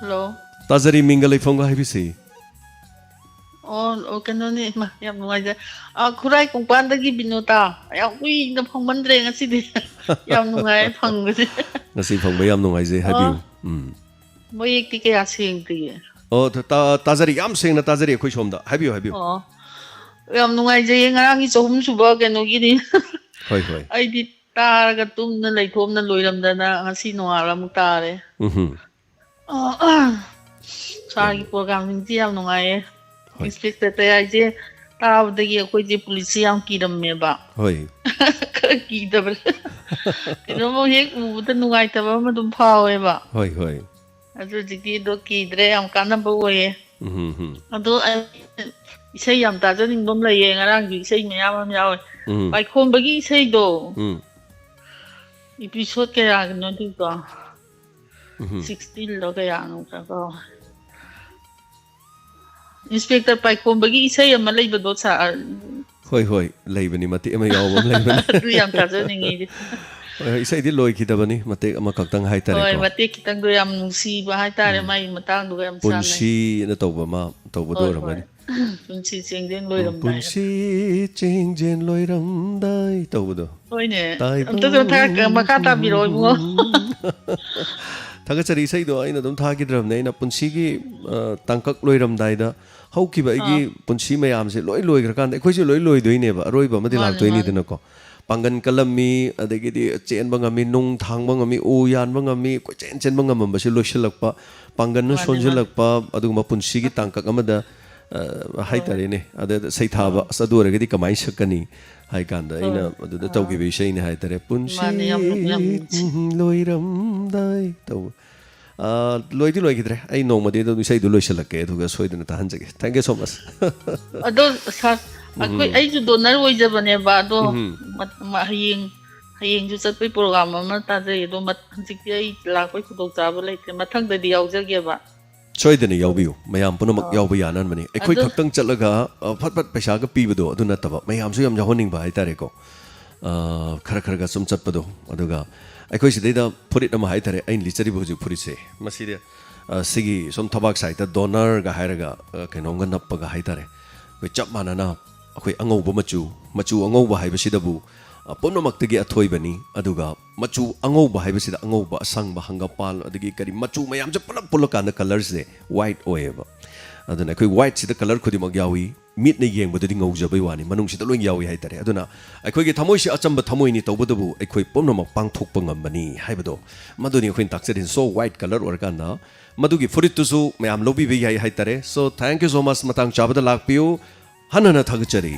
ꯍꯜꯂꯣ꯫ ꯇꯥꯖꯔꯤ, ꯃꯤꯡꯒ ꯂꯩꯐꯝꯒ ꯍꯥꯏꯕꯤꯁꯤ꯫ ꯑꯣ, ꯑꯣ, ꯀꯩꯅꯣꯅꯦ, ꯏꯃꯥ, ꯌꯥꯝ ꯅꯨꯡꯉꯥꯏꯖꯔꯦ꯫ ꯑ, ꯈꯨꯔꯥꯏ ꯀꯣꯡꯄꯥꯟꯗꯒꯤ ꯕꯤꯅꯣꯇꯥ꯫ ꯌꯥꯝ ꯀꯨꯏꯅ ꯐꯪꯃꯟꯗ꯭ꯔꯦ ꯉꯁꯤꯗꯤ꯫ ꯌꯥꯝ ꯅꯨꯡꯉꯥꯏꯔꯦ ꯐꯪꯕꯁꯦ꯫ ꯉꯁꯤ ꯐꯪꯕ ꯌꯥꯝ ꯅꯨꯡꯉꯥꯏꯖꯩ, ꯑꯣ꯫ ꯍꯥꯏꯕꯤꯌꯨ꯫ ꯎꯝ꯫ ꯃꯌꯦꯛꯇꯤ ꯀꯌꯥ ꯁꯦꯡꯗ꯭ꯔꯤꯌꯦ꯫ ꯑꯣ, ꯇ-, ꯇ-, ꯇꯥꯖꯔꯤ, ꯌꯥꯝ ꯁꯦꯡꯅ ꯇꯥꯖꯔꯤ ꯑꯩꯈꯣꯏ ꯁꯣꯝꯗ꯫ ꯍꯥꯏꯕꯤꯌꯨ, ꯍꯥꯏꯕꯤꯌꯨ꯫ ꯑꯣ꯫ ꯌꯥꯝ ꯅꯨꯡꯉꯥꯏꯖꯩꯌꯦ, ꯉꯔꯥꯡꯒꯤ ꯆꯍꯨꯝ ꯁꯨꯕ ꯀꯩꯅꯣꯒꯤꯗꯤ꯫ ꯍꯣꯏ, ꯍꯣꯏ꯫ ꯑꯩꯗꯤ ꯇꯥꯔꯒ ꯇꯨꯝꯅ ꯂꯩꯊꯣꯛꯅ ꯂꯣꯏꯔꯝꯗꯅ ꯉꯁꯤ ꯅꯣꯡꯉꯥꯜꯂ ꯑꯃꯨꯛ ꯇꯥꯔꯦ꯫ ꯎꯝꯍꯨꯝ꯫ ꯑ, ꯑ, ꯁꯥꯔꯒꯤ ꯌꯥꯝ ꯄ꯭ꯔꯣꯒꯥꯝꯁꯤꯡꯁꯤ ꯌꯥꯝ ꯅꯨꯡꯉꯥꯏꯌꯦ꯫ ꯍꯣꯏ꯫ ꯏꯟꯁꯄꯦꯛꯇꯔ ꯇꯌꯥꯏꯁꯦ ꯇꯥꯕꯗꯒꯤ ꯑꯩꯈꯣꯏꯁꯦ ꯄꯨꯂꯤꯁꯁꯦ ꯌꯥꯝ ꯀꯤꯔꯝꯃꯦꯕ꯫ ꯍꯣꯏ꯫ ꯈꯔ ꯀꯤꯗꯕ꯭ꯔꯥ? ꯀꯩꯅꯣꯝꯃ ꯍꯦꯛ ꯎꯕꯗ ꯅꯨꯡꯉꯥꯏꯇꯕ ꯑꯃ ꯑꯗꯨꯝ ꯐꯥꯎꯋꯦꯕ꯫ ꯍꯣꯏ, ꯍꯣꯏ꯫ ꯑꯗꯨ ꯍꯧꯖꯤꯛꯇꯤ ꯑꯗꯣ ꯀꯤꯗ꯭ꯔꯦ, ꯌꯥꯝ ꯀꯥꯟꯅꯕ ꯑꯣꯏꯌꯦ꯫ ꯎꯝ, ꯎꯝ, ꯎꯝ꯫ ꯑꯗꯣ ꯑꯩ ꯏꯁꯩ ꯌꯥꯝ ꯇꯥꯖꯅꯤꯡꯕ ꯑꯃ ꯂꯩꯌꯦ, ꯉꯔꯥꯡꯒꯤ ꯏꯁꯩ ꯃꯌꯥꯝ ꯑꯃ ꯌꯥꯎꯋꯦ꯫ ꯎꯝ꯫ ꯄꯥꯏꯈꯣꯝꯕꯒꯤ ꯏꯁꯩꯗꯣ꯫ ꯎꯝ꯫ ꯏꯄꯤꯁꯣꯠ ꯀꯌꯥꯒꯤꯅꯣ ꯑꯗꯨꯗꯣ? ꯎꯝ꯫ ꯁꯤꯛꯁꯇꯤꯟꯂꯣ ꯀꯌꯥꯅꯣ ꯈꯔ ꯀꯥꯎꯔꯦ꯫ ꯏꯟꯁꯄꯦꯛꯇꯔ ꯄꯥꯏꯈꯣꯝꯕꯒꯤ ꯏꯁꯩ ꯑꯃ ꯂꯩꯕꯗꯣ ꯁꯥ-, ꯍꯣꯏ, ꯍꯣꯏ, ꯂꯩꯕꯅꯤ, ꯃꯇꯦꯛ ꯑꯃ ꯌꯥꯎꯕ ꯑꯃ ꯂꯩꯕꯅꯤ꯫ ꯑꯗꯨ ꯌꯥꯝ ꯇꯥꯖꯅꯤꯡꯉꯤ ꯑꯩꯗꯤ꯫ ꯍꯣꯏ, ꯍꯣꯏ, ꯏꯁꯩꯗꯤ ꯂꯣꯏꯈꯤꯗꯕꯅꯤ, ꯃꯇꯦꯛ ꯑꯃꯈꯛꯇꯪ ꯍꯣꯏ, ꯍꯥꯏꯇꯥꯔꯦꯀꯣ꯫ ꯃꯇꯦꯛ ꯈꯤꯇꯪꯗꯣ ꯌꯥꯝ ꯅꯨꯡꯁꯤꯕ ꯍꯥꯏꯇꯥꯔꯦ, ꯎꯝ꯫ ꯃꯥꯒꯤ ꯃꯇꯥꯡꯗꯨꯒ ꯌꯥꯝ ꯆꯥꯟꯅꯩ꯫ ꯄꯨꯟꯁꯤꯅ ꯇꯧꯕ ꯑꯃ ꯇꯧꯕꯗꯣ ꯍꯣꯏ, ꯍꯣꯏ꯫ ꯑꯣꯏꯔꯝꯒꯅꯤ꯫ ꯄꯨꯟꯁꯤ ꯆꯦꯡꯖꯦꯜ ꯂꯣꯏꯔꯝꯗꯥꯏ꯫ ꯄꯨꯟꯁꯤ ꯆꯦꯡꯖꯦꯜ ꯂꯣꯏꯔꯝꯗꯥꯏ ꯇꯧꯕꯗꯣ꯫ ꯍꯣꯏꯅꯦ꯫ ꯇꯥꯏꯕꯪ ꯑꯝꯇꯁꯨ ꯊꯥꯔꯛ-, ꯃꯈꯥ ꯇꯥꯕꯤꯔꯛꯑꯣ, ꯏꯕꯨꯡꯉꯣ꯫ ꯊꯥꯒꯠꯆꯔꯤ, ꯏꯁꯩꯗꯣ ꯑꯩꯅ ꯑꯗꯨꯝ ꯊꯥꯈꯤꯗ꯭ꯔꯕꯅꯦ꯫ ꯑꯩꯅ ꯄꯨꯟꯁꯤꯒꯤ, ꯑ, ꯇꯥꯡꯀꯛ ꯂꯣꯏꯔꯝꯗꯥꯏꯗ ꯍꯧꯈꯤꯕ ꯑꯩꯒꯤ ꯑꯥ꯫ ꯄꯨꯟꯁꯤ ꯃꯌꯥꯝꯁꯦ ꯂꯣꯏ ꯂꯣꯏꯈ꯭ꯔꯀꯥꯟꯗ ꯑꯩꯈꯣꯏꯁꯦ ꯂꯣꯏ ꯂꯣꯏꯗꯣꯏꯅꯦꯕ, ꯑꯔꯣꯏꯕ ꯑꯃꯗꯤ ꯃꯥꯅꯦ, ꯂꯥꯛꯇꯣꯏꯅꯤꯗꯅꯀꯣ꯫ ꯄꯥꯡꯒꯟ ꯀꯜꯂꯝꯃꯤ, ꯑꯗꯒꯤꯗꯤ ꯆꯦꯟꯕ ꯉꯝꯃꯤ, ꯅꯨꯡ ꯊꯥꯡꯕ ꯉꯝꯃꯤ, ꯎ ꯌꯥꯟꯕ ꯉꯝꯃꯤ, ꯀꯣꯏꯆꯦꯟ ꯆꯦꯟꯕ ꯉꯝꯃꯝꯕꯁꯦ ꯂꯣꯏꯁꯤꯜꯂꯛꯄ, ꯄꯥꯡꯒꯟꯅ ꯃꯥꯅꯦ, ꯃꯥꯅꯦ꯫ ꯁꯣꯟꯖꯤꯜꯂꯛꯄ, ꯑꯗꯨꯒꯨꯝꯕ ꯄꯨꯟꯁꯤꯒꯤ ꯇꯥꯡꯀꯛ ꯑꯃꯗ, ꯑ, ꯍꯣꯏ꯫ ꯍꯥꯏꯇꯥꯔꯦꯅꯦ, ꯑꯗ ꯁꯩꯊꯥꯕ, ꯑꯥ꯫ ꯑꯁ, ꯑꯗꯨ ꯑꯣꯏꯔꯒꯗꯤ ꯀꯃꯥꯏꯅ ꯁꯛꯀꯅꯤ ꯍꯥꯏ ꯀꯥꯟꯗ ꯑꯩꯅ ꯍꯣꯏ꯫ ꯑꯗꯨꯗ ꯑꯥ꯫ ꯇꯧꯈꯤꯕ ꯏꯁꯩꯅꯤ ꯍꯥꯏꯇꯥꯔꯦ꯫ ꯄꯨꯟꯁꯤ ꯃꯥꯅꯦ, ꯌꯥꯝ ꯅꯣꯛ-, ꯌꯥꯝ ꯅꯨꯡꯁꯤ꯫ ꯂꯣꯏꯔꯝꯗꯥꯏ ꯇꯧꯕ꯫ ꯑ, ꯂꯣꯏꯗꯤ ꯂꯣꯏꯈꯤꯗ꯭ꯔꯦ꯫ ꯑꯩ ꯅꯣꯡꯃꯗꯤ ꯑꯗꯨꯝ ꯏꯁꯩꯗꯨ ꯂꯣꯏꯁꯤꯜꯂꯛꯀꯦ, ꯑꯗꯨꯒ ꯁꯣꯏꯗꯅ ꯇꯥꯍꯟꯖꯒꯦ꯫ Thank you so much꯫ ꯑꯗꯣ ꯁꯥꯔ, ꯑꯩꯈꯣꯏ, ꯎꯝ꯫ ꯑꯩꯁꯨ donor ꯑꯣꯏꯖꯕꯅꯦꯕ, ꯑꯗꯣ ꯎꯝ꯫ ꯃ-, ꯃ-, ꯍꯌꯦꯡ, ꯍꯌꯦꯡꯁꯨ ꯆꯠꯄꯩ ꯄ꯭ꯔꯣꯒ꯭ꯔꯥꯝ ꯑꯃ ꯇꯥꯖꯩ, ꯑꯗꯣ ꯃ-, ꯍꯧꯖꯤꯛꯇꯤ ꯑꯩ ꯂꯥꯛꯄꯩ ꯈꯨꯗꯣꯡꯆꯥꯕ ꯂꯩꯇ꯭ꯔꯦ, ꯃꯊꯪꯗꯗꯤ ꯌꯥꯎꯖꯒꯦꯕ꯫ ꯁꯣꯏꯗꯅ ꯌꯥꯎꯕꯤꯌꯨ, ꯃꯌꯥꯝ ꯄꯨꯝꯅꯃꯛ ꯌꯥꯎꯕ ꯌꯥꯅꯕꯅꯤ꯫ ꯑꯩꯈꯣꯏ ꯑꯗꯨ ꯈꯛꯇꯪ ꯆꯠꯂꯒ, ꯑ, ꯐꯠ ꯐꯠ ꯄꯩꯁꯥꯒ ꯄꯤꯕꯗꯣ ꯑꯗꯨ ꯅꯠꯇꯕ, ꯃꯌꯥꯝꯁꯨ ꯌꯥꯝ ꯌꯥꯎꯍꯟꯅꯤꯡꯕ ꯍꯥꯏꯇꯥꯔꯦꯀꯣ꯫ ꯑ, ꯈꯔ ꯈꯔꯒ ꯁꯨꯝ ꯆꯠꯄꯗꯣ, ꯑꯗꯨꯒ ꯑꯩꯈꯣꯏ ꯁꯤꯗꯩꯗ ꯐꯨꯔꯤꯠ ꯑꯃ ꯍꯥꯏꯇꯥꯔꯦ, ꯑꯩꯅ ꯂꯤꯠꯆꯔꯤꯕ ꯍꯧꯖꯤꯛ ꯐꯨꯔꯤꯠꯁꯦ, ꯃꯁꯤꯗꯤ, ꯑ, ꯁꯤꯒꯤ ꯁꯣꯝ ꯊꯕꯥꯛ ꯁꯥꯏꯠꯇ ꯗꯣꯅꯔꯒ ꯍꯥꯏꯔꯒ, ꯑ, ꯀꯩꯅꯣꯝꯒ ꯅꯞꯄꯒ ꯍꯥꯏꯇꯥꯔꯦ, ꯑꯩꯈꯣꯏ ꯆꯞ ꯃꯥꯟꯅꯅ ꯑꯩꯈꯣꯏ ꯑꯉꯧꯕ ꯃꯆꯨ, ꯃꯆꯨ ꯑꯉꯧꯕ ꯍꯥꯏꯕꯁꯤꯗꯕꯨ, ꯑ, ꯄꯨꯝꯅꯃꯛꯇꯒꯤ ꯑꯊꯣꯏꯕꯅꯤ꯫ ꯑꯗꯨꯒ ꯃꯆꯨ ꯑꯉꯧꯕ ꯍꯥꯏꯕꯁꯤꯗ ꯑꯉꯧꯕ, ꯑꯁꯪꯕ, ꯍꯪꯒꯄꯥꯜ, ꯑꯗꯒꯤ ꯀꯔꯤ ꯃꯆꯨ ꯃꯌꯥꯝꯁꯦ ꯄꯨꯂꯞ ꯄꯨꯜꯂꯀꯥꯟꯗ ꯀꯂꯔꯁꯦ ꯋꯥꯏꯠ ꯑꯣꯏꯌꯦꯕ꯫ ꯑꯗꯨꯅ ꯑꯩꯈꯣꯏ ꯋꯥꯏꯠꯁꯤꯗ ꯀꯂꯔ ꯈꯨꯗꯤꯡꯃꯛ ꯌꯥꯎꯏ꯫ ꯃꯤꯠꯅ ꯌꯦꯡꯕꯗꯗꯤ ꯉꯧꯖꯕꯩ ꯋꯥꯅꯤ, ꯃꯅꯨꯡꯁꯤꯗ ꯂꯣꯏ ꯌꯥꯎꯏ ꯍꯥꯏꯇꯥꯔꯦ꯫ ꯑꯗꯨꯅ ꯑꯩꯈꯣꯏꯒꯤ ꯊꯃꯣꯏꯁꯤ ꯑꯆꯝꯕ ꯊꯃꯣꯏꯅꯤ, ꯇꯧꯕꯇꯕꯨ ꯑꯩꯈꯣꯏ ꯄꯨꯝꯅꯃꯛ ꯄꯥꯡꯊꯣꯛꯄ ꯉꯝꯕꯅꯤ ꯍꯥꯏꯕꯗꯣ, ꯃꯗꯨꯅꯤ ꯑꯩꯈꯣꯏꯅ ꯇꯥꯛꯆꯔꯤꯁꯤ꯫ So, white colour ꯑꯣꯏꯔꯀꯥꯟꯗ ꯃꯗꯨꯒꯤ ꯐꯨꯔꯤꯠꯇꯨꯁꯨ ꯃꯌꯥꯝ ꯂꯧꯕꯤꯕ ꯌꯥꯏ ꯍꯥꯏꯇꯥꯔꯦ꯫ So, thank you so much, ꯃꯇꯥꯡ ꯆꯥꯕꯗ ꯂꯥꯛꯄꯤꯌꯨ꯫ ꯍꯟꯅ ꯍꯟꯅ ꯊꯥꯒꯠꯆꯔꯤ꯫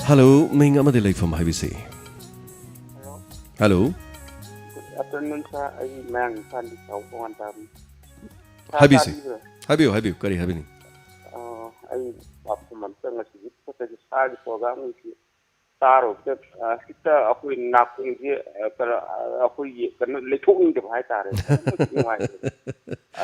ꯍꯜꯂꯣ, ꯃꯤꯡ ꯑꯃꯗꯤ ꯂꯩꯐꯝ ꯍꯥꯏꯕꯤꯁꯤ꯫ Hello. Hello. Good afternoon, sir. ꯑꯩ ꯃꯌꯥꯡ ꯏꯝꯐꯥꯜꯗꯒꯤ ꯆꯥꯎ ꯇꯣꯉꯥꯟ ꯇꯥꯕꯅꯤ꯫ Sir, ꯍꯥꯏꯕꯤꯁꯤ꯫ ꯇꯥꯕꯤꯕ꯭ꯔꯥ? ꯍꯥꯏꯕꯤꯌꯨ, ꯍꯥꯏꯕꯤꯌꯨ꯫ ꯀꯔꯤ ꯍꯥꯏꯕꯤꯅꯤꯡ? ꯑ, ꯑꯩ ꯄꯥꯎꯈꯨꯝ ꯑꯝꯇ ꯉꯁꯤꯗꯤ ꯐꯠꯇꯒꯤ ꯁꯥꯒꯤ program ꯑꯣꯏꯁꯤ ꯇꯥꯔꯨꯕꯗ, ꯑ, ꯍꯦꯛꯇ ꯑꯩꯈꯣꯏ ꯅꯥꯀꯣꯡꯁꯦ, ꯑ, ꯀꯩꯅꯣ, ꯑ, ꯑꯩꯈꯣꯏꯒꯤ ꯀꯩꯅꯣ ꯂꯩꯊꯣꯛꯅꯤꯡꯗꯕ ꯍꯥꯏꯇꯥꯔꯦ꯫ ꯅꯨꯡꯉꯥꯏꯇꯦ꯫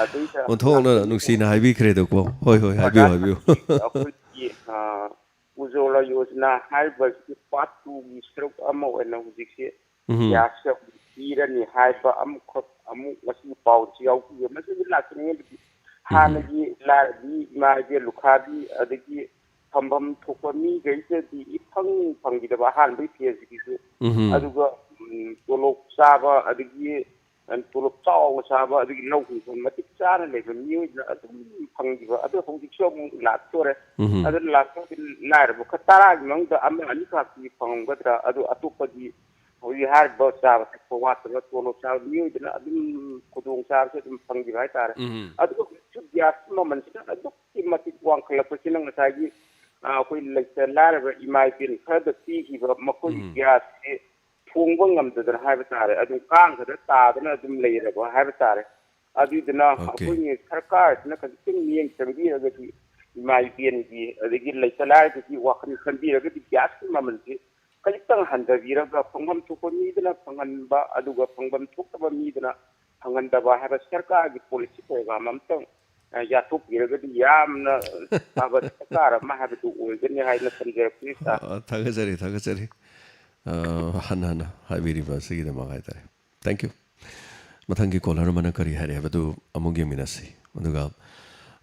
ꯑꯗꯩꯗ ꯑꯣꯟꯊꯣꯛꯅ ꯅꯥꯀꯣꯡꯁꯦ ꯅꯨꯡꯁꯤꯅ ꯍꯥꯏꯕꯤꯈ꯭ꯔꯦꯗꯀꯣ꯫ ꯍꯣꯏ, ꯍꯣꯏ, ꯍꯥꯏꯕꯤꯌꯨ, ꯍꯥꯏꯕꯤꯌꯨ꯫ ꯑꯩꯈꯣꯏꯒꯤ, ꯑ, ꯎꯖ꯭ꯋꯥꯂꯥ ꯌꯣꯖꯅꯥ ꯍꯥꯏꯔꯤꯕꯁꯤꯗꯤ part twoꯒꯤ ꯁꯔꯨꯛ ꯑꯃ ꯑꯣꯏꯅ ꯍꯧꯖꯤꯛꯁꯦ ꯎꯝ꯫ Gasꯁꯦ ꯑꯃꯨꯛ ꯄꯤꯔꯅꯤ ꯍꯥꯏꯕ ꯑꯃꯈꯛ ꯑꯃꯨꯛ ꯉꯁꯤ ꯄꯥꯎꯁꯤ ꯌꯥꯎꯈꯤꯌꯦ꯫ ꯃꯁꯤꯗꯤ ꯂꯥꯛꯇ꯭ꯔꯤꯉꯩꯗꯗꯤ ꯎꯝ꯫ ꯍꯥꯟꯅꯒꯤ ꯂꯥꯏꯔꯕꯤ, ꯏꯃꯥ ꯏꯕꯦꯜ ꯂꯨꯈꯥꯕꯤ, ꯑꯗꯒꯤ ꯐꯝꯐꯝ ꯊꯣꯛꯄ ꯃꯤꯈꯩꯁꯤꯗꯤ ꯏꯐꯪ ꯐꯪꯈꯤꯗꯕ ꯑꯍꯥꯟꯕꯒꯤ phaseꯀꯤꯁꯨ꯫ ꯎꯝ꯫ ꯑꯗꯨꯒ, ꯎꯝ, ꯇꯣꯂꯣꯞ ꯆꯥꯕ, ꯑꯗꯒꯤ ꯇꯣꯂꯣꯞ ꯆꯥꯎꯅ ꯆꯥꯕ, ꯑꯗꯒꯤ ꯂꯧ ꯍꯤꯡꯐꯝ ꯃꯇꯤꯛ ꯆꯥꯅ ꯂꯩꯕ ꯃꯤꯑꯣꯏꯗꯨꯅ ꯑꯗꯨꯝ ꯐꯪꯈꯤꯕ꯫ ꯑꯗꯣ ꯍꯧꯖꯤꯛꯁꯨ ꯑꯃꯨꯛ ꯂꯥꯛꯇꯣꯔꯦ꯫ ꯎꯝ꯫ ꯑꯗꯨ ꯂꯥꯛꯇꯧꯗꯤ ꯂꯥꯏꯔꯕ ꯈꯔ ꯇꯔꯥꯒꯤ ꯃꯅꯨꯡꯗ ꯑꯃ ꯑꯅꯤꯈꯛꯇꯤ ꯐꯪꯉꯝꯒꯗ꯭ꯔꯥ? ꯑꯗꯨ ꯑꯇꯣꯞꯄꯗꯤ ꯍꯧꯖꯤꯛ ꯍꯥꯏꯔꯤꯕ ꯆꯥꯕ ꯊꯛꯄ ꯋꯥꯠꯇꯕ, ꯇꯣꯂꯣꯞ ꯆꯥꯕ ꯃꯤꯑꯣꯏꯗꯨꯅ ꯑꯗꯨꯝ ꯈꯨꯗꯣꯡ ꯆꯥꯕꯁꯦ ꯑꯗꯨꯝ ꯐꯪꯈꯤꯕ ꯍꯥꯏꯇꯥꯔꯦ꯫ ꯎꯝ꯫ ꯑꯗꯨꯒ ꯍꯧꯖꯤꯛꯁꯨ gas ꯃꯃꯜꯁꯤꯅ ꯑꯗꯨꯛꯀꯤ ꯃꯇꯤꯛ ꯋꯥꯡꯈꯠꯂꯛꯄꯁꯤꯅ ꯉꯁꯥꯏꯒꯤ, ꯑ, ꯑꯩꯈꯣꯏ ꯂꯩꯇ ꯂꯥꯏꯔꯕ ꯏꯃꯥ ꯏꯕꯦꯜ ꯈꯔꯗ ꯄꯤꯈꯤꯕ ꯃꯈꯣꯏꯒꯤ ꯎꯝ꯫ Gasꯁꯦ ꯊꯣꯡꯕ ꯉꯝꯗꯗꯅ ꯍꯥꯏꯕ ꯇꯥꯔꯦ, ꯑꯗꯨꯝ ꯀꯥꯡꯈꯗ ꯇꯥꯗꯅ ꯑꯗꯨꯝ ꯂꯩꯔꯕ ꯍꯥꯏꯕ ꯇꯥꯔꯦ꯫ ꯑꯗꯨꯏꯗꯨꯅ OK꯫ ꯑꯩꯈꯣꯏꯒꯤ ꯁꯔꯀꯥꯔꯁꯤꯅ ꯈꯖꯤꯛꯇꯪ ꯃꯤꯠꯌꯦꯡ ꯆꯪꯕꯤꯔꯒꯗꯤ ꯏꯃꯥ ꯏꯕꯦꯟꯒꯤ, ꯑꯗꯒꯤ ꯂꯩꯇ ꯂꯥꯏꯔꯕꯒꯤ ꯋꯥꯈꯜ ꯈꯟꯕꯤꯔꯒꯗꯤ ꯒ꯭ꯌꯥꯁꯀꯤ ꯃꯃꯜꯁꯦ ꯈꯖꯤꯛꯇꯪ ꯍꯟꯊꯕꯤꯔꯒ ꯐꯪꯐꯝ ꯊꯣꯛꯄ ꯃꯤꯗꯨꯅ ꯐꯪꯍꯟꯕ, ꯑꯗꯨꯒ ꯐꯪꯐꯝ ꯊꯣꯛꯇꯕ ꯃꯤꯗꯨꯅ ꯐꯪꯍꯟꯗꯕ ꯍꯥꯏꯕ ꯁꯔꯀꯥꯔꯒꯤ ꯄꯣꯂꯤꯁꯤ ꯄ꯭ꯔꯣꯒ꯭ꯔꯥꯝ ꯑꯝꯇꯪ, ꯑ, ꯌꯥꯊꯣꯛꯄꯤꯔꯒꯗꯤ ꯌꯥꯝꯅ ꯐꯕ ꯁꯔꯀꯥꯔ ꯑꯃ ꯍꯥꯏꯕꯗꯨ ꯑꯣꯏꯒꯅꯤ ꯍꯥꯏꯅ ꯊꯝꯖꯔꯛꯄꯅꯤ, ꯁꯥꯔ꯫ ꯑ, ꯊꯥꯒꯠꯆꯔꯤ, ꯊꯥꯒꯠꯆꯔꯤ꯫ ꯑ, ꯍꯟꯅ ꯍꯟꯅ ꯍꯥꯏꯕꯤꯔꯤꯕ ꯑꯁꯤꯒꯤꯗꯃꯛ ꯍꯥꯏꯇꯥꯔꯦ꯫ Thank you꯫ ꯃꯊꯪꯒꯤ ꯀꯣꯂꯔ ꯑꯃꯅ ꯀꯔꯤ ꯍꯥꯏꯔꯛꯑꯦ ꯍꯥꯏꯕꯗꯨ ꯑꯃꯨꯛ ꯌꯦꯡꯃꯤꯟꯅꯁꯤ꯫ ꯑꯗꯨꯒ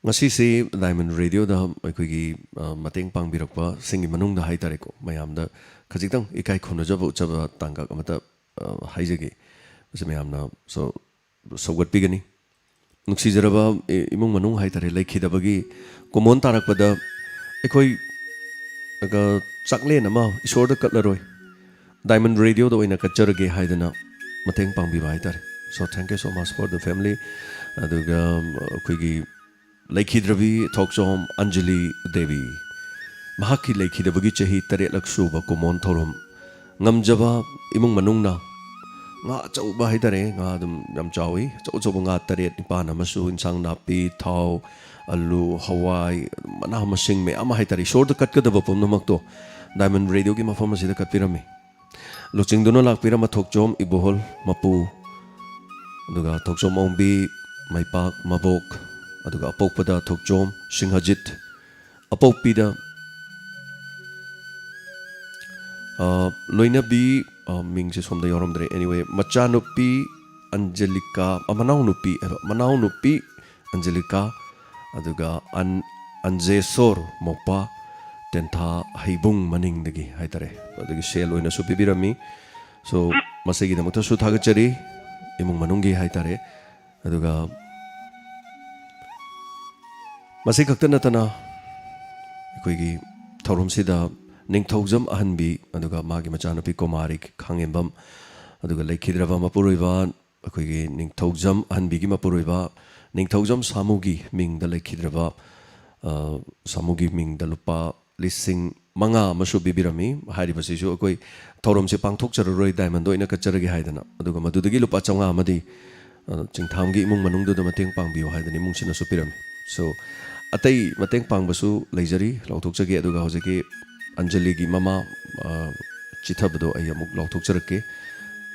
ꯉꯁꯤꯁꯤ ꯗꯥꯏꯃꯟ ꯔꯦꯗꯤꯑꯣꯗ ꯑꯩꯈꯣꯏꯒꯤ, ꯑ, ꯃꯇꯦꯡ ꯄꯥꯡꯕꯤꯔꯛꯄꯁꯤꯡꯒꯤ ꯃꯅꯨꯡꯗ ꯍꯥꯏꯇꯥꯔꯦꯀꯣ, ꯃꯌꯥꯝꯗ ꯈꯖꯤꯛꯇꯪ ꯏꯀꯥꯏ ꯈꯨꯝꯅꯖꯕ ꯎꯠꯆꯕ ꯇꯥꯡꯀꯛ ꯑꯃꯇ, ꯑ, ꯍꯥꯏꯖꯒꯦ꯫ ꯃꯁꯤ ꯃꯌꯥꯝꯅ ꯁꯣ-, ꯁꯧꯒꯠꯄꯤꯒꯅꯤ꯫ ꯅꯨꯡꯁꯤꯖꯔꯕ ꯏ-, ꯏꯃꯨꯡ ꯃꯅꯨꯡ ꯍꯥꯏꯇꯥꯔꯦ, ꯂꯩꯈꯤꯗꯕꯒꯤ ꯀꯨꯝꯑꯣꯟ ꯇꯥꯔꯛꯄꯗ ꯑꯩꯈꯣꯏ, ꯑꯒ, ꯆꯥꯛꯂꯦꯟ ꯑꯃ ꯏꯁꯣꯔꯗ ꯀꯠꯂꯔꯣꯏ, ꯗꯥꯏꯃꯟ ꯔꯦꯗꯤꯑꯣꯗ ꯑꯣꯏꯅ ꯀꯠꯆꯔꯒꯦ ꯍꯥꯏꯗꯅ ꯃꯇꯦꯡ ꯄꯥꯡꯕꯤꯕ ꯍꯥꯏꯇꯥꯔꯦ꯫ So, thank you so much for the family꯫ ꯑꯗꯨꯒ, ꯑꯩꯈꯣꯏꯒꯤ ꯂꯩꯈꯤꯗ꯭ꯔꯕꯤ ꯊꯣꯛꯆꯣꯝ ꯑꯟꯖꯂꯤ ꯗꯦꯕꯤ, ꯃꯍꯥꯛꯀꯤ ꯂꯩꯈꯤꯗꯕꯒꯤ ꯆꯍꯤ ꯇꯔꯦꯠꯂꯛ ꯁꯨꯕ ꯀꯨꯝꯑꯣꯟ ꯊꯧꯔꯝ ꯉꯝꯖꯕ ꯏꯃꯨꯡ ꯃꯅꯨꯡꯅ ꯉꯥ ꯑꯆꯧꯕ ꯍꯥꯏꯇꯥꯔꯦ, ꯉꯥ ꯑꯗꯨꯝ ꯌꯥꯝ ꯆꯥꯎꯏ, ꯑꯆꯧ ꯑꯆꯧꯕ ꯉꯥ ꯇꯔꯦꯠ ꯅꯤꯄꯥꯟ ꯑꯃꯁꯨ ꯏꯟꯁꯥꯡ ꯅꯥꯄꯤ, ꯊꯥꯎ, ꯑꯂꯨ, ꯍꯋꯥꯏ, ꯃꯅꯥ ꯃꯁꯤꯡ ꯃꯌꯥꯝ ꯑꯃ ꯍꯥꯏꯇꯥꯔꯦ, ꯏꯁꯣꯔꯗ ꯀꯠꯀꯗꯕ ꯄꯨꯝꯅꯃꯛꯇꯣ ꯗꯥꯏꯃꯟ ꯔꯦꯗꯤꯑꯣꯒꯤ ꯃꯐꯝ ꯑꯁꯤꯗ ꯀꯠꯄꯤꯔꯝꯃꯤ꯫ ꯂꯨꯆꯤꯡꯗꯨꯅ ꯂꯥꯛꯄꯤꯔꯝꯕ ꯊꯣꯛꯆꯣꯝ ꯏꯕꯣꯍꯜ ꯃꯄꯨ, ꯑꯗꯨꯒ ꯊꯣꯛꯆꯣꯝ ꯑꯣꯡꯕꯤ ꯃꯩꯄꯥꯛ ꯃꯕꯣꯛ, ꯑꯗꯨꯒ ꯑꯄꯣꯛꯄꯗ ꯊꯣꯛꯆꯣꯝ ꯁꯤꯡꯍꯖꯤꯠ, ꯑꯄꯣꯛꯄꯤꯗ, ꯑ, ꯂꯣꯏꯅꯕꯤ, ꯑ, ꯃꯤꯡꯁꯦ ꯁꯣꯝꯗ ꯌꯥꯎꯔꯝꯗ꯭ꯔꯦ꯫ Anyway, ꯃꯆꯥꯅꯨꯄꯤ ꯑꯟꯖꯂꯤꯀꯥ, ꯑ, ꯃꯅꯥꯎꯅꯨꯄꯤ ꯍꯥꯏꯕ, ꯃꯅꯥꯎꯅꯨꯄꯤ ꯑꯟꯖꯂꯤꯀꯥ, ꯑꯗꯨꯒ ꯑꯟ-, ꯑꯟꯖꯦꯁꯣꯔ ꯃꯧꯄꯥ ꯇꯦꯟꯊꯥ ꯍꯩꯕꯨꯡ ꯃꯅꯤꯡꯗꯒꯤ ꯍꯥꯏꯇꯥꯔꯦ, ꯑꯗꯨꯒꯤ ꯁꯦꯜ ꯑꯣꯏꯅꯁꯨ ꯄꯤꯕꯤꯔꯝꯃꯤ꯫ So, ꯃꯁꯤꯒꯤꯗꯃꯛꯇꯁꯨ ꯊꯥꯒꯠꯆꯔꯤ, ꯏꯃꯨꯡ ꯃꯅꯨꯡꯒꯤ ꯍꯥꯏꯇꯥꯔꯦ꯫ ꯑꯗꯨꯒ ꯃꯁꯤ ꯈꯛꯇ ꯅꯠꯇꯅ ꯑꯩꯈꯣꯏꯒꯤ ꯊꯧꯔꯝꯁꯤꯗ ꯅꯤꯡꯊꯧꯖꯝ ꯑꯍꯟꯕꯤ, ꯑꯗꯨꯒ ꯃꯥꯒꯤ ꯃꯆꯥꯅꯨꯄꯤ ꯀꯨꯃꯥꯔꯤ ꯈꯥꯉꯦꯝꯕꯝ, ꯑꯗꯨꯒ ꯂꯩꯈꯤꯗ꯭ꯔꯕ ꯃꯄꯨꯔꯣꯏꯕ ꯑꯩꯈꯣꯏꯒꯤ ꯅꯤꯡꯊꯧꯖꯝ ꯑꯍꯟꯕꯤꯒꯤ ꯃꯄꯨꯔꯣꯏꯕ ꯅꯤꯡꯊꯧꯖꯝ ꯁꯥꯃꯨꯒꯤ ꯃꯤꯡꯗ ꯂꯩꯈꯤꯗ꯭ꯔꯕ, ꯑ, ꯁꯥꯃꯨꯒꯤ ꯃꯤꯡꯗ ꯂꯨꯄꯥ ꯂꯤꯁꯤꯡ ꯃꯉꯥ ꯑꯃꯁꯨ ꯄꯤꯕꯤꯔꯝꯃꯤ꯫ ꯍꯥꯏꯔꯤꯕꯁꯤꯁꯨ ꯑꯩꯈꯣꯏ ꯊꯧꯔꯝꯁꯦ ꯄꯥꯡꯊꯣꯛꯆꯔꯔꯣꯏ, ꯗꯥꯏꯃꯟꯗ ꯑꯣꯏꯅ ꯀꯠꯆꯔꯒꯦ ꯍꯥꯏꯗꯅ, ꯑꯗꯨꯒ ꯃꯗꯨꯗꯒꯤ ꯂꯨꯄꯥ ꯆꯥꯝꯃꯉꯥ ꯑꯃꯗꯤ, ꯑ, ꯆꯤꯡꯊꯥꯝꯒꯤ ꯏꯃꯨꯡ ꯃꯅꯨꯡꯗꯨꯗ ꯃꯇꯦꯡ ꯄꯥꯡꯕꯤꯌꯨ ꯍꯥꯏꯗꯅ ꯏꯃꯨꯡꯁꯤꯅꯁꯨ ꯄꯤꯔꯝꯃꯤ꯫ So, ꯑꯇꯩ ꯃꯇꯦꯡ ꯄꯥꯡꯕꯁꯨ ꯂꯩꯖꯔꯤ, ꯂꯥꯎꯊꯣꯛꯆꯒꯦ꯫ ꯑꯗꯨꯒ ꯍꯧꯖꯤꯛꯀꯤ ꯑꯟꯖꯂꯤꯒꯤ ꯃꯃꯥ, ꯑ, ꯆꯤꯊꯕꯗꯣ ꯑꯩ ꯑꯃꯨꯛ ꯂꯥꯎꯊꯣꯛꯆꯔꯛꯀꯦ꯫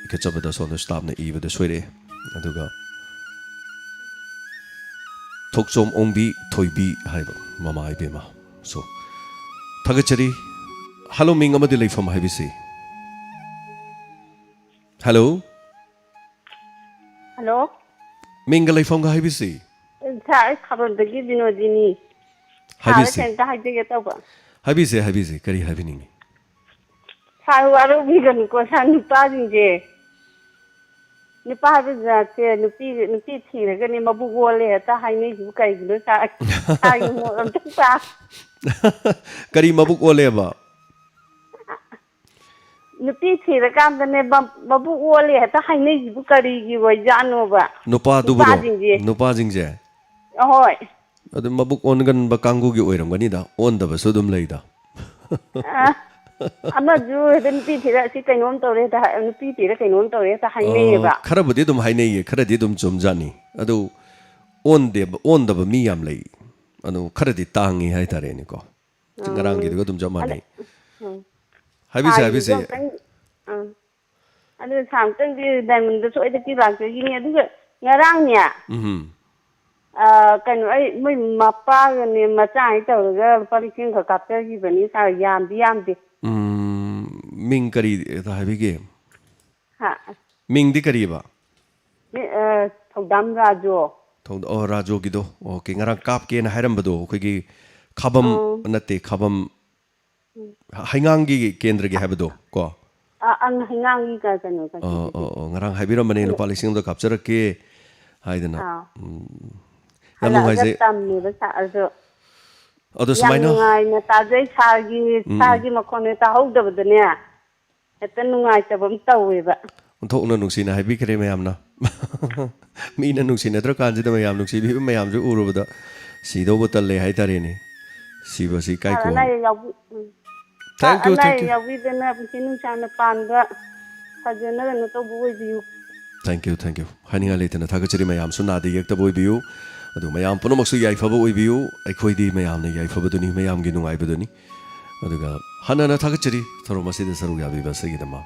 ꯏꯈꯠꯆꯕꯗ ꯁꯣꯝꯗ staffꯅ ꯏꯕꯗ ꯁꯣꯏꯔꯛꯑꯦ꯫ ꯑꯗꯨꯒ ꯊꯣꯛꯆꯣꯝ ꯑꯣꯡꯕꯤ ꯊꯣꯏꯕꯤ ꯍꯥꯏꯕ ꯃꯃꯥ ꯏꯕꯦꯝꯃ꯫ So, ꯊꯥꯒꯠꯆꯔꯤ꯫ Hello, ꯃꯤꯡ ꯑꯃꯗꯤ ꯂꯩꯐꯝ ꯍꯥꯏꯕꯤꯁꯤ꯫ Hello꯫ Hello꯫ ꯃꯤꯡꯒ ꯂꯩꯐꯝꯒ ꯍꯥꯏꯕꯤꯁꯤ꯫ ꯁꯥꯔ, ꯑꯩ ꯈꯥꯕꯝꯗꯒꯤ ꯕꯤꯅꯣꯗꯤꯅꯤ꯫ ꯁꯥꯔꯗ ꯍꯥꯏꯕꯤꯁꯤ꯫ ꯀꯩꯝꯇ ꯍꯥꯏꯖꯒꯦ ꯇꯧꯕ꯫ ꯍꯥꯏꯕꯤꯁꯤ, ꯍꯥꯏꯕꯤꯁꯤ꯫ ꯀꯔꯤ ꯍꯥꯏꯕꯤꯅꯤꯡꯉꯤ? ꯁꯥꯔ, ꯋꯥꯔꯧꯕꯤꯒꯅꯨꯀꯣ, ꯁꯥꯔ, ꯅꯨꯄꯥꯁꯤꯡꯁꯦ꯫ ꯅꯨꯄꯥ ꯍꯥꯏꯕ ꯖꯥꯠꯁꯦ, ꯅꯨꯄꯤ, ꯅꯨꯄꯤ ꯊꯤꯔꯒꯅꯦ ꯃꯕꯨꯛ ꯑꯣꯜꯂꯦ ꯍꯦꯛꯇ ꯍꯥꯏꯅꯩꯁꯤꯕꯨ ꯀꯩꯒꯤꯅꯣ, ꯁꯥꯔ? ꯁꯥꯔꯒꯤ ꯃꯣꯠ ꯑꯝꯇꯪ ꯇꯥ-, ꯀꯔꯤ ꯃꯕꯨꯛ ꯑꯣꯜꯂꯦꯕ? ꯅꯨꯄꯤ ꯊꯤꯔꯀꯥꯟꯗꯅꯦ ꯃ-, ꯃꯕꯨꯛ ꯑꯣꯜꯂꯦ ꯍꯦꯛꯇ ꯍꯥꯏꯅꯩꯁꯤꯕꯨ ꯀꯔꯤꯒꯤ ꯑꯣꯏꯖꯥꯠꯅꯣꯕ? ꯅꯨꯄꯥꯗꯨꯕꯨꯔꯣ? ꯅꯨꯄꯥꯁꯤꯡꯁꯦ꯫ ꯅꯨꯄꯥꯁꯤꯡꯁꯦ? ꯑꯍꯣꯏ꯫ ꯑꯗꯨ ꯃꯕꯨꯛ ꯑꯣꯟꯒꯟꯕ ꯀꯥꯡꯕꯨꯒꯤ ꯑꯣꯏꯔꯝꯒꯅꯤꯗ, ꯑꯣꯟꯗꯕꯁꯨ ꯑꯗꯨꯝ ꯂꯩꯗ꯫ ꯑ, ꯑꯃꯁꯨ ꯍꯦꯛꯇ ꯅꯨꯄꯤ ꯊꯤꯔ ꯑꯁꯤ ꯀꯩꯅꯣꯝ ꯇꯧꯔꯦ ꯍꯦꯛꯇ ꯍꯥꯏ-, ꯅꯨꯄꯤ ꯊꯤꯔ ꯀꯩꯅꯣꯝ ꯇꯧꯔꯦ ꯍꯦꯛꯇ ꯍꯥꯏꯅꯩꯌꯦꯕ꯫ ꯑ, ꯈꯔꯕꯨꯗꯤ ꯑꯗꯨꯝ ꯍꯥꯏꯅꯩꯌꯦ, ꯈꯔꯗꯤ ꯑꯗꯨꯝ ꯆꯨꯝꯖꯥꯠꯅꯤ꯫ ꯑꯗꯨ ꯑꯣꯟꯗꯦꯕ, ꯑꯣꯟꯗꯕ ꯃꯤ ꯌꯥꯝ ꯂꯩ꯫ ꯑꯗꯨ ꯈꯔꯗꯤ ꯇꯥꯡꯉꯤ ꯍꯥꯏꯇꯥꯔꯦꯅꯦꯀꯣ꯫ ꯎꯝ꯫ ꯉꯔꯥꯡꯒꯤꯗꯨꯒ ꯑꯗꯨꯝ ꯆꯞ ꯑꯗ-, ꯃꯥꯟꯅꯩ꯫ ꯎꯝ꯫ ꯍꯥꯏꯕꯤꯁꯦ, ꯁꯥꯔꯒꯤꯗꯨꯁꯨ ꯍꯥꯏꯕꯤꯁꯦ꯫ ꯑꯝꯇꯪ, ꯑꯥ꯫ ꯑꯗꯨ ꯁꯥꯔ ꯑꯝꯇꯪꯗꯤ ꯗꯥꯏꯃꯟꯗ ꯁꯣꯏꯗ ꯄꯤꯕ ꯂꯥꯛꯆꯈꯤꯅꯤ꯫ ꯑꯗꯨꯒ ꯉꯔꯥꯡꯅꯦ, ꯎꯝ꯫ ꯑꯥ, ꯀꯩꯅꯣ, ꯑꯩ ꯃꯣꯏ ꯃꯄꯥꯒꯅꯦ ꯃꯆꯥꯉꯩ ꯇꯧꯔꯒ ꯂꯨꯄꯥ ꯂꯤꯁꯤꯡ ꯑꯃꯈꯛ ꯀꯥꯞꯆꯈꯤꯕꯅꯤ ꯁꯥꯔ, ꯌꯥꯝꯗꯤ ꯌꯥꯝꯗꯦ꯫ ꯎꯝ, ꯃꯤꯡ ꯀꯔꯤ ꯍꯥꯏꯕꯤꯒꯦ? ꯍꯥ? ꯃꯤꯡꯗꯤ ꯀꯔꯤꯕ? ꯃꯤ, ꯑ, ꯊꯧꯗꯥꯝ ꯔꯥꯖꯨ꯫ ꯊꯧꯗ-, ꯑꯣ, ꯔꯥꯖꯨꯒꯤꯗꯣ꯫ ꯑꯣꯀꯦ, ꯉꯔꯥꯡ ꯀꯥꯞꯀꯦꯅ ꯍꯥꯏꯔꯝꯕꯗꯣ ꯑꯩꯈꯣꯏꯒꯤ ꯈꯥꯕꯝ ꯑꯧ꯫ ꯅꯠꯇꯦ, ꯈꯥꯕꯝ ꯎꯝ꯫ ꯍ-, ꯍꯩꯉꯥꯡꯒꯤ ꯀꯦꯟꯗ꯭ꯔꯒꯤ ꯍꯥꯏꯕꯗꯣ ꯀꯣ? ꯑ, ꯑꯪ, ꯍꯩꯉꯥꯡꯒꯤ ꯀ-, ꯀꯩꯅꯣ, ꯑꯣ, ꯀꯩꯅꯣꯗꯨꯗꯤ꯫ ꯑꯣ, ꯑꯣ, ꯉꯔꯥꯡ ꯍꯥꯏꯕꯤꯔꯝꯕꯅꯦ, ꯑꯩꯅ ꯂꯨꯄꯥ ꯂꯤꯁꯤꯡ ꯑꯃꯗ ꯀꯥꯞꯆꯔꯛꯀꯦ ꯍꯥꯏꯗꯅ꯫ ꯑꯥ꯫ ꯎꯝ꯫ ꯌꯥꯝ ꯍꯜꯂꯛꯑꯒ ꯅꯨꯡꯉꯥꯏꯖꯩ꯫ ꯇꯝꯃꯦꯕ ꯁꯥꯔꯁꯨ꯫ ꯑꯗꯣ ꯌꯥꯝ ꯁꯨꯃꯥꯏꯅ ꯅꯨꯡꯉꯥꯏꯅ ꯇꯥꯖꯩ ꯁꯥꯔꯒꯤ, ꯎꯝ, ꯎꯝ꯫ ꯁꯥꯔꯒꯤ ꯃꯈꯣꯟꯅꯦ ꯇꯥꯍꯧꯗꯕꯗꯅꯦ꯫ ꯍꯦꯛꯇ ꯅꯨꯡꯉꯥꯏꯇꯕ ꯑꯃ ꯇꯧꯋꯦꯕ꯫ ꯑꯣꯟꯊꯣꯛꯅ ꯅꯨꯡꯁꯤꯅ ꯍꯥꯏꯕꯤꯈ꯭ꯔꯦ ꯃꯌꯥꯝꯅ꯫ ꯃꯤꯅ ꯅꯨꯡꯁꯤꯅꯗ꯭ꯔꯀꯥꯟꯁꯤꯗ ꯃꯌꯥꯝ ꯅꯨꯡꯁꯤꯕꯤꯕ ꯃꯌꯥꯝꯁꯦ ꯎꯔꯨꯕꯗ ꯁꯤꯗꯧꯕ ꯇꯜꯂꯦ ꯍꯥꯏꯇꯥꯔꯦꯅꯦ꯫ ꯁꯤꯕꯁꯤ ꯏꯀꯥꯏ ꯁꯥꯔ, ꯀꯣꯝꯃꯤ꯫ ꯑꯅꯥ ꯑꯌꯦꯛ ꯌꯥꯎꯕꯤ-, ꯎꯝ꯫ Thank you, ꯁꯥꯔ, ꯑꯅꯥ thank ꯑꯌꯦꯛ you꯫ ꯌꯥꯎꯕꯤꯗꯅ ꯄꯨꯟꯁꯤ ꯅꯨꯡꯁꯥꯡꯅ ꯄꯥꯟꯕ ꯐꯖꯅ ꯀꯩꯅꯣ ꯇꯧꯕ ꯑꯣꯏꯕꯤꯌꯨ꯫ Thank you, thank you꯫ ꯍꯥꯏꯅꯤꯡꯉꯥꯏ ꯂꯩꯇꯅ ꯊꯥꯒꯠꯆꯔꯤ ꯃꯌꯥꯝꯁꯨ꯫ ꯅꯥꯗ ꯌꯦꯛꯇꯕ ꯑꯣꯏꯕꯤꯌꯨ꯫ ꯑꯗꯨ ꯃꯌꯥꯝ ꯄꯨꯝꯅꯃꯛꯁꯨ ꯌꯥꯏꯐꯕ ꯑꯣꯏꯕꯤꯌꯨ꯫ ꯑꯩꯈꯣꯏꯗꯤ ꯃꯌꯥꯝꯅ ꯌꯥꯏꯐꯕꯗꯨꯅꯤ, ꯃꯌꯥꯝꯒꯤ ꯅꯨꯡꯉꯥꯏꯕꯗꯨꯅꯤ꯫ ꯑꯗꯨꯒ ꯍꯟꯅ ꯍꯟꯅ ꯊꯥꯒꯠꯆꯔꯤ ꯊꯧꯔꯝ ꯑꯁꯤꯗ ꯁꯔꯨꯛ ꯌꯥꯕꯤꯕ ꯑꯁꯤꯒꯤꯗꯃꯛ꯫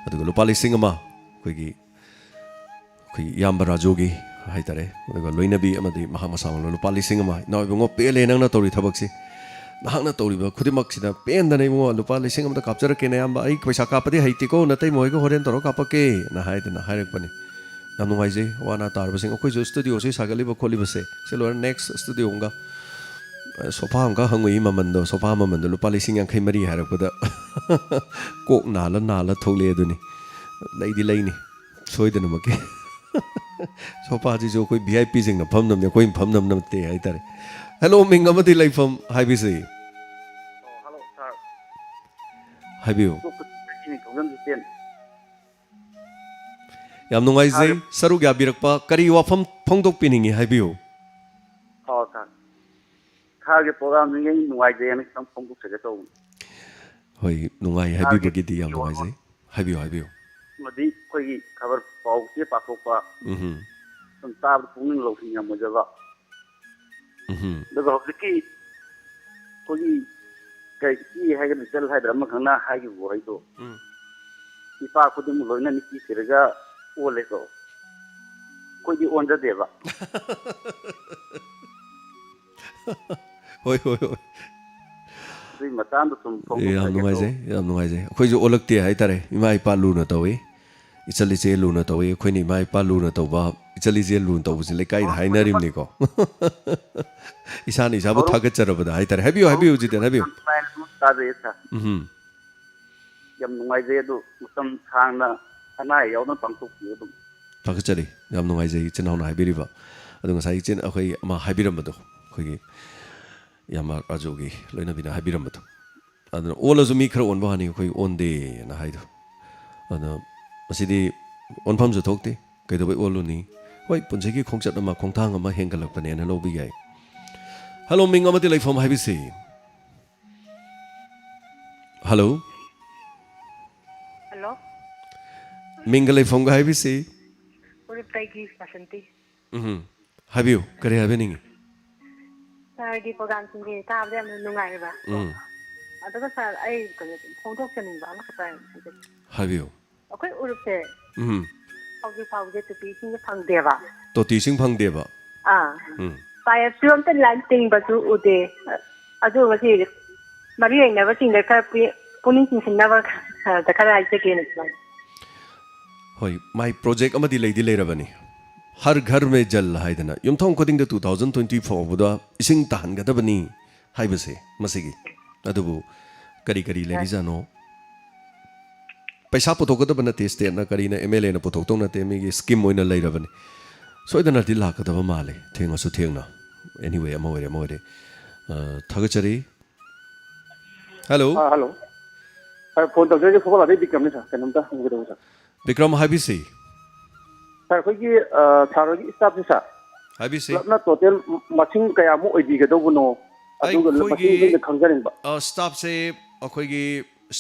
ꯑꯗꯨꯒ ꯂꯨꯄꯥ ꯂꯤꯁꯤꯡ ꯑꯃ ꯑꯩꯈꯣꯏꯒꯤ ꯑꯩꯈꯣꯏꯒꯤ ꯏꯌꯥꯝꯕ ꯔꯥꯖꯨꯒꯤ ꯍꯥꯏꯇꯥꯔꯦ, ꯑꯗꯨꯒ ꯂꯣꯏꯅꯕꯤ ꯑꯃꯗꯤ ꯃꯍꯥꯛ ꯃꯁꯥꯃꯛꯅ ꯂꯨꯄꯥ ꯂꯤꯁꯤꯡ ꯑꯃ, "ꯏꯅꯥꯎ ꯏꯕꯨꯡꯉꯣ, ꯄꯦꯜꯂꯦ ꯅꯪꯅ ꯇꯧꯔꯤ ꯊꯕꯛꯁꯤ, ꯅꯍꯥꯛꯅ ꯇꯧꯔꯤꯕ ꯈꯨꯗꯤꯡꯃꯛꯁꯤꯗ ꯄꯦꯟꯗꯅ ꯏꯕꯨꯡꯉꯣ, ꯂꯨꯄꯥ ꯂꯤꯁꯤꯡ ꯑꯃꯇ ꯀꯥꯞꯆꯔꯛꯀꯦꯅꯦ ꯏꯌꯥꯝꯕ, ꯑꯩ ꯄꯩꯁꯥ ꯀꯥꯞꯄꯗꯤ ꯍꯩꯇꯦꯀꯣ, ꯅꯇꯩꯃ ꯍꯣꯏꯒ ꯍꯣꯔꯦꯟ ꯇꯧꯔꯒ ꯀꯥꯞꯄꯛꯀꯦꯅ" ꯍꯥꯏꯗꯅ ꯍꯥꯏꯔꯛꯄꯅꯤ꯫ ꯌꯥꯝ ꯅꯨꯡꯉꯥꯏꯖꯩ, ꯋꯥꯅ ꯇꯥꯔꯕꯁꯤꯡ ꯑꯩꯈꯣꯏꯁꯨ ꯁ꯭ꯇꯨꯗꯤꯑꯣꯁꯤ ꯁꯥꯒꯠꯂꯤꯕ ꯈꯣꯠꯂꯤꯕꯁꯦ꯫ ꯁꯤ ꯂꯣꯏꯔ ꯅꯦꯛꯁ ꯁ꯭ꯇꯨꯗꯤꯑꯣ ꯑꯃꯒ, ꯑ, ꯁꯣꯐꯥ ꯑꯃꯒ ꯍꯪꯉꯨꯏ ꯃꯃꯟꯗꯣ, ꯁꯣꯐꯥ ꯃꯃꯟꯗꯣ ꯂꯨꯄꯥ ꯂꯤꯁꯤꯡ ꯌꯥꯡꯈꯩ ꯃꯔꯤ ꯍꯥꯏꯔꯛꯄꯗ ꯀꯣꯛ ꯅꯥꯜꯂ ꯅꯥꯜꯂ ꯊꯣꯛꯂꯛꯑꯦ ꯑꯗꯨꯅꯤ꯫ ꯂꯩꯗꯤ ꯂꯩꯅꯤ ꯁꯣꯏꯗꯅꯃꯛꯀꯤ꯫ ꯁꯣꯐꯥꯁꯤꯁꯨ ꯑꯩꯈꯣꯏ ꯚꯤ ꯑꯥꯏ ꯄꯤꯁꯤꯡꯅ ꯐꯝꯅꯕꯅꯦ, ꯑꯩꯈꯣꯏꯅ ꯐꯝꯅꯕ ꯅꯠꯇꯦ ꯍꯥꯏꯇꯥꯔꯦ꯫ ꯍꯦꯂꯣ, ꯃꯤꯡ ꯑꯃꯗꯤ ꯂꯩꯐꯝ ꯍꯥꯏꯕꯤꯁꯤ꯫ ꯑꯣ, ꯍꯜꯂꯣ, ꯁꯥꯔ꯫ ꯍꯥꯏꯕꯤꯌꯨ꯫ ꯑꯇꯣꯞꯄ ꯁꯤꯅꯤ, ꯊꯧꯖꯝ ꯖꯤꯇꯦꯟ꯫ ꯌꯥꯝ ꯅꯨꯡꯉꯥꯏꯖꯩ ꯁꯥꯔꯒꯤ ꯁꯔꯨꯛ ꯌꯥꯕꯤꯔꯛꯄ꯫ ꯀꯔꯤ ꯋꯥꯐꯝ ꯐꯣꯡꯗꯣꯛꯄꯤꯅꯤꯡꯉꯤ, ꯍꯥꯏꯕꯤꯌꯨ꯫ ꯑꯣ, ꯁꯥꯔ꯫ ꯁꯥꯔꯒꯤ ꯄ꯭ꯔꯣꯒ꯭ꯔꯥꯝꯁꯤꯡꯁꯦ ꯑꯩ ꯅꯨꯡꯉꯥꯏꯖꯩꯅ ꯈꯤꯇꯪ ꯐꯣꯡꯗꯣꯛꯆꯒꯦ ꯇꯧꯕꯅꯤ꯫ ꯍꯣꯏ, ꯅꯨꯡꯉꯥꯏ ꯁꯥꯔꯒꯤ ꯍꯥꯏꯕꯤꯕꯒꯤꯗꯤ ꯌꯥꯝ ꯋꯥꯐꯝ ꯅꯨꯡꯉꯥꯏꯖꯩ꯫ ꯍꯥꯏꯕꯤꯌꯨ, ꯍꯥꯏꯕꯤꯌꯨ꯫ ꯑꯃꯗꯤ ꯑꯩꯈꯣꯏꯒꯤ ꯈꯕꯔ ꯄꯥꯎ ꯆꯦ ꯄꯥꯊꯣꯛꯄ, ꯎꯝꯍꯨꯝ꯫ ꯁꯨꯝ ꯇꯥꯕꯗ ꯄꯨꯛꯅꯤꯡ ꯂꯧꯁꯤꯡ ꯌꯥꯝ ꯑꯣꯏꯖꯕ꯫ ꯎꯝꯍꯨꯝ꯫ ꯑꯗꯨꯒ ꯍꯧꯖꯤꯛꯀꯤ ꯑꯩꯈꯣꯏꯒꯤ ꯀꯩ ꯏꯆꯦ ꯍꯥꯏꯒꯗ꯭ꯔꯥ ꯏꯆꯜ ꯍꯥꯏꯗ꯭ꯔꯥ ꯑꯃꯈꯛꯅ ꯍꯥꯏꯈꯤꯕ ꯋꯥꯍꯩꯗꯣ, ꯎꯝ꯫ "ꯏꯄꯥ ꯈꯨꯗꯤꯡꯃꯛ ꯂꯣꯏꯅ ꯅꯨꯄꯤ ꯊꯤꯔꯒ ꯑꯣꯜꯂꯦꯗꯣ, ꯑꯩꯈꯣꯏꯗꯤ ꯑꯣꯟꯖꯗꯦꯕ"꯫ ꯍꯣꯏ, ꯍꯣꯏ, ꯍꯣꯏ꯫ ꯑꯗꯨꯒꯤ ꯃꯇꯥꯡꯗ ꯁꯨꯝ ꯑꯦ, ꯌꯥꯝ ꯐꯣꯡꯗꯣꯛꯆꯒꯦ ꯅꯨꯡꯉꯥꯏꯖꯩ, ꯇꯧꯕ꯫ ꯌꯥꯝ ꯅꯨꯡꯉꯥꯏꯖꯩ꯫ ꯑꯩꯈꯣꯏꯁꯨ ꯑꯣꯜꯂꯛꯇꯦ ꯍꯥꯏꯇꯥꯔꯦ꯫ ꯏꯃꯥ ꯏꯄꯥ ꯂꯨꯅ ꯇꯧꯏ, ꯏꯆꯜ ꯏꯆꯦ ꯂꯨꯅ ꯇꯧꯏ꯫ ꯑꯩꯈꯣꯏꯅ ꯏꯃꯥ ꯏꯄꯥ ꯂꯨꯅ ꯇꯧꯕ, ꯏꯆꯜ ꯏꯆꯦ ꯂꯨꯅ ꯇꯧꯕꯁꯤ ꯂꯩꯀꯥꯏꯗ ꯍꯥꯏꯅꯔꯤꯕꯅꯤꯀꯣ꯫ ꯏꯁꯥꯅ ꯏꯁꯥꯕꯨ ꯊꯧꯔꯝ ꯊꯥꯒꯠꯆꯔꯕꯗ ꯍꯥꯏꯇꯥꯔꯦ꯫ ꯍꯥꯏꯕꯤꯌꯨ, ꯍꯥꯏꯕꯤꯌꯨ, ꯊꯧꯔꯝ ꯖꯤꯇꯦꯟ, ꯍꯥꯏꯕꯤꯌꯨ꯫ ꯌꯥꯝ ꯅꯨꯡꯉꯥꯏꯅ ꯑꯗꯨꯝ ꯇꯥꯖꯩꯌꯦ, ꯁꯥꯔ꯫ ꯎꯝꯍꯨꯝ꯫ ꯌꯥꯝ ꯅꯨꯡꯉꯥꯏꯖꯩ꯫ ꯑꯗꯨ ꯃꯇꯝ ꯁꯥꯡꯅ ꯑꯅꯥ ꯑꯌꯥꯎꯗꯅ ꯄꯥꯡꯊꯣꯛꯄꯤꯌꯨ ꯑꯗꯨꯝ꯫ ꯊꯥꯒꯠꯆꯔꯤ꯫ ꯌꯥꯝ ꯅꯨꯡꯉꯥꯏꯖꯩ ꯏꯆꯤꯟ ꯏꯅꯥꯎꯅ ꯍꯥꯏꯕꯤꯔꯤꯕ꯫ ꯑꯗꯣ ꯉꯁꯥꯏ ꯏꯆꯤꯟ, ꯑꯩꯈꯣꯏ ꯑꯃ ꯍꯥꯏꯕꯤꯔꯝꯕꯗꯣ, ꯑꯩꯈꯣꯏꯒꯤ ꯏꯌꯥꯝꯕ ꯔꯥꯖꯨꯒꯤ ꯂꯣꯏꯅꯕꯤꯅ ꯍꯥꯏꯕꯤꯔꯝꯕꯗꯣ꯫ ꯑꯗꯨꯅ ꯑꯣꯜꯂꯁꯨ ꯃꯤ ꯈꯔ ꯑꯣꯟꯕ ꯋꯥꯅꯤ, ꯑꯩꯈꯣꯏ ꯑꯣꯟꯗꯦꯅ ꯍꯥꯏꯗꯣ꯫ ꯑꯗꯣ ꯃꯁꯤꯗꯤ ꯑꯣꯟꯐꯝꯁꯨ ꯊꯣꯛꯇꯦ꯫ ꯀꯩꯗꯧꯕꯩ ꯑꯣꯜꯂꯨꯅꯤ? ꯍꯣꯏ, ꯄꯨꯟꯁꯤꯒꯤ ꯈꯣꯡꯆꯠ ꯑꯃ, ꯈꯣꯡꯊꯥꯡ ꯑꯃ ꯍꯦꯟꯒꯠꯂꯛꯄꯅꯦꯅ ꯂꯧꯕ ꯌꯥꯏ꯫ ꯍꯜꯂꯣ, ꯃꯤꯡ ꯑꯃꯗꯤ ꯂꯩꯐꯝ ꯍꯥꯏꯕꯤꯁꯤ꯫ ꯍꯜꯂꯣ꯫ ꯍꯜꯂꯣ꯫ ꯃꯤꯡꯒ ꯂꯩꯐꯝꯒ ꯍꯥꯏꯕꯤꯁꯤ꯫ ꯎꯔꯤꯄꯩꯒꯤ ꯕꯁꯟꯇꯤ꯫ ꯎꯝ꯫ ꯍꯥꯏꯕꯤꯌꯨ, ꯀꯔꯤ ꯍꯥꯏꯕꯤꯅꯤꯡꯉꯤ? ꯁꯥꯔꯒꯤ ꯄ꯭ꯔꯣꯒꯥꯝꯁꯤꯡꯁꯦ ꯇꯥꯕꯗ ꯌꯥꯝꯅ ꯅꯨꯡꯉꯥꯏꯕ꯫ ꯎꯝ꯫ ꯑꯗꯨꯒ ꯁꯥꯔ, ꯑꯩ ꯀꯩꯅꯣ ꯐꯣꯡꯗꯣꯛꯆꯅꯤꯡꯕ ꯑꯃꯈꯛꯇ ꯍꯥꯏꯖꯒꯦ꯫ ꯍꯥꯏꯕꯤꯌꯨ꯫ ꯑꯩꯈꯣꯏ ꯎꯔꯨꯞꯁꯦ ꯎꯝ꯫ ꯍꯧꯖꯤꯛ ꯐꯥꯎꯕꯁꯦ ꯇꯣꯇꯤꯁꯤꯡꯁꯦ ꯐꯪꯗꯦꯕ꯫ ꯇꯣꯇꯤꯁꯤꯡ ꯐꯪꯗꯦꯕ꯫ ꯑꯥ꯫ ꯎꯝ꯫ ꯄꯥꯏꯞꯁꯨ ꯑꯝꯇ ꯂꯥꯏꯟ ꯇꯤꯡꯕꯁꯨ ꯎꯗꯦ꯫ ꯑꯗꯨ ꯉꯁꯤ ꯃꯔꯤ ꯂꯩꯅꯕꯁꯤꯡꯗ ꯈꯔ ꯄꯤ-, ꯄꯨꯛꯅꯤꯡ ꯆꯤꯡꯁꯤꯟꯅꯕ ꯈꯔ ꯍꯥꯏꯖꯒꯦꯅ꯫ ꯍꯣꯏ, ꯃꯥꯏ ꯄ꯭ꯔꯣꯖꯦꯛ ꯑꯃꯗꯤ ꯂꯩꯗꯤ ꯂꯩꯔꯕꯅꯤ, ꯍꯔ ꯘꯔ ꯃꯦ ꯖꯜ ꯍꯥꯏꯗꯅ, ꯌꯨꯝꯊꯣꯡ ꯈꯨꯗꯤꯡꯗ two thousand twenty four ꯐꯥꯎꯕꯗ ꯏꯁꯤꯡ ꯇꯥꯍꯟꯒꯗꯕꯅꯤ ꯍꯥꯏꯕꯁꯦ ꯃꯁꯤꯒꯤ꯫ ꯑꯗꯨꯕꯨ ꯀꯔꯤ ꯀꯔꯤ ꯂꯩꯔꯤꯖꯥꯠꯅꯣ? ꯄꯩꯁꯥ ꯄꯨꯊꯣꯛꯀꯗꯕ ꯅꯠꯇꯦ, ꯁ꯭ꯇꯦꯠꯅ ꯀꯔꯤꯅ, ꯑꯦꯝ ꯑꯦꯜ ꯑꯦꯅ ꯄꯨꯊꯣꯛꯇꯧ ꯅꯠꯇꯦ, ꯃꯤꯒꯤ ꯁ꯭ꯀꯤꯝ ꯑꯣꯏꯅ ꯂꯩꯔꯕꯅꯤ꯫ ꯁꯣꯏꯗꯅꯗꯤ ꯂꯥꯛꯀꯗꯕ ꯃꯥꯜꯂꯤ, ꯊꯦꯡꯉꯁꯨ ꯊꯦꯡꯅ꯫ Anyway, ꯑꯃ ꯑꯣꯏꯔꯦ ꯑꯃ ꯑꯣꯏꯔꯦ꯫ ꯑ, ꯊꯥꯒꯠꯆꯔꯤ꯫ ꯍꯜꯂꯣ꯫ ꯑꯥ, ꯍꯜꯂꯣ꯫ ꯁꯥꯔ, ꯐꯣꯟ ꯇꯧꯖꯔꯤꯁꯦ ꯐꯣꯕꯥꯂꯥꯗꯩ ꯕꯤꯀ꯭ꯔꯝꯅꯤ ꯁꯥꯔ꯫ ꯀꯩꯅꯣꯝꯇ ꯍꯪꯖꯒꯗꯕ ꯁꯥꯔ꯫ ꯕꯤꯀ꯭ꯔꯝ, ꯍꯥꯏꯕꯤꯁꯤ꯫ ꯁꯥꯔ, ꯑꯩꯈꯣꯏꯒꯤ, ꯑ, ꯁꯥꯔ ꯍꯣꯏꯒꯤ ꯁ꯭ꯇꯥꯐꯁꯦ ꯁꯥꯔ, ꯍꯥꯏꯕꯤꯁꯤ꯫ ꯄꯨꯂꯞꯅ ꯇꯣꯇꯦꯜ ꯃꯁꯤꯡ ꯀꯌꯥꯃꯨꯛ ꯑꯣꯏꯕꯤꯒꯗꯧꯕꯅꯣ? ꯑꯗꯨꯒ ꯑꯩꯈꯣꯏꯒꯤ, ꯃꯁꯤꯡꯗꯣ ꯑꯩꯅ ꯈꯪꯖꯅꯤꯡꯕ꯫ ꯑ, ꯁ꯭ꯇꯥꯐꯁꯦ ꯑꯩꯈꯣꯏꯒꯤ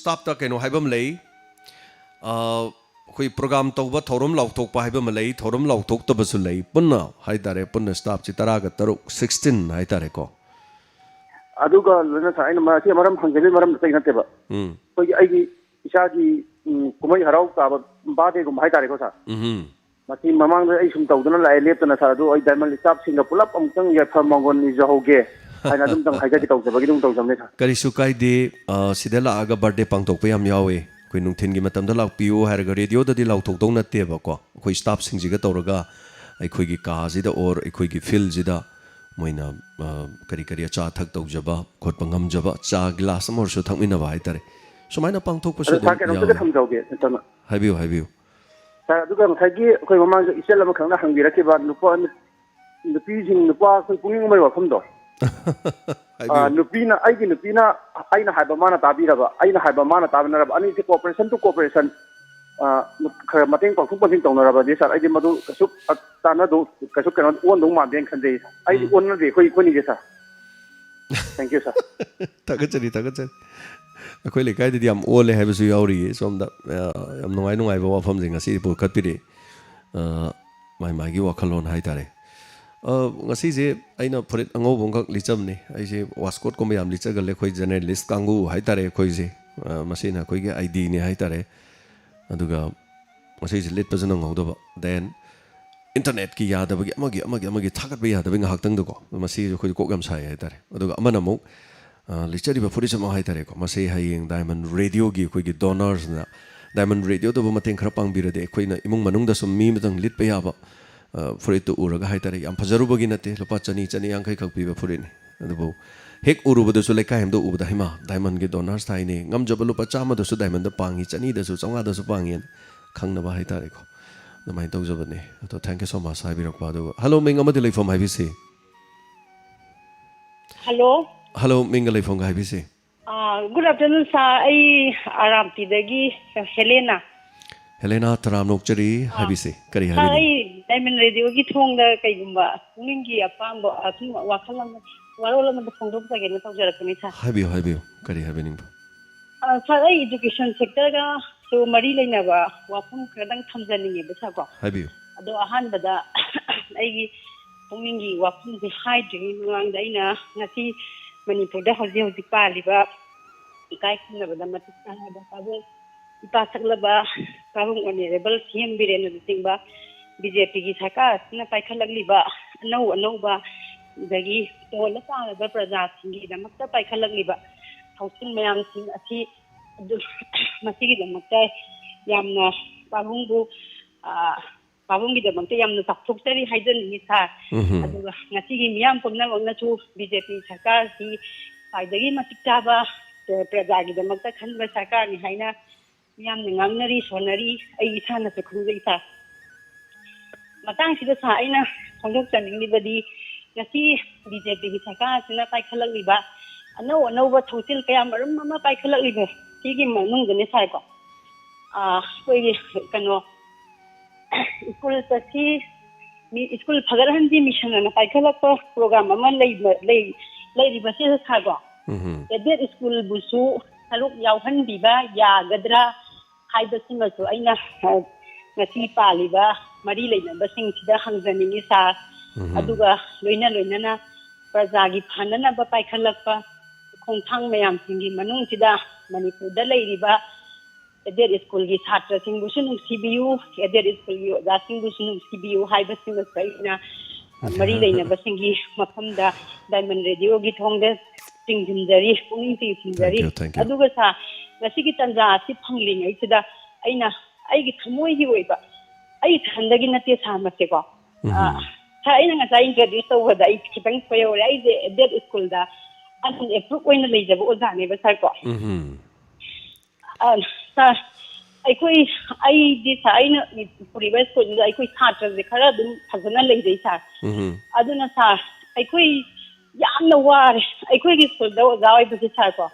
ꯁ꯭ꯇꯥꯐꯇ ꯀꯩꯅꯣ ꯍꯥꯏꯕ ꯑꯃ ꯂꯩ꯫ ꯑ, ꯑꯩꯈꯣꯏ ꯄ꯭ꯔꯣꯒꯥꯝ ꯇꯧꯕ, ꯊꯧꯔꯝ ꯂꯥꯎꯊꯣꯛꯄ ꯍꯥꯏꯕ ꯑꯃ ꯂꯩ, ꯊꯧꯔꯝ ꯂꯥꯎꯊꯣꯛꯇꯕꯁꯨ ꯂꯩ꯫ ꯄꯨꯟꯅ ꯍꯥꯏꯇꯥꯔꯦ, ꯄꯨꯟꯅ ꯁ꯭ꯇꯥꯐꯁꯤ ꯇꯔꯥꯒ ꯇꯔꯨꯛ, sixteen ꯍꯥꯏꯇꯥꯔꯦꯀꯣ꯫ ꯑꯗꯨꯒ ꯂꯣꯏꯅ ꯁꯥꯔ, ꯑꯩꯅ ꯃꯁꯤ ꯃꯔꯝ ꯍꯪꯖꯕꯒꯤ ꯃꯔꯝ ꯑꯇꯩ ꯅꯠꯇꯦꯕ꯫ ꯎꯝ꯫ ꯑꯩꯈꯣꯏꯒꯤ ꯑꯩꯒꯤ ꯏꯆꯥꯒꯤ, ꯎꯝ, ꯀꯨꯝꯍꯩ ꯍꯔꯥꯎ ꯇꯥꯕ, ꯕꯥꯔꯗꯦꯒꯨꯝꯕ ꯍꯥꯏꯇꯥꯔꯦꯀꯣ ꯁꯥꯔ꯫ ꯎꯝ꯫ ꯃꯁꯤ ꯃꯃꯥꯡꯗ ꯑꯩ ꯁꯨꯝ ꯇꯧꯗꯅ ꯂꯥꯛꯑꯦ ꯂꯦꯞꯇꯅ ꯁꯥꯔ, ꯑꯗꯣ ꯑꯩ ꯗꯥꯏꯃꯟ ꯁ꯭ꯇꯥꯐꯁꯤꯡꯒ ꯄꯨꯂꯞ ꯑꯃꯨꯛꯇꯪ ꯌꯥꯏꯐ ꯃꯪꯒꯣꯜ ꯅꯤꯖꯍꯧꯒꯦ ꯍꯥꯏꯅ ꯑꯗꯨꯝꯇꯪ ꯍꯥꯏꯖꯒꯦ ꯇꯧꯖꯕꯒꯤ ꯑꯗꯨꯝ ꯇꯧꯖꯕꯅꯦ ꯁꯥꯔ꯫ ꯀꯔꯤꯁꯨ ꯀꯥꯏꯗꯦ꯫ ꯑ, ꯁꯤꯗ ꯂꯥꯛꯑꯒ ꯕꯥꯔꯗꯦ ꯄꯥꯡꯊꯣꯛꯄ ꯌꯥꯝ ꯌꯥꯎꯋꯦ꯫ ꯑꯩꯈꯣꯏ ꯅꯨꯡꯊꯤꯟꯒꯤ ꯃꯇꯝꯗ ꯂꯥꯛꯄꯤꯌꯨ ꯍꯥꯏꯔꯒ ꯔꯦꯗꯤꯑꯣꯗꯗꯤ ꯂꯥꯎꯊꯣꯛꯇꯧ ꯅꯠꯇꯦꯕꯀꯣ꯫ ꯑꯩꯈꯣꯏ ꯁ꯭ꯇꯥꯐꯁꯤꯡꯁꯤꯒ ꯇꯧꯔꯒ ꯑꯩꯈꯣꯏꯒꯤ ꯀꯥꯁꯤꯗ or ꯑꯩꯈꯣꯏꯒꯤ ꯐꯤꯜꯁꯤꯗ ꯃꯣꯏꯅ, ꯑ, ꯀꯔꯤ ꯀꯔꯤ ꯑꯆꯥ ꯑꯊꯛ ꯇꯧꯖꯕ ꯈꯣꯠꯄ ꯉꯝꯖꯕ, ꯆꯥ ꯒꯤꯂꯥꯁ ꯑꯃ ꯑꯣꯏꯔꯁꯨ ꯊꯛꯃꯤꯟꯅꯕ ꯍꯥꯏꯇꯥꯔꯦ, ꯁꯨꯃꯥꯏꯅ ꯄꯥꯡꯊꯣꯛꯄꯁꯨ ꯑꯗꯣ ꯁꯥꯔ, ꯑꯗꯨꯝ ꯀꯩꯅꯣꯝꯇꯒ ꯌꯥꯎꯋꯦ꯫ ꯊꯝꯖꯍꯧꯒꯦ ꯇꯞꯅ꯫ ꯍꯥꯏꯕꯤꯌꯨ, ꯍꯥꯏꯕꯤꯌꯨ꯫ ꯁꯥꯔ, ꯑꯗꯨꯒ ꯉꯁꯥꯏꯒꯤ ꯑꯩꯈꯣꯏ ꯃꯃꯥꯡꯗ ꯏꯆꯜ ꯑꯃꯈꯛꯅ ꯍꯪꯕꯤꯔꯛꯈꯤꯕ, ꯅꯨꯄꯥ, ꯅꯨꯄꯤꯁꯤꯡ, ꯅꯨꯄꯥ ꯑꯩꯈꯣꯏ ꯄꯨꯛꯅꯤꯡ ꯍꯨꯕꯒꯤ ꯋꯥꯐꯝꯗꯣ꯫ ꯑ, ꯍꯥꯏꯕꯤꯌꯨ꯫ ꯅꯨꯄꯤꯅ, ꯑꯩꯒꯤ ꯅꯨꯄꯤꯅ ꯑꯩꯅ ꯍꯥꯏꯕ ꯃꯥꯅ ꯇꯥꯕꯤꯔꯕ, ꯑꯩꯅ ꯍꯥꯏꯕ ꯃꯥꯅ ꯇꯥꯕꯤꯅꯔꯕ, ꯑꯅꯤꯁꯦ cooperation to cooperation, ꯑ, ꯈꯔ ꯃꯇꯦꯡ ꯄꯥꯡꯊꯣꯛ ꯄꯥꯡꯁꯤꯟ ꯇꯧꯅꯔꯕꯗꯤ ꯁꯥꯔ, ꯑꯩꯗꯤ ꯃꯗꯨ ꯀꯩꯁꯨ, ꯑ, ꯆꯥꯟꯅꯗꯧ, ꯀꯩꯁꯨ ꯀꯩꯅꯣ ꯑꯣꯟꯗꯧ ꯃꯥꯟꯗꯦꯅ ꯈꯟꯖꯩ꯫ ꯑꯩꯗꯤ ꯎꯝ꯫ ꯑꯣꯟꯅꯗꯦ, ꯑꯩꯈꯣꯏ, ꯑꯩꯈꯣꯏꯅꯤꯁꯦ ꯁꯥꯔ꯫ Thank you ꯁꯥꯔ꯫ ꯊꯥꯒꯠꯆꯔꯤ, ꯊꯥꯒꯠꯆꯔꯤ꯫ ꯑꯩꯈꯣꯏ ꯂꯩꯀꯥꯏꯗꯗꯤ ꯌꯥꯝ ꯑꯣꯜꯂꯦ ꯍꯥꯏꯕꯁꯨ ꯌꯥꯎꯔꯤꯌꯦ ꯁꯣꯝꯗ꯫ ꯑ, ꯌꯥꯝ ꯅꯨꯡꯉꯥꯏ ꯅꯨꯡꯉꯥꯏꯕ ꯋꯥꯐꯝꯁꯤꯡ ꯉꯁꯤꯗꯤ ꯄꯨꯈꯠꯄꯤꯔꯛꯑꯦ꯫ ꯑ, ꯃꯥꯏ ꯃꯥꯏꯒꯤ ꯋꯥꯈꯜꯂꯣꯟ ꯍꯥꯏꯇꯥꯔꯦ꯫ ꯑ, ꯉꯁꯤꯁꯦ ꯑꯩꯅ ꯐꯨꯔꯤꯠ ꯑꯉꯧꯕ ꯑꯃꯈꯛ ꯂꯤꯠꯆꯕꯅꯤ꯫ ꯑꯩꯁꯦ ꯋꯥꯁꯀꯣꯠꯀꯨꯝꯕ ꯌꯥꯝ ꯂꯤꯠꯆꯒꯜꯂꯦ꯫ ꯑꯩꯈꯣꯏ ꯖꯔꯅꯦꯂꯤꯁ ꯀꯥꯡꯕꯨ ꯍꯥꯏꯇꯥꯔꯦ ꯑꯩꯈꯣꯏꯁꯦ꯫ ꯑ, ꯃꯁꯤꯅ ꯑꯩꯈꯣꯏꯒꯤ ꯑꯥꯏ ꯗꯤꯅꯤ ꯍꯥꯏꯇꯥꯔꯦ꯫ ꯑꯗꯨꯒ ꯉꯁꯤꯁꯦ ꯂꯤꯠꯄꯁꯨ ꯅꯪꯍꯧꯗꯕ꯫ Then ꯏꯟꯇꯔꯅꯦꯠꯀꯤ ꯌꯥꯗꯕꯒꯤ, ꯑꯃꯒꯤ, ꯑꯃꯒꯤ, ꯑꯃꯒꯤ ꯊꯥꯒꯠꯄ ꯌꯥꯗꯕꯒꯤ ꯉꯥꯏꯍꯥꯛꯇꯪꯗꯀꯣ, ꯃꯁꯤꯁꯨ ꯑꯩꯈꯣꯏꯁꯨ ꯀꯣꯛ ꯌꯥꯝ ꯁꯥꯏ ꯍꯥꯏꯇꯥꯔꯦ꯫ ꯑꯗꯨꯒ ꯑꯃꯅ ꯑꯃꯨꯛ, ꯑ, ꯂꯤꯠꯆꯔꯤꯕ ꯐꯨꯔꯤꯠꯁꯤꯃꯛ ꯍꯥꯏꯇꯥꯔꯦꯀꯣ, ꯃꯁꯤ ꯍꯌꯦꯡ ꯗꯥꯏꯃꯟ ꯔꯦꯗꯤꯑꯣꯒꯤ ꯑꯩꯈꯣꯏꯒꯤ ꯗꯣꯅꯔꯁꯅ ꯗꯥꯏꯃꯟ ꯔꯦꯗꯤꯑꯣꯗꯕꯨ ꯃꯇꯦꯡ ꯈꯔ ꯄꯥꯡꯕꯤꯔꯗꯤ, ꯑꯩꯈꯣꯏꯅ ꯏꯃꯨꯡ ꯃꯅꯨꯡꯗ ꯁꯨꯝ ꯃꯤ ꯑꯃꯇꯪ ꯂꯤꯠꯄ ꯌꯥꯕ, ꯑ, ꯐꯨꯔꯤꯠꯇꯨ ꯎꯔꯒ ꯍꯥꯏꯇꯥꯔꯦ, ꯌꯥꯝ ꯐꯖꯔꯨꯕꯒꯤ ꯅꯠꯇꯦ, ꯂꯨꯄꯥ ꯆꯅꯤ, ꯆꯅꯤ ꯌꯥꯡꯈꯩ ꯈꯛ ꯄꯤꯕ ꯐꯨꯔꯤꯠꯅꯤ꯫ ꯑꯗꯨꯕꯨ ꯍꯦꯛ ꯎꯔꯨꯕꯗꯁꯨ ꯂꯩꯀꯥꯏ ꯑꯃꯗ ꯎꯕꯗ, "ꯍꯩꯃꯥ, ꯗꯥꯏꯃꯟꯒꯤ ꯗꯣꯅꯔꯁ ꯊꯥꯏꯅꯦ, ꯉꯝꯖꯕ ꯂꯨꯄꯥ ꯆꯥꯝꯃꯗꯁꯨ ꯗꯥꯏꯃꯟꯗ ꯄꯥꯡꯉꯤ, ꯆꯅꯤꯗꯁꯨ, ꯆꯥꯝꯃꯉꯥꯗꯁꯨ ꯄꯥꯡꯉꯤ" ꯍꯥꯏꯅ ꯈꯪꯅꯕ ꯍꯥꯏꯇꯥꯔꯦꯀꯣ꯫ ꯑꯗꯨꯃꯥꯏꯅ ꯇꯧꯖꯕꯅꯦ꯫ ꯑꯗꯣ thank you so much ꯍꯥꯏꯕꯤꯔꯛꯄ꯫ ꯑꯗꯨꯒ hello, ꯃꯤꯡ ꯑꯃꯗꯤ ꯂꯩꯐꯝ ꯍꯥꯏꯕꯤꯁꯤ꯫ Hello꯫ Hello, ꯃꯤꯡꯒ ꯂꯩꯐꯝꯒ ꯍꯥꯏꯕꯤꯁꯤ꯫ ꯑꯥ, good afternoon, sir꯫ ꯑꯩ ꯑꯔꯥꯝꯇꯤꯗꯒꯤ ꯍꯦꯂꯦꯅꯥ꯫ ꯍꯦꯂꯦꯅꯥ, ꯇꯔꯥꯝꯅ ꯑꯣꯛꯆꯔꯤ꯫ ꯑꯥ꯫ ꯍꯥꯏꯕꯤꯁꯤ, ꯀꯔꯤ sir, ꯍꯥꯏꯕꯤꯅꯤꯡ? ꯑꯩ ꯗꯥꯏꯃꯟ ꯔꯦꯗꯤꯑꯣꯒꯤ ꯊꯣꯡꯗ ꯀꯩꯒꯨꯝꯕ ꯄꯨꯛꯅꯤꯡꯒꯤ ꯑꯄꯥꯝꯕ, ꯑꯁꯨꯝ ꯋꯥꯈꯜ ꯑꯃ, ꯋꯥꯔꯣꯜ ꯑꯃꯗ ꯐꯣꯡꯗꯣꯛꯆꯒꯦꯅ ꯇꯧꯖꯔꯛꯄꯅꯤ, sir꯫ ꯍꯥꯏꯕꯤꯌꯨ, ꯍꯥꯏꯕꯤꯌꯨ, ꯀꯔꯤ ꯍꯥꯏꯕꯤꯅꯤꯡꯕ? ꯑꯥ, sir, ꯑꯩ education sectorꯒꯁꯨ ꯃꯔꯤ ꯂꯩꯅꯕ ꯋꯥꯐꯝ ꯈꯔꯗꯪ ꯊꯝꯖꯅꯤꯡꯉꯦꯕ, sir, ꯀꯣ꯫ ꯍꯥꯏꯕꯤꯌꯨ꯫ ꯑꯗꯣ ꯑꯍꯥꯟꯕꯗ ꯑꯩꯒꯤ ꯄꯨꯛꯅꯤꯡꯒꯤ ꯋꯥꯐꯝꯁꯦ ꯍꯥꯏꯗ꯭ꯔꯤꯉꯩ ꯃꯃꯥꯡꯗ ꯑꯩꯅ ꯉꯁꯤ ꯃꯅꯤꯄꯨꯔꯗ ꯍꯧꯖꯤꯛ ꯍꯧꯖꯤꯛ ꯄꯥꯜꯂꯤꯕ ꯏꯀꯥꯏ ꯈꯨꯝꯅꯕꯗ ꯃꯇꯤꯛ ꯆꯥꯔꯕ ꯄꯥꯕꯨꯡ, ꯏꯄꯥ ꯁꯛꯂꯕ ꯄꯥꯕꯨꯡ ꯑꯣꯅꯔꯦꯕꯜ ꯁꯤ ꯑꯦꯝ ꯕꯤꯔꯦꯟꯅ ꯂꯨꯆꯤꯡꯕ ꯕꯤ ꯖꯦ ꯄꯤꯒꯤ ꯁꯔꯀꯥꯔ ꯑꯁꯤꯅ ꯄꯥꯏꯈꯠꯂꯛꯂꯤꯕ ꯑꯅꯧ ꯑꯅꯧꯕ, ꯑꯗꯒꯤ ꯇꯣꯜꯂ ꯇꯥꯔꯕ ꯄ꯭ꯔꯖꯥꯁꯤꯡꯒꯤꯗꯃꯛꯇ ꯄꯥꯏꯈꯠꯂꯛꯂꯤꯕ ꯊꯧꯁꯤꯜ ꯃꯌꯥꯝꯁꯤꯡ ꯑꯁꯤ, ꯑꯗꯨ, ꯃꯁꯤꯒꯤꯗꯃꯛꯇ ꯌꯥꯝꯅ ꯄꯥꯕꯨꯡꯕꯨ, ꯑ, ꯄꯥꯕꯨꯡꯒꯤꯗꯃꯛꯇ ꯌꯥꯝꯅ ꯆꯥꯎꯊꯣꯛꯆꯔꯤ ꯍꯥꯏꯖꯅꯤꯡꯉꯤ, sir꯫ ꯎꯝꯍꯨꯝ꯫ ꯑꯗꯨꯒ ꯉꯁꯤꯒꯤ ꯃꯤꯌꯥꯝ ꯄꯨꯝꯅꯃꯛꯅꯁꯨ ꯕꯤ ꯖꯦ ꯄꯤ ꯁꯔꯀꯥꯔꯁꯤ ꯈ꯭ꯋꯥꯏꯗꯒꯤ ꯃꯇꯤꯛ ꯆꯥꯕ, ꯑ, ꯄ꯭ꯔꯖꯥꯒꯤꯗꯃꯛꯇ ꯈꯟꯕ ꯁꯔꯀꯥꯔꯅꯤ ꯍꯥꯏꯅ ꯃꯤꯌꯥꯝꯅ ꯉꯥꯡꯅꯔꯤ, ꯁꯣꯟꯅꯔꯤ, ꯑꯩ ꯏꯁꯥꯅꯁꯨ ꯈꯪꯖꯩ, sir꯫ ꯃꯇꯥꯡꯁꯤꯗ, sir, ꯑꯩꯅ ꯐꯣꯡꯗꯣꯛꯆꯅꯤꯡꯂꯤꯕꯗꯤ, ꯉꯁꯤ ꯕꯤ ꯖꯦ ꯄꯤꯒꯤ ꯁꯔꯀꯥꯔ ꯑꯁꯤꯅ ꯄꯥꯏꯈꯠꯂꯛꯂꯤꯕ ꯑꯅꯧ ꯑꯅꯧꯕ ꯊꯧꯁꯤꯜ ꯀꯌꯥ ꯃꯔꯨꯝ ꯑꯃ ꯄꯥꯏꯈꯠꯂꯛꯂꯤꯕ ꯁꯤꯒꯤ ꯃꯅꯨꯡꯗꯅꯦ, sir, ꯀꯣ, ꯑꯥ, ꯑꯩꯈꯣꯏꯒꯤ ꯀꯩꯅꯣ, ꯁ꯭ꯀꯨꯜ ꯆꯠꯁꯤ, ꯃꯤ, ꯁ꯭ꯀꯨꯜ ꯐꯒꯠꯍꯟꯁꯤ ꯃꯤꯁꯟ ꯑꯅ ꯄꯥꯏꯈꯠꯂꯛꯄ program ꯑꯃ ꯂꯩꯕ, ꯂꯩ-, ꯂꯩꯔꯤꯕꯁꯤꯗ, sir, ꯀꯣ, ꯎꯝꯍꯨꯝ꯫ ꯑꯦꯗꯦꯗ ꯁ꯭ꯀꯨꯜꯕꯨꯁꯨ ꯁꯔꯨꯛ ꯌꯥꯎꯍꯟꯕꯤꯕ ꯌꯥꯒꯗ꯭ꯔꯥ ꯍꯥꯏꯕꯁꯤꯃꯁꯨ ꯑꯩꯅ, ꯑ, ꯉꯁꯤ ꯄꯥꯜꯂꯤꯕ ꯃꯔꯤ ꯂꯩꯅꯕꯁꯤꯡꯁꯤꯗ ꯍꯪꯖꯅꯤꯡꯉꯤ, sir꯫ ꯎꯝ꯫ ꯑꯗꯨꯒ ꯂꯣꯏꯅ ꯂꯣꯏꯅꯅ ꯄ꯭ꯔꯖꯥꯒꯤ ꯐꯅꯅꯕ ꯄꯥꯏꯈꯠꯂꯛꯄ ꯈꯣꯡꯊꯥꯡ ꯃꯌꯥꯝꯁꯤꯡꯒꯤ ꯃꯅꯨꯡꯁꯤꯗ ꯃꯅꯤꯄꯨꯔꯗ ꯂꯩꯔꯤꯕ ꯑꯦꯗꯦꯠ ꯁ꯭ꯀꯨꯜꯒꯤ ꯁꯥꯇ꯭ꯔꯁꯤꯡꯕꯨꯁꯨ ꯅꯨꯡꯁꯤꯕꯤꯌꯨ, ꯑꯦꯗꯦꯠ ꯁ꯭ꯀꯨꯜꯒꯤ ꯑꯣꯖꯥꯁꯤꯡꯕꯨꯁꯨ ꯅꯨꯡꯁꯤꯕꯤꯌꯨ ꯍꯥꯏꯕꯁꯤꯃꯁꯨ ꯑꯩꯅ ꯃꯔꯤ ꯂꯩꯅꯕꯁꯤꯡꯒꯤ ꯃꯐꯝꯗ ꯗꯥꯏꯃꯟ ꯔꯦꯗꯤꯑꯣꯒꯤ ꯊꯣꯡꯗ ꯆꯤꯡꯁꯤꯟꯖꯔꯤ, ꯄꯨꯛꯅꯤꯡ ꯆꯤꯡꯁꯤꯟꯖꯔꯤ꯫ Thank you, thank you꯫ ꯑꯗꯨꯒ ꯁꯥꯔ, ꯉꯁꯤꯒꯤ ꯇꯥꯟꯖꯥ ꯑꯁꯤ ꯐꯪꯂꯤꯉꯩꯁꯤꯗ ꯑꯩꯅ ꯑꯩꯒꯤ ꯊꯃꯣꯏꯒꯤ ꯑꯣꯏꯕ, ꯑꯩ ꯏꯊꯟꯗꯒꯤ ꯅꯠꯇꯦ ꯁꯥꯔ, ꯃꯁꯦꯀꯣ꯫ ꯎꯝ꯫ ꯑ, ꯁꯥꯔ, ꯑꯩꯅ ꯉꯁꯥꯏ introduce ꯇꯧꯕꯗ ꯑꯩ ꯈꯤꯇꯪ ꯁꯣꯏꯍꯧꯔꯦ꯫ ꯑꯩꯁꯦ ꯑꯦꯗꯦꯠ ꯁ꯭ꯀꯨꯜꯗ unapprove ꯑꯣꯏꯅ ꯂꯩꯖꯕ ꯑꯣꯖꯥꯅꯦꯕ ꯁꯥꯔ ꯀꯣ꯫ ꯎꯝ꯫ ꯑ, ꯁꯥꯔ, ꯑꯩꯈꯣꯏ, ꯑꯩꯗꯤ ꯁꯥꯔ, ꯑꯩꯅ ꯄꯨꯔꯤꯕ ꯁ꯭ꯀꯨꯜꯗꯨꯗ ꯑꯩꯈꯣꯏ ꯁꯥꯇ꯭ꯔꯁꯦ ꯈꯔ ꯑꯗꯨꯝ ꯐꯖꯅ ꯂꯩꯖꯩ ꯁꯥꯔ꯫ ꯎꯝ꯫ ꯑꯗꯨꯅ ꯁꯥꯔ, ꯑꯩꯈꯣꯏ ꯌꯥꯝꯅ ꯋꯥꯔꯦ꯫ ꯑꯩꯈꯣꯏꯒꯤ ꯁ꯭ꯀꯨꯜꯗ ꯑꯣꯖꯥ ꯑꯣꯏꯕꯁꯦ ꯁꯥꯔ ꯀꯣ,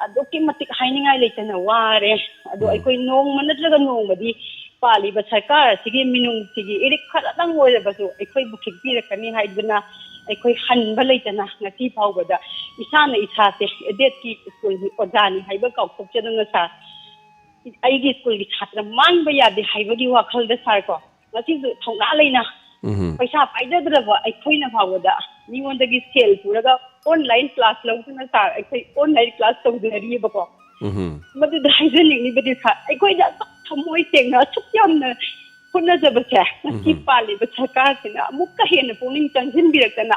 ꯑꯗꯨꯛꯀꯤ ꯃꯇꯤꯛ ꯍꯥꯏꯅꯤꯡꯉꯥꯏ ꯂꯩꯇꯅ ꯋꯥꯔꯦ꯫ ꯑꯗꯣ ꯎꯝ꯫ ꯑꯩꯈꯣꯏ ꯅꯣꯡꯃ ꯅꯠꯇ꯭ꯔꯒ ꯅꯣꯡꯃꯗꯤ ꯄꯥꯜꯂꯤꯕ ꯁꯔꯀꯥꯔ ꯑꯁꯤꯒꯤ ꯃꯤꯅꯨꯡꯁꯤꯒꯤ ꯏꯔꯤꯛ ꯈꯔꯗꯪ ꯑꯣꯏꯔꯕꯁꯨ ꯑꯩꯈꯣꯏꯕꯨ ꯈꯤꯛꯄꯤꯔꯛꯀꯅꯤ ꯍꯥꯏꯗꯨꯅ ꯑꯩꯈꯣꯏ ꯍꯟꯕ ꯂꯩꯇꯅ ꯉꯁꯤ ꯐꯥꯎꯕꯗ ꯏꯁꯥꯅ ꯏꯁꯥꯁꯦ ꯑꯦꯗꯦꯠꯀꯤ ꯁ꯭ꯀꯨꯜꯒꯤ ꯑꯣꯖꯥꯅꯤ ꯍꯥꯏꯕ ꯀꯥꯎꯊꯣꯛꯆꯗꯨꯅ ꯁꯥꯔ, ꯑꯩꯒꯤ ꯁ꯭ꯀꯨꯜꯒꯤ ꯁꯥꯇ꯭ꯔ ꯃꯥꯡꯕ ꯌꯥꯗꯦ ꯍꯥꯏꯕꯒꯤ ꯋꯥꯈꯜꯗ ꯁꯥꯔ ꯀꯣ, ꯉꯁꯤꯁꯨ ꯊꯧꯅꯥ ꯂꯩꯅ ꯎꯝ꯫ ꯄꯩꯁꯥ ꯄꯥꯏꯖꯗ꯭ꯔꯕ ꯑꯩꯈꯣꯏꯅ ꯐꯥꯎꯕꯗ ꯃꯤꯉꯣꯟꯗꯒꯤ ꯁꯦꯜ ꯄꯨꯔꯒ online class ꯂꯧꯗꯨꯅ ꯁꯥꯔ, ꯑꯩꯈꯣꯏ online class ꯇꯧꯖꯔꯤꯑꯕꯀꯣ꯫ ꯎꯝ꯫ ꯃꯗꯨꯗ ꯍꯥꯏꯖꯅꯤꯡꯉꯤꯕꯗꯤ ꯁꯥꯔ, ꯑꯩꯈꯣꯏꯗ ꯑꯁꯨꯛ ꯊꯃꯣꯏ ꯁꯦꯡꯅ ꯑꯁꯨꯛ ꯌꯥꯝꯅ ꯍꯣꯠꯅꯖꯕꯁꯦ ꯉꯁꯤ ꯎꯝ꯫ ꯄꯥꯜꯂꯤꯕ ꯁꯔꯀꯥꯔꯁꯤꯅ ꯑꯃꯨꯛꯀ ꯍꯦꯟꯅ ꯄꯨꯛꯅꯤꯡ ꯆꯪꯁꯤꯟꯕꯤꯔꯛꯇꯅ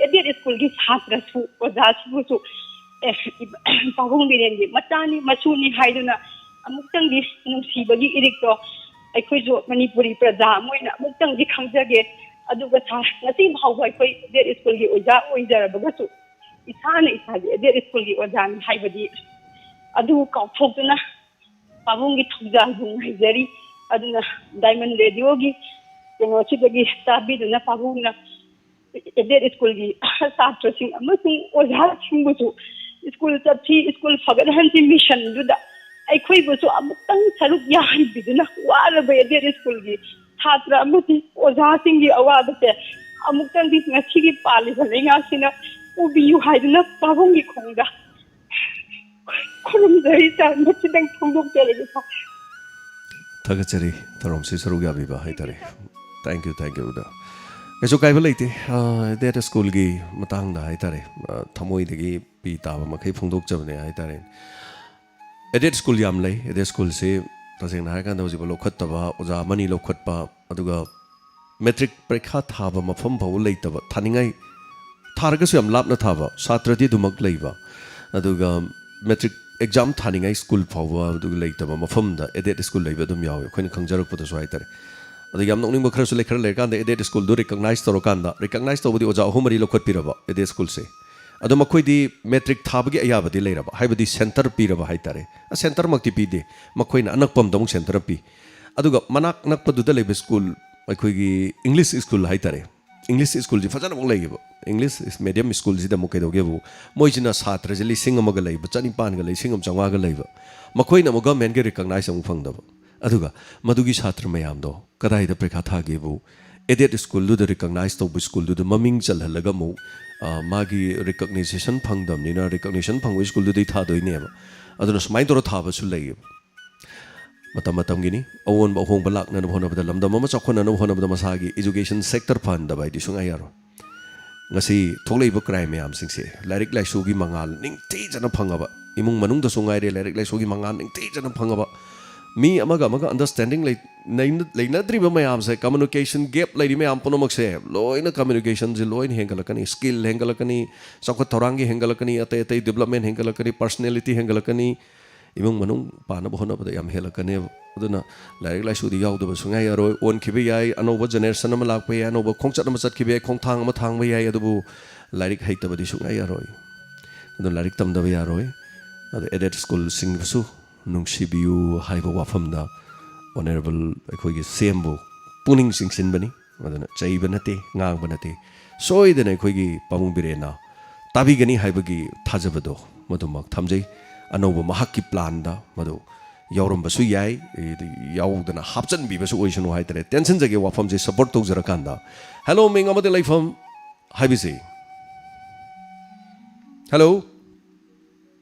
ꯑꯦꯗꯦꯠ ꯁ꯭ꯀꯨꯜꯒꯤ ꯁꯥꯇ꯭ꯔꯁꯨ ꯑꯣꯖꯥꯁꯤꯕꯨꯁꯨ, ꯑꯦ, ꯄꯥꯕꯨꯡ ꯕꯤꯔꯦꯟꯒꯤ ꯃꯆꯥꯅꯤ ꯃꯁꯨꯅꯤ ꯍꯥꯏꯗꯨꯅ ꯑꯃꯨꯛꯇꯪꯗꯤ ꯅꯨꯡꯁꯤꯕꯒꯤ ꯏꯔꯤꯛꯇꯣ ꯑꯩꯈꯣꯏꯁꯨ ꯃꯅꯤꯄꯨꯔꯤ ꯄ꯭ꯔꯖꯥ ꯑꯃ ꯑꯣꯏꯅ ꯑꯃꯨꯛꯇꯪꯗꯤ ꯈꯪꯖꯒꯦ꯫ ꯑꯗꯨꯒ ꯁꯥꯔ, ꯉꯁꯤ ꯐꯥꯎꯕ ꯑꯩꯈꯣꯏ ꯑꯦꯗꯦꯠ ꯁ꯭ꯀꯨꯜꯒꯤ ꯑꯣꯖꯥ ꯑꯣꯏꯖꯔꯕꯒꯁꯨ ꯏꯁꯥꯅ ꯏꯁꯥꯁꯦ ꯑꯦꯗꯦꯠ ꯁ꯭ꯀꯨꯜꯒꯤ ꯑꯣꯖꯥꯅꯤ ꯍꯥꯏꯕꯗꯤ ꯑꯗꯨ ꯀꯥꯎꯊꯣꯛꯇꯨꯅ ꯄꯥꯕꯨꯡꯒꯤ ꯊꯧꯖꯥꯜꯕꯨ ꯉꯥꯏꯖꯔꯤ꯫ ꯑꯗꯨꯅ ꯗꯥꯏꯃꯟ ꯔꯦꯗꯤꯑꯣꯒꯤ ꯀꯩꯅꯣꯁꯤꯗꯒꯤ ꯇꯥꯕꯤꯗꯨꯅ ꯄꯥꯕꯨꯡꯅ ꯑꯦꯗꯦꯠ ꯁ꯭ꯀꯨꯜꯒꯤ ꯁꯥꯇ꯭ꯔꯁꯤꯡ ꯑꯃꯁꯨꯡ ꯑꯣꯖꯥꯁꯤꯡꯕꯨꯁꯨ ꯁ꯭ꯀꯨꯜ ꯆꯠꯁꯤ, ꯁ꯭ꯀꯨꯜ ꯐꯒꯠꯍꯟꯁꯤ ꯃꯤꯁꯟꯗꯨꯗ ꯑꯩꯈꯣꯏꯕꯨꯁꯨ ꯑꯃꯨꯛꯇꯪ ꯁꯔꯨꯛ ꯌꯥꯍꯟꯕꯤꯗꯨꯅ ꯋꯥꯔꯕ ꯑꯦꯗꯦꯠ ꯁ꯭ꯀꯨꯜꯒꯤ ꯁꯥꯇ꯭ꯔ ꯑꯃꯗꯤ ꯑꯣꯖꯥꯁꯤꯡꯒꯤ ꯑꯋꯥꯕꯁꯦ ꯑꯃꯨꯛꯇꯪꯗꯤ ꯉꯁꯤꯒꯤ ꯄꯥꯜꯂꯤꯕ ꯂꯩꯉꯥꯛꯁꯤꯅ ꯎꯕꯤꯌꯨ ꯍꯥꯏꯗꯨꯅ ꯄꯥꯕꯨꯡꯒꯤ ꯈꯣꯡꯗ ꯈꯨꯔꯨꯝꯖꯔꯤ ꯁꯥꯔ, ꯃꯁꯤꯗꯪ ꯐꯣꯡꯗꯣꯛꯆꯔꯒꯦ ꯁꯥꯔ꯫ ꯊꯥꯒꯠꯆꯔꯤ ꯊꯧꯔꯝꯁꯤ ꯁꯔꯨꯛ ꯌꯥꯕꯤꯕ ꯍꯥꯏꯇꯥꯔꯦ꯫ Thank you, thank you, ꯑꯣꯖꯥ꯫ ꯀꯩꯁꯨ ꯀꯥꯏꯕ ꯂꯩꯇꯦ꯫ ꯑꯦꯗꯦꯠ ꯁ꯭ꯀꯨꯜꯒꯤ ꯃꯇꯥꯡꯗ ꯍꯥꯏꯇꯥꯔꯦ, ꯑ, ꯊꯃꯣꯏꯗꯒꯤ ꯄꯤ ꯇꯥꯕ ꯃꯈꯩ ꯐꯣꯡꯗꯣꯛꯆꯕꯅꯦ ꯍꯥꯏꯇꯥꯔꯦ꯫ ꯑꯦꯗꯦꯠ ꯁ꯭ꯀꯨꯜ ꯌꯥꯝ ꯂꯩ꯫ ꯑꯦꯗꯦꯠ ꯁ꯭ꯀꯨꯜꯁꯤ ꯇꯁꯦꯡꯅ ꯍꯥꯏꯔꯀꯥꯟꯗ ꯍꯧꯖꯤꯛꯐꯥꯎ ꯂꯧꯈꯠꯇꯕ, ꯑꯣꯖꯥ ꯑꯃꯅꯤ ꯂꯧꯈꯠꯄ, ꯑꯗꯨꯒ ꯃꯦꯇ꯭ꯔꯤꯛ ꯄꯔꯤꯈꯥ ꯊꯥꯕ ꯃꯐꯝ ꯐꯥꯎꯕ ꯂꯩꯇꯕ, ꯊꯥꯅꯤꯡꯉꯥꯏ ꯊꯥꯔꯒꯁꯨ ꯌꯥꯝ ꯂꯥꯞꯅ ꯊꯥꯕ, ꯁꯥꯇ꯭ꯔꯗꯤ ꯑꯗꯨꯃꯛ ꯂꯩꯕ, ꯑꯗꯨꯒ ꯃꯦꯇ꯭ꯔꯤꯛ ꯑꯦꯛꯖꯥꯝ ꯊꯥꯅꯤꯡꯉꯥꯏ ꯁ꯭ꯀꯨꯜ ꯐꯥꯎꯕ ꯑꯗꯨ ꯂꯩꯇꯕ ꯃꯐꯝꯗ ꯑꯦꯗꯦꯠ ꯁ꯭ꯀꯨꯜ ꯂꯩꯕ ꯑꯗꯨꯝ ꯌꯥꯎꯋꯤ, ꯑꯩꯈꯣꯏꯅ ꯈꯪꯖꯔꯛꯄꯗꯁꯨ ꯍꯥꯏꯇꯥꯔꯦ꯫ ꯑꯗꯒꯤ ꯌꯥꯝ ꯅꯣꯛꯅꯤꯡꯕ ꯈꯔꯁꯨ ꯂꯩ, ꯈꯔ ꯂꯩꯔꯀꯥꯟꯗ ꯑꯦꯗꯦꯠ ꯁ꯭ꯀꯨꯜꯗꯨ ꯔꯤꯀꯛꯅꯥꯏꯁ ꯇꯧꯔꯀꯥꯟꯗ, ꯔꯤꯀꯛꯅꯥꯏꯁ ꯇꯧꯕꯗꯤ ꯑꯣꯖꯥ ꯑꯍꯨꯝ ꯃꯔꯤ ꯂꯧꯈꯠꯄꯤꯔꯕ ꯑꯦꯗꯦꯠ ꯁ꯭ꯀꯨꯜꯁꯦ, ꯑꯗꯣ ꯃꯈꯣꯏꯗꯤ ꯃꯦꯇ꯭ꯔꯤꯛ ꯊꯥꯕꯒꯤ ꯑꯌꯥꯕꯗꯤ ꯂꯩꯔꯕ, ꯍꯥꯏꯕꯗꯤ ꯁꯦꯟꯇꯔ ꯄꯤꯔꯕ ꯍꯥꯏꯇꯥꯔꯦ꯫ ꯑ, ꯁꯦꯟꯇꯔꯃꯛꯇꯤ ꯄꯤꯗꯦ, ꯃꯈꯣꯏꯅ ꯑꯅꯛꯄ ꯑꯃꯗ ꯑꯃꯨꯛ ꯁꯦꯟꯇꯔ ꯄꯤ꯫ ꯑꯗꯨꯒ ꯃꯅꯥꯛ ꯅꯛꯄꯗꯨꯗ ꯂꯩꯕ ꯁ꯭ꯀꯨꯜ, ꯑꯩꯈꯣꯏꯒꯤ ꯏꯪꯂꯤꯁ ꯁ꯭ꯀꯨꯜ ꯍꯥꯏꯇꯥꯔꯦ, ꯏꯪꯂꯤꯁ ꯁ꯭ꯀꯨꯜꯁꯤ ꯐꯖꯅ ꯑꯃꯨꯛ ꯂꯩꯌꯦꯕ꯫ ꯏꯪꯂꯤꯁ ꯃꯦꯗꯤꯌꯝ ꯁ꯭ꯀꯨꯜꯁꯤꯗ ꯑꯃꯨꯛ ꯀꯩꯗꯧꯒꯦꯕꯨ, ꯃꯣꯏꯁꯤꯅ ꯁꯥꯇ꯭ꯔꯁꯦ ꯂꯤꯁꯤꯡ ꯑꯃꯒ ꯂꯩꯕ, ꯆꯅꯤꯄꯥꯟꯒ, ꯂꯤꯁꯤꯡ ꯑꯃ ꯆꯥꯝꯃꯉꯥꯒ ꯂꯩꯕ, ꯃꯈꯣꯏꯅ ꯑꯃꯨꯛ ꯒꯚꯔꯟꯃꯦꯟꯒꯤ ꯔꯤꯀꯛꯅꯥꯏꯁ ꯑꯃꯨꯛ ꯐꯪꯗꯕ꯫ ꯑꯗꯨꯒ ꯃꯗꯨꯒꯤ ꯁꯥꯇ꯭ꯔ ꯃꯌꯥꯝꯗꯣ ꯀꯗꯥꯏꯗ ꯄꯔꯤꯈꯥ ꯊꯥꯒꯦꯕꯨ, ꯑꯦꯗꯦꯠ ꯁ꯭ꯀꯨꯜꯗꯨꯗ ꯔꯤꯀꯛꯅꯥꯏꯁ ꯇꯧꯕ ꯁ꯭ꯀꯨꯜꯗꯨꯗ ꯃꯃꯤꯡ ꯆꯜꯍꯜꯂꯒ ꯑꯃꯨꯛ, ꯑ, ꯃꯥꯒꯤ ꯔꯤꯀꯛꯅꯥꯏꯖꯦꯁꯟ ꯐꯪꯗꯕꯅꯤꯅ ꯔꯤꯀꯛꯅꯦꯁꯟ ꯐꯪꯕ ꯁ꯭ꯀꯨꯜꯗꯨꯗꯩ ꯊꯥꯗꯣꯏꯅꯦꯕ꯫ ꯑꯗꯨꯅ ꯁꯨꯃꯥꯏꯅ ꯇꯧꯔ ꯊꯥꯕꯁꯨ ꯂꯩꯌꯦꯕ꯫ ꯃꯇꯝ ꯃꯇꯝꯒꯤꯅꯤ꯫ ꯑꯑꯣꯟꯕ ꯑꯍꯣꯡꯕ ꯂꯥꯛꯅꯅꯕ ꯍꯣꯠꯅꯕꯗ, ꯂꯝꯗꯝ ꯑꯃ ꯆꯥꯎꯈꯠꯅꯅꯕ ꯍꯣꯠꯅꯕꯗ ꯃꯁꯥꯒꯤ ꯏꯖꯨꯀꯦꯁꯟ ꯁꯦꯛꯇꯔ ꯐꯍꯟꯗꯕ ꯍꯥꯏꯗꯤ ꯁꯨꯡꯌꯥ ꯌꯥꯔꯣꯏ꯫ ꯉꯁꯤ ꯊꯣꯛꯂꯛꯏꯕ ꯀ꯭ꯔꯥꯏꯝ ꯃꯌꯥꯝꯁꯤꯡꯁꯦ ꯂꯥꯏꯔꯤꯛ ꯂꯥꯏꯁꯨꯒꯤ ꯃꯉꯥꯜ ꯅꯤꯡꯊꯤꯖꯅ ꯐꯪꯉꯕ, ꯏꯃꯨꯡ ꯃꯅꯨꯡꯗꯁꯨ ꯉꯥꯏꯔꯦ, ꯂꯥꯏꯔꯤꯛ ꯂꯥꯏꯁꯨꯒꯤ ꯃꯉꯥꯜ ꯅꯤꯡꯊꯤꯖꯅ ꯐꯪꯉꯕ, ꯃꯤ ꯑꯃꯒ ꯑꯃꯒ ꯑꯟꯗꯔꯁ꯭ꯇꯦꯟꯗꯤꯡ ꯂꯩ-, ꯂꯩꯅ-, ꯂꯩꯅꯗ꯭ꯔꯤꯕ ꯃꯌꯥꯝꯁꯦ, ꯀꯝꯃꯨꯅꯤꯀꯦꯁꯟ ꯒꯦꯞ ꯂꯩꯔꯤ ꯃꯌꯥꯝ ꯄꯨꯝꯅꯃꯛꯁꯦ ꯂꯣꯏꯅ, ꯀꯝꯃꯨꯅꯤꯀꯦꯁꯟꯁꯦ ꯂꯣꯏꯅ ꯍꯦꯟꯒꯠꯂꯛꯀꯅꯤ, ꯁ꯭ꯀꯤꯜ ꯍꯦꯟꯒꯠꯂꯛꯀꯅꯤ, ꯆꯥꯎꯈꯠ ꯊꯧꯔꯥꯡꯒꯤ ꯍꯦꯟꯒꯠꯂꯛꯀꯅꯤ, ꯑꯇꯩ ꯑꯇꯩ ꯗꯤꯕꯂꯞꯃꯦꯟ ꯍꯦꯟꯒꯠꯂꯛꯀꯅꯤ, ꯄꯔꯁꯅꯦꯂꯤꯇꯤ ꯍꯦꯟꯒꯠꯂꯛꯀꯅꯤ, ꯏꯃꯨꯡ ꯃꯅꯨꯡ ꯄꯥꯟꯅꯕ ꯍꯣꯠꯅꯕꯗ ꯌꯥꯝ ꯍꯦꯜꯂꯛꯀꯅꯦꯕ꯫ ꯑꯗꯨꯅ ꯂꯥꯏꯔꯤꯛ ꯂꯥꯏꯁꯨꯗꯤ ꯌꯥꯎꯗꯕ ꯁꯨꯡꯌꯥ ꯌꯥꯔꯣꯏ꯫ ꯑꯣꯟꯈꯤꯕ ꯌꯥꯏ, ꯑꯅꯧꯕ ꯖꯦꯅꯦꯔꯦꯁꯟ ꯑꯃ ꯂꯥꯛꯄ ꯌꯥꯏ, ꯑꯅꯧꯕ ꯈꯣꯡꯆꯠ ꯑꯃ ꯆꯠꯈꯤꯕ ꯌꯥꯏ, ꯈꯣꯡꯊꯥꯡ ꯑꯃ ꯊꯥꯡꯕ ꯌꯥꯏ, ꯑꯗꯨꯕꯨ ꯂꯥꯏꯔꯤꯛ ꯍꯩꯇꯕꯗꯤ ꯁꯨꯡꯌꯥ ꯌꯥꯔꯣꯏ꯫ ꯑꯗꯨꯅ ꯂꯥꯏꯔꯤꯛ ꯇꯝꯗꯕ ꯌꯥꯔꯣꯏ꯫ ꯑꯗ ꯑꯦꯗꯦꯠ ꯁ꯭ꯀꯨꯜꯁꯤꯡꯕꯨꯁꯨ ꯅꯨꯡꯁꯤꯕꯤꯌꯨ ꯍꯥꯏꯕ ꯋꯥꯐꯝꯗ ꯑꯣꯅꯔꯦꯕꯜ ꯑꯩꯈꯣꯏꯒꯤ ꯁꯤ ꯑꯦꯝꯕꯨ ꯄꯨꯛꯅꯤꯡ ꯆꯤꯡꯁꯤꯟꯕꯅꯤ꯫ ꯑꯗꯨꯅ ꯆꯩꯕ ꯅꯠꯇꯦ, ꯉꯥꯡꯕ ꯅꯠꯇꯦ, ꯁꯣꯏꯗꯅ ꯑꯩꯈꯣꯏꯒꯤ ꯄꯥꯕꯨꯡ ꯕꯤꯔꯦꯟꯅ ꯇꯥꯕꯤꯒꯅꯤ ꯍꯥꯏꯕꯒꯤ ꯊꯥꯖꯕꯗꯣ ꯃꯗꯨꯃꯛ ꯊꯝꯖꯩ꯫ ꯑꯅꯧꯕ ꯃꯍꯥꯛꯀꯤ ꯄ꯭ꯂꯥꯟꯗ ꯃꯗꯨ ꯌꯥꯎꯔꯝꯕꯁꯨ ꯌꯥꯏ, ꯌꯥꯎꯗꯅ ꯍꯥꯞꯆꯤꯟꯕꯤꯕꯁꯨ ꯑꯣꯏꯁꯅꯨ ꯍꯥꯏꯇꯥꯔꯦ꯫ ꯇꯦꯟꯁꯤꯟꯖꯒꯦ ꯋꯥꯐꯝꯁꯦ ꯁꯞꯄꯣꯔꯠ ꯇꯧꯖꯔꯀꯥꯟꯗ꯫ ꯍꯦꯂꯣ, ꯃꯤꯡ ꯑꯃꯗꯤ ꯂꯩꯐꯝ ꯍꯥꯏꯕꯁꯤ꯫ ꯍꯦꯂꯣ,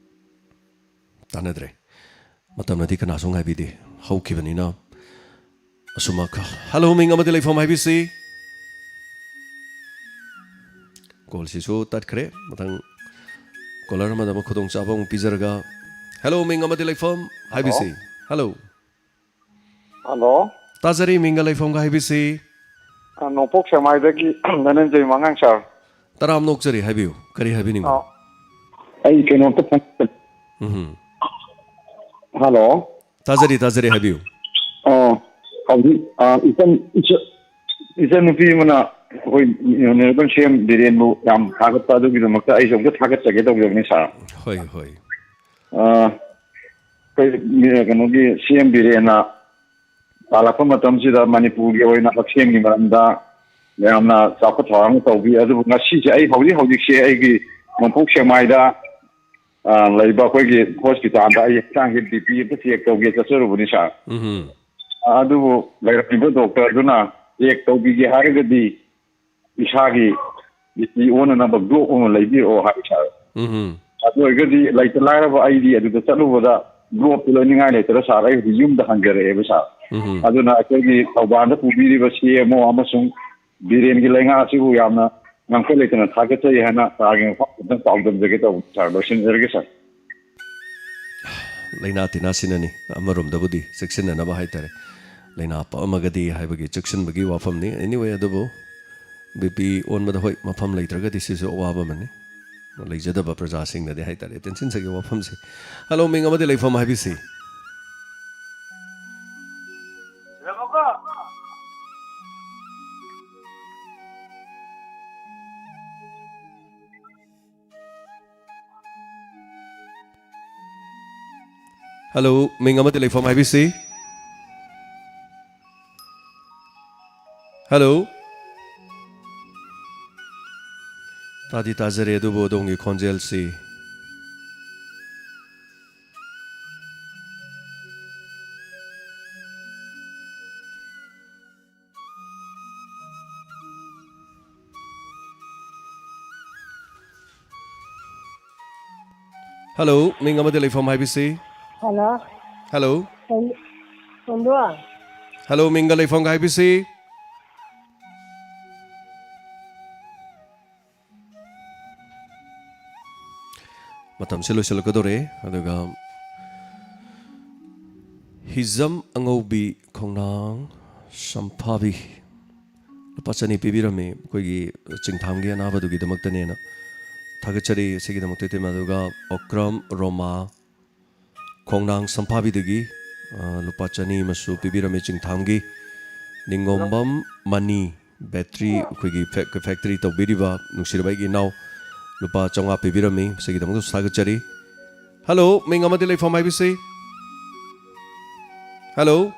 ꯇꯥꯟꯅꯗ꯭ꯔꯦ꯫ ꯃꯇꯝꯅꯗꯤ ꯀꯅꯥꯁꯨ ꯉꯥꯏꯕꯤꯗꯦ꯫ ꯍꯧꯈꯤꯕꯅꯤꯅ ꯑꯁꯨꯃꯛ꯫ ꯍꯦꯂꯣ, ꯃꯤꯡ ꯑꯃꯗꯤ ꯂꯩꯐꯝ ꯍꯥꯏꯕꯤꯁꯤ꯫ ꯀꯣꯜꯁꯤꯁꯨ ꯇꯠꯈ꯭ꯔꯦ꯫ ꯃꯊꯪ ꯀꯣꯂꯔ ꯑꯃꯗ ꯑꯃꯨꯛ ꯈꯨꯗꯣꯡꯆꯥꯕ ꯑꯃꯨꯛ ꯄꯤꯖꯔꯒ꯫ ꯍꯦꯜꯂꯣ, ꯃꯤꯡ ꯑꯃꯗꯤ ꯂꯩꯐꯝ ꯍꯥꯏꯕꯤꯁꯤ꯫ ꯍꯦꯜꯂꯣ꯫ ꯍꯦꯜꯂꯣ꯫ ꯇꯥꯖꯔꯤ, ꯃꯤꯡꯒ ꯂꯩꯐꯝꯒ ꯍꯥꯏꯕꯤꯁꯤ꯫ ꯑ, ꯅꯣꯡꯄꯣꯛ ꯁꯦꯛꯃꯥꯏꯗꯒꯤ ꯙꯅꯟꯖꯌ ꯃꯉꯥꯡ ꯁꯥꯔ꯫ ꯇꯔꯥꯝꯅ ꯑꯣꯛꯆꯔꯤ, ꯍꯥꯏꯕꯤꯌꯨ꯫ ꯀꯔꯤ ꯍꯥꯏꯕꯤꯅꯤꯡꯕ? ꯑ, ꯑꯩ ꯀꯩꯅꯣꯝꯇ ꯐꯪ- ꯎꯝꯍꯨꯝ꯫ ꯍꯦꯜꯂꯣ꯫ ꯇꯥꯖꯔꯤ, ꯇꯥꯖꯔꯤ, ꯍꯥꯏꯕꯤꯌꯨ꯫ ꯑꯣ, ꯍꯧꯖꯤꯛ, ꯑ, ꯏꯆꯟ, ꯏꯆ-, ꯏꯆꯟꯅꯨꯄꯤ ꯑꯃꯅ ꯑꯩꯈꯣꯏ ꯑꯣꯅꯔꯦꯕꯜ ꯁꯤ ꯑꯦꯝ ꯕꯤꯔꯦꯟꯕꯨ ꯌꯥꯝ ꯊꯥꯒꯠꯄ, ꯑꯗꯨꯒꯤꯗꯃꯛꯇ ꯑꯩꯁꯨ ꯑꯝꯇ ꯊꯥꯒꯠꯆꯒꯦ ꯇꯧꯖꯕꯅꯤ, ꯁꯥꯔ꯫ ꯍꯣꯏ, ꯍꯣꯏ꯫ ꯑ, ꯑꯩꯈꯣꯏ ꯃꯤ-, ꯀꯩꯅꯣꯒꯤ ꯁꯤ ꯑꯦꯝ ꯕꯤꯔꯦꯟꯅ ꯄꯥꯜꯂꯛꯄ ꯃꯇꯝꯁꯤꯗ ꯃꯅꯤꯄꯨꯔꯒꯤ ꯑꯣꯏꯅ ꯍꯛꯁꯦꯜꯒꯤ ꯃꯔꯝꯗ ꯌꯥꯝꯅ ꯆꯥꯎꯈꯠ ꯊꯧꯔꯥꯡ ꯇꯧꯕꯤ꯫ ꯑꯗꯨꯕꯨ ꯉꯁꯤꯁꯦ ꯑꯩ ꯍꯧꯖꯤꯛ ꯍꯧꯖꯤꯛꯁꯦ ꯑꯩꯒꯤ ꯅꯣꯡꯄꯣꯛ ꯁꯦꯛꯃꯥꯏꯗ, ꯑ, ꯂꯩꯕ ꯑꯩꯈꯣꯏꯒꯤ ꯍꯣꯁꯄꯤꯇꯥꯜꯗ ꯑꯩ ꯍꯛꯆꯥꯡꯁꯦ ꯕꯤ ꯄꯤ ꯑꯝꯇ ꯆꯦꯛ ꯇꯧꯒꯦ ꯆꯠꯆꯔꯨꯕꯅꯤ, ꯁꯥꯔ꯫ ꯎꯝꯍꯨꯝ꯫ ꯑꯗꯨꯕꯨ ꯂꯩꯔꯝꯃꯤꯕ ꯗꯣꯛꯇꯔꯗꯨꯅ ꯆꯦꯛ ꯇꯧꯕꯤꯒꯦ ꯍꯥꯏꯔꯒꯗꯤ ꯏꯁꯥꯒꯤ ꯕꯤ ꯄꯤ ꯑꯣꯟꯅꯅꯕ ꯒ꯭ꯂꯣꯞ ꯑꯃ ꯂꯩꯕꯤꯔꯛꯑꯣ ꯍꯥꯏ, ꯁꯥꯔ꯫ ꯎꯝꯍꯨꯝ꯫ ꯑꯗꯨ ꯑꯣꯏꯔꯒꯗꯤ ꯂꯩꯇ ꯂꯥꯏꯔꯕ ꯑꯩꯗꯤ ꯑꯗꯨꯗ ꯆꯠꯂꯨꯕꯗ ꯒ꯭ꯂꯣꯞꯇꯨ ꯂꯩꯅꯤꯡꯉꯥꯏ ꯂꯩꯇ꯭ꯔꯦ, ꯁꯥꯔ꯫ ꯑꯩ ꯍꯧꯖꯤꯛ ꯌꯨꯝꯗ ꯍꯟꯖꯔꯛꯑꯦꯕ, ꯁꯥꯔ꯫ ꯎꯝꯍꯨꯝ꯫ ꯑꯗꯨꯅ ꯑꯩꯈꯣꯏꯒꯤ ꯊꯧꯕꯥꯜꯗ ꯄꯨꯕꯤꯔꯤꯕ ꯁꯤ ꯑꯦꯝ ꯑꯣ ꯑꯃꯁꯨꯡ ꯕꯤꯔꯦꯟꯒꯤ ꯂꯩꯉꯥꯛ ꯑꯁꯤꯕꯨ ꯌꯥꯝꯅ ꯉꯝꯈꯩ ꯂꯩꯇꯅ ꯊꯥꯒꯠꯆꯔꯤ ꯍꯥꯏꯅ ꯁꯥꯔꯒꯤ ꯃꯐꯝ ꯈꯤꯇꯪ ꯄꯥꯎꯗꯝꯖꯒꯦ ꯇꯧꯕꯅꯤ, ꯁꯥꯔ꯫ ꯂꯣꯏꯁꯤꯟꯖꯔꯒꯦ, ꯁꯥꯔ꯫ ꯂꯥꯏꯅꯥ ꯇꯤꯟꯅꯥꯁꯤꯅꯅꯤ, ꯑꯃꯔꯣꯝꯗꯕꯨꯗꯤ ꯆꯦꯛꯁꯤꯟꯅꯅꯕ ꯍꯥꯏꯇꯥꯔꯦ꯫ ꯂꯥꯏꯅꯥ ꯄꯛꯑꯝꯃꯒꯗꯤ ꯍꯥꯏꯕꯒꯤ ꯆꯦꯛꯁꯤꯟꯕꯒꯤ ꯋꯥꯐꯝꯅꯤ꯫ Anyway, ꯑꯗꯨꯕꯨ ꯕꯤ ꯄꯤ ꯑꯣꯟꯕꯗ, ꯍꯣꯏ, ꯃꯐꯝ ꯂꯩꯇ꯭ꯔꯒꯗꯤ ꯁꯤꯁꯨ ꯑꯋꯥꯕ ꯑꯃꯅꯤ꯫ ꯂꯩꯖꯗꯕ ꯄ꯭ꯔꯖꯥꯁꯤꯡꯅꯗꯤ ꯍꯥꯏꯇꯥꯔꯦ, ꯇꯦꯟꯁꯤꯟꯖꯒꯦ ꯋꯥꯐꯝꯁꯦ꯫ ꯍꯦꯜꯂꯣ, ꯃꯤꯡ ꯑꯃꯗꯤ ꯂꯩꯐꯝ ꯍꯥꯏꯕꯤꯁꯤ꯫ ꯍꯜꯂꯣ, ꯃꯤꯡ ꯑꯃꯗꯤ ꯂꯩꯐꯝ ꯍꯥꯏꯕꯤꯁꯤ꯫ ꯍꯜꯂꯣ꯫ ꯇꯥꯗꯤ ꯇꯥꯖꯔꯦ, ꯑꯗꯨꯕꯨ ꯑꯗꯣꯝꯒꯤ ꯈꯣꯟꯖꯦꯜꯁꯤ꯫ ꯍꯜꯂꯣ, ꯃꯤꯡ ꯑꯃꯗꯤ ꯂꯩꯐꯝ ꯍꯥꯏꯕꯤꯁꯤ꯫ ꯍꯜꯂꯣ꯫ ꯍꯜꯂꯣ꯫ ꯇꯣꯝ-, ꯇꯣꯝꯕ꯭ꯔꯣ? ꯍꯜꯂꯣ, ꯃꯤꯡꯒ ꯂꯩꯐꯝꯒ ꯍꯥꯏꯕꯤꯁꯤ꯫ ꯃꯇꯝꯁꯦ ꯂꯣꯏꯁꯤꯜꯂꯛꯀꯗꯧꯔꯦ꯫ ꯑꯗꯨꯒ ꯍꯤꯖꯝ ꯑꯉꯧꯕꯤ ꯈꯣꯡꯅꯥꯡ ꯁꯝꯐꯥꯕꯤ ꯂꯨꯄꯥ ꯆꯅꯤ ꯄꯤꯕꯤꯔꯝꯃꯤ, ꯑꯩꯈꯣꯏꯒꯤ ꯆꯤꯡꯊꯥꯝꯒꯤ ꯑꯅꯥꯕꯗꯨꯒꯤꯗꯃꯛꯇꯅꯦꯅ꯫ ꯊꯥꯒꯠꯆꯔꯤ ꯑꯁꯤꯒꯤꯗꯃꯛꯇ ꯏꯇꯩꯃ꯫ ꯑꯗꯨꯒ ꯑꯣꯀ꯭ꯔꯝ ꯔꯣꯃꯥ ꯈꯣꯡꯅꯥꯡ ꯁꯝꯐꯥꯕꯤꯗꯒꯤ, ꯑ, ꯂꯨꯄꯥ ꯆꯅꯤ ꯑꯃꯁꯨ ꯄꯤꯕꯤꯔꯝꯃꯤ ꯆꯤꯡꯊꯥꯝꯒꯤ꯫ ꯅꯤꯡꯉꯣꯝꯕꯝ ꯃꯅꯤ ꯕꯦꯇ꯭ꯔꯤ ꯑꯩꯈꯣꯏꯒꯤ ꯐꯦꯛ-, ꯐꯦꯛꯇꯔꯤ ꯇꯧꯕꯤꯔꯤꯕ ꯅꯨꯡꯁꯤꯔꯕ ꯑꯩꯒꯤ ꯏꯅꯥꯎ ꯂꯨꯄꯥ ꯆꯥꯝꯃꯉꯥ ꯄꯤꯕꯤꯔꯝꯃꯤ꯫ ꯃꯁꯤꯒꯤꯗꯃꯛꯇꯁꯨ ꯊꯥꯒꯠꯆꯔꯤ꯫ ꯍꯜꯂꯣ, ꯃꯤꯡ ꯑꯃꯗꯤ ꯂꯩꯐꯝ ꯍꯥꯏꯕꯤꯁꯤ꯫ ꯍꯜꯂꯣ꯫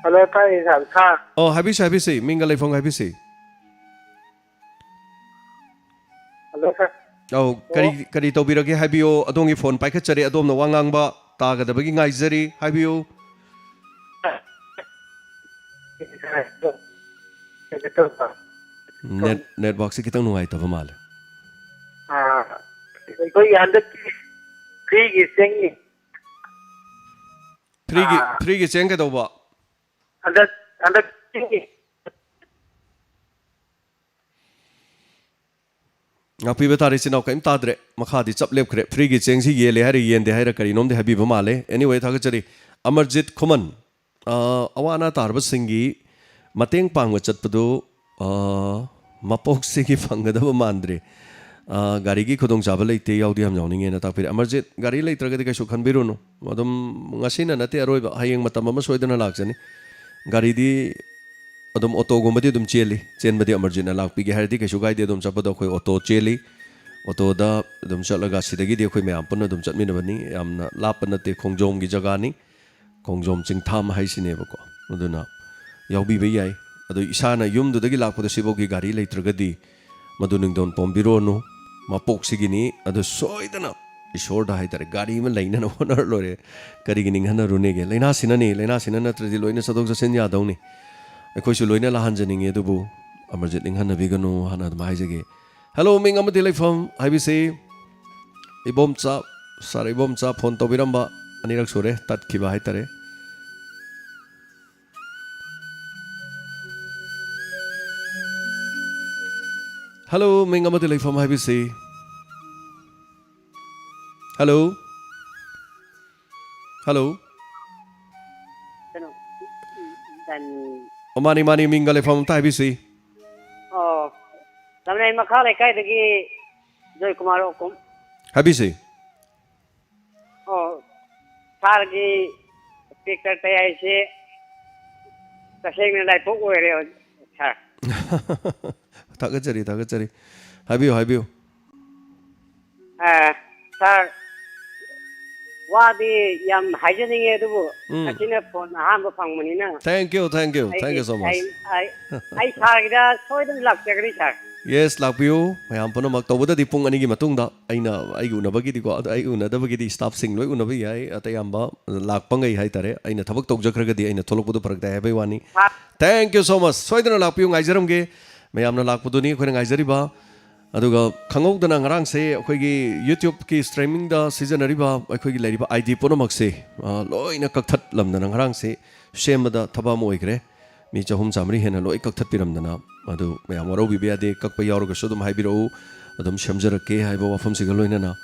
ꯍꯜꯂꯣ, ꯇꯥꯏꯌꯦ, ꯁꯥꯔ꯫ ꯁꯥꯔ꯫ ꯑꯣ, ꯍꯥꯏꯕꯤꯁꯤ, ꯍꯥꯏꯕꯤꯁꯤ꯫ ꯃꯤꯡꯒ ꯂꯩꯐꯝꯒ ꯍꯥꯏꯕꯤꯁꯤ꯫ ꯍꯜꯂꯣ, ꯁꯥꯔ꯫ ꯑꯧ, ꯀꯔꯤ, ꯍꯜꯂꯣ꯫ ꯀꯔꯤ ꯇꯧꯕꯤꯔꯒꯦ ꯍꯥꯏꯕꯤꯌꯨ꯫ ꯑꯗꯣꯝꯒꯤ ꯐꯣꯟ ꯄꯥꯏꯈꯠꯆꯔꯦ꯫ ꯑꯗꯣꯝꯅ ꯋꯥ ꯉꯥꯡꯕ ꯇꯥꯒꯗꯕꯒꯤ ꯉꯥꯏꯖꯔꯤ꯫ ꯍꯥꯏꯕꯤꯌꯨ꯫ ꯅꯦꯠ-, ꯅꯦꯠꯋꯥꯛꯁꯦ ꯈꯤꯇꯪ ꯅꯨꯡꯉꯥꯏꯇꯕ ꯃꯥꯜꯂꯦ꯫ ꯑꯥ, ꯑꯩꯈꯣꯏꯒꯤ ꯍꯟꯗꯛꯀꯤ ꯐ꯭ꯔꯤꯒꯤ ꯆꯦꯡ ꯐ꯭ꯔꯤꯒꯤ, ꯑꯥ꯫ ꯐ꯭ꯔꯤꯒꯤ ꯆꯦꯡ ꯀꯩꯗꯧꯕ? ꯍꯟꯗꯛ, ꯍꯟꯗꯛ ꯆꯦꯡꯒꯤ ꯉꯥꯛꯄꯤꯕ ꯇꯥꯔꯦ, ꯏꯆꯤꯟ ꯏꯅꯥꯎ, ꯀꯔꯤꯝ ꯇꯥꯗ꯭ꯔꯦ꯫ ꯃꯈꯥꯗꯤ ꯆꯞ ꯂꯦꯞꯈ꯭ꯔꯦ꯫ ꯐ꯭ꯔꯤꯒꯤ ꯆꯦꯡꯁꯤ ꯌꯦꯜꯂꯦ ꯍꯥꯏꯔ ꯌꯦꯟꯗꯦ ꯍꯥꯏꯔ ꯀꯔꯤꯅꯣꯝꯗꯤ ꯍꯥꯏꯕꯤꯕ ꯃꯥꯜꯂꯦ꯫ Anyway, ꯊꯥꯒꯠꯆꯔꯤ꯫ ꯑꯃꯔꯖꯤꯠ ꯈꯨꯃꯟ, ꯑ, ꯑꯋꯥ ꯑꯅꯥ ꯇꯥꯔꯕꯁꯤꯡꯒꯤ ꯃꯇꯦꯡ ꯄꯥꯡꯕ ꯆꯠꯄꯗꯨ, ꯑ, ꯃꯄꯣꯛꯁꯤꯒꯤ ꯐꯪꯒꯗꯕ ꯃꯥꯟꯗ꯭ꯔꯦ꯫ ꯑ, ꯒꯥꯔꯤꯒꯤ ꯈꯨꯗꯣꯡꯆꯥꯕ ꯂꯩꯇꯦ, ꯌꯥꯎꯗꯤ ꯌꯥꯝ ꯌꯥꯎꯅꯤꯡꯉꯦꯅ ꯇꯥꯛꯄꯤꯔꯦ꯫ ꯑꯃꯔꯖꯤꯠ, ꯒꯥꯔꯤ ꯂꯩꯇ꯭ꯔꯒꯗꯤ ꯀꯩꯁꯨ ꯈꯟꯕꯤꯔꯨꯅꯨ꯫ ꯑꯗꯨꯝ ꯉꯁꯤꯅ ꯅꯠꯇꯦ ꯑꯔꯣꯏꯕ, ꯍꯌꯦꯡ ꯃꯇꯝ ꯑꯃ ꯁꯣꯏꯗꯅ ꯂꯥꯛꯆꯅꯤ꯫ ꯒꯥꯔꯤꯗꯤ ꯑꯗꯨꯝ ꯑꯣꯇꯣꯒꯨꯝꯕꯗꯤ ꯑꯗꯨꯝ ꯆꯦꯜꯂꯤ꯫ ꯆꯦꯟꯕꯗꯤ ꯑꯃꯔꯖꯤꯠꯅ ꯂꯥꯛꯄꯤꯒꯦ ꯍꯥꯏꯔꯗꯤ ꯀꯩꯁꯨ ꯀꯥꯏꯗꯦ, ꯑꯗꯨꯝ ꯆꯠꯄꯗꯣ ꯑꯩꯈꯣꯏ ꯑꯣꯇꯣ ꯆꯦꯜꯂꯤ꯫ ꯑꯣꯇꯣꯗ ꯑꯗꯨꯝ ꯆꯠꯂꯒ ꯁꯤꯗꯒꯤꯗꯤ ꯑꯩꯈꯣꯏ ꯃꯌꯥꯝ ꯄꯨꯟꯅ ꯑꯗꯨꯝ ꯆꯠꯃꯤꯟꯅꯕꯅꯤ꯫ ꯌꯥꯝꯅ ꯂꯥꯞꯄ ꯅꯠꯇꯦ, ꯈꯣꯡꯖꯣꯝꯒꯤ ꯖꯒꯥꯅꯤ꯫ ꯈꯣꯡꯖꯣꯝ ꯆꯤꯡꯊꯥꯝ ꯍꯥꯏꯁꯤꯅꯦꯕꯀꯣ꯫ ꯑꯗꯨꯅ ꯌꯥꯎꯕꯤꯕ ꯌꯥꯏ꯫ ꯑꯗꯣ ꯏꯁꯥꯅ ꯌꯨꯝꯗꯨꯗꯒꯤ ꯂꯥꯛꯄꯗ ꯁꯤꯐꯥꯎꯒꯤ ꯒꯥꯔꯤ ꯂꯩꯇ꯭ꯔꯒꯗꯤ ꯃꯗꯨ ꯅꯤꯡꯗꯣꯟ ꯄꯣꯝꯕꯤꯔꯣꯅꯨ꯫ ꯃꯄꯣꯛꯁꯤꯒꯤꯅꯤ, ꯑꯗꯨ ꯁꯣꯏꯗꯅ ꯏꯁꯣꯔꯗ ꯍꯥꯏꯇꯥꯔꯦ, ꯒꯥꯔꯤ ꯑꯃ ꯂꯩꯅꯅꯕ ꯍꯣꯠꯅꯔ ꯂꯣꯏꯔꯦ꯫ ꯀꯔꯤꯒꯤ ꯅꯤꯡꯍꯟꯅꯔꯨꯅꯦꯒꯦ? ꯂꯥꯏꯅꯥꯁꯤꯅꯅꯤ, ꯂꯥꯏꯅꯥꯁꯤꯅ ꯅꯠꯇ꯭ꯔꯗꯤ ꯂꯣꯏꯅ ꯆꯠꯊꯣꯛ ꯆꯠꯁꯤꯟ ꯌꯥꯗꯧꯅꯤ꯫ ꯑꯩꯈꯣꯏꯁꯨ ꯂꯣꯏꯅ ꯂꯥꯛꯍꯟꯖꯅꯤꯡꯉꯤ, ꯑꯗꯨꯕꯨ ꯑꯃꯔꯖꯤꯠ ꯅꯤꯡꯍꯟꯅꯕꯤꯒꯅꯨ ꯍꯥꯟꯅ ꯑꯗꯨꯝ ꯍꯥꯏꯖꯒꯦ꯫ ꯍꯜꯂꯣ, ꯃꯤꯡ ꯑꯃꯗꯤ ꯂꯩꯐꯝ ꯍꯥꯏꯕꯤꯁꯤ꯫ ꯏꯕꯣꯝꯆꯥ, ꯁꯥꯔ ꯏꯕꯣꯝꯆꯥ ꯐꯣꯟ ꯇꯧꯕꯤꯔꯝꯕ ꯑꯅꯤꯔꯛ ꯁꯨꯔꯦ, ꯇꯠꯈꯤꯕ ꯍꯥꯏꯇꯥꯔꯦ꯫ ꯍꯜꯂꯣ, ꯃꯤꯡ ꯑꯃꯗꯤ ꯂꯩꯐꯝ ꯍꯥꯏꯕꯤꯁꯤ꯫ Hello? Hello? ꯀꯩꯅꯣ, ꯗꯟ- ꯑꯣ, ꯃꯥꯅꯤ, ꯃꯥꯅꯤ, ꯃꯤꯡꯒ ꯂꯩꯐꯝ ꯑꯝꯇ ꯍꯥꯏꯕꯤꯁꯤ꯫ ꯑꯣ, ꯂꯝꯂꯩ ꯃꯈꯥ ꯂꯩꯀꯥꯏꯗꯒꯤ ꯖꯣꯏꯀꯨꯃꯥꯔ ꯑꯣꯀꯨꯝ꯫ ꯍꯥꯏꯕꯤꯁꯤ꯫ ꯑꯣ, ꯁꯥꯔꯒꯤ ꯄꯦꯛ ꯇꯔ ꯇꯩ ꯍꯥꯏꯁꯦ ꯇꯁꯦꯡꯅ ꯂꯥꯏꯕꯛ ꯑꯣꯏꯔꯦ, ꯁꯥꯔ꯫ ꯊꯥꯒꯠꯆꯔꯤ, ꯊꯥꯒꯠꯆꯔꯤ꯫ ꯍꯥꯏꯕꯤꯌꯨ, ꯍꯥꯏꯕꯤꯌꯨ꯫ ꯑ, ꯁꯥꯔ, ꯋꯥꯗꯤ ꯌꯥꯝ ꯍꯥꯏꯖꯅꯤꯡꯉꯦ, ꯑꯗꯨꯕꯨ ꯎꯝ꯫ ꯉꯁꯤꯅ ꯐꯣꯟ ꯑꯍꯥꯟꯕ ꯐꯪꯕꯅꯤꯅ Thank you, thank you, ꯑꯩ, thank you so much꯫ ꯑꯩ, ꯑꯩ, ꯑꯩ ꯁꯥꯔꯒꯤꯗ ꯁꯣꯏꯗꯅ ꯂꯥꯛꯆꯒꯅꯤ, ꯁꯥꯔ꯫ Yes, ꯂꯥꯛꯄꯤꯌꯨ꯫ ꯃꯌꯥꯝ ꯄꯨꯝꯅꯃꯛ, ꯇꯧꯕꯗꯗꯤ ꯄꯨꯡ ꯑꯅꯤꯒꯤ ꯃꯇꯨꯡꯗ꯫ ꯑꯩꯅ, ꯑꯩꯒꯤ ꯎꯅꯕꯒꯤꯗꯤꯀꯣ, ꯑꯗꯣ ꯑꯩ ꯎꯅꯗꯕꯒꯤꯗꯤ staff ꯁꯤꯡ ꯂꯣꯏ ꯎꯅꯕ ꯌꯥꯏ, ꯑꯇꯩ ꯑꯌꯥꯝꯕ ꯂꯥꯛꯄꯉꯩ ꯍꯥꯏꯇꯥꯔꯦ꯫ ꯑꯩꯅ ꯊꯕꯛ ꯇꯧꯖꯈ꯭ꯔꯒꯗꯤ ꯑꯩꯅ ꯊꯣꯛꯂꯛꯄꯗꯣ ꯐꯔꯛ ꯇꯥꯏ ꯍꯥꯏꯕꯩ ꯋꯥꯅꯤ꯫ ꯁꯥꯔ꯫ Thank you so much꯫ ꯁꯣꯏꯗꯅ ꯂꯥꯛꯄꯤꯌꯨ, ꯉꯥꯏꯖꯔꯝꯒꯦ꯫ ꯃꯌꯥꯝꯅ ꯂꯥꯛꯄꯗꯨꯅꯤ ꯑꯩꯈꯣꯏꯅ ꯉꯥꯏꯖꯔꯤꯕ꯫ ꯑꯗꯨꯒ ꯈꯪꯍꯧꯗꯅ ꯉꯔꯥꯡꯁꯦ ꯑꯩꯈꯣꯏꯒꯤ YouTubeꯀꯤ streamingꯗ ꯁꯤꯖꯤꯟꯅꯔꯤꯕ ꯑꯩꯈꯣꯏꯒꯤ ꯂꯩꯔꯤꯕ ID ꯄꯨꯝꯅꯃꯛꯁꯦ, ꯑ, ꯂꯣꯏꯅ ꯀꯛꯊꯠꯂꯝꯗꯅ ꯉꯔꯥꯡꯁꯦ ꯁꯦꯝꯕꯗ ꯊꯕꯛ ꯑꯃ ꯑꯣꯏꯈ꯭ꯔꯦ꯫ ꯃꯤ ꯆꯍꯨꯝ ꯆꯥꯃꯔꯤ ꯍꯦꯟꯅ ꯂꯣꯏ ꯀꯛꯊꯠꯄꯤꯔꯝꯗꯅ, ꯑꯗꯨ ꯃꯌꯥꯝ ꯋꯥꯔꯧꯕꯤꯕ ꯌꯥꯗꯦ, ꯀꯛꯄ ꯌꯥꯎꯔꯒꯁꯨ ꯑꯗꯨꯝ ꯍꯥꯏꯕꯤꯔꯛꯎ, ꯑꯗꯨꯝ ꯁꯦꯝꯖꯔꯛꯀꯦ ꯍꯥꯏꯕ ꯋꯥꯐꯝꯁꯤꯒ ꯂꯣꯏꯅꯅ꯫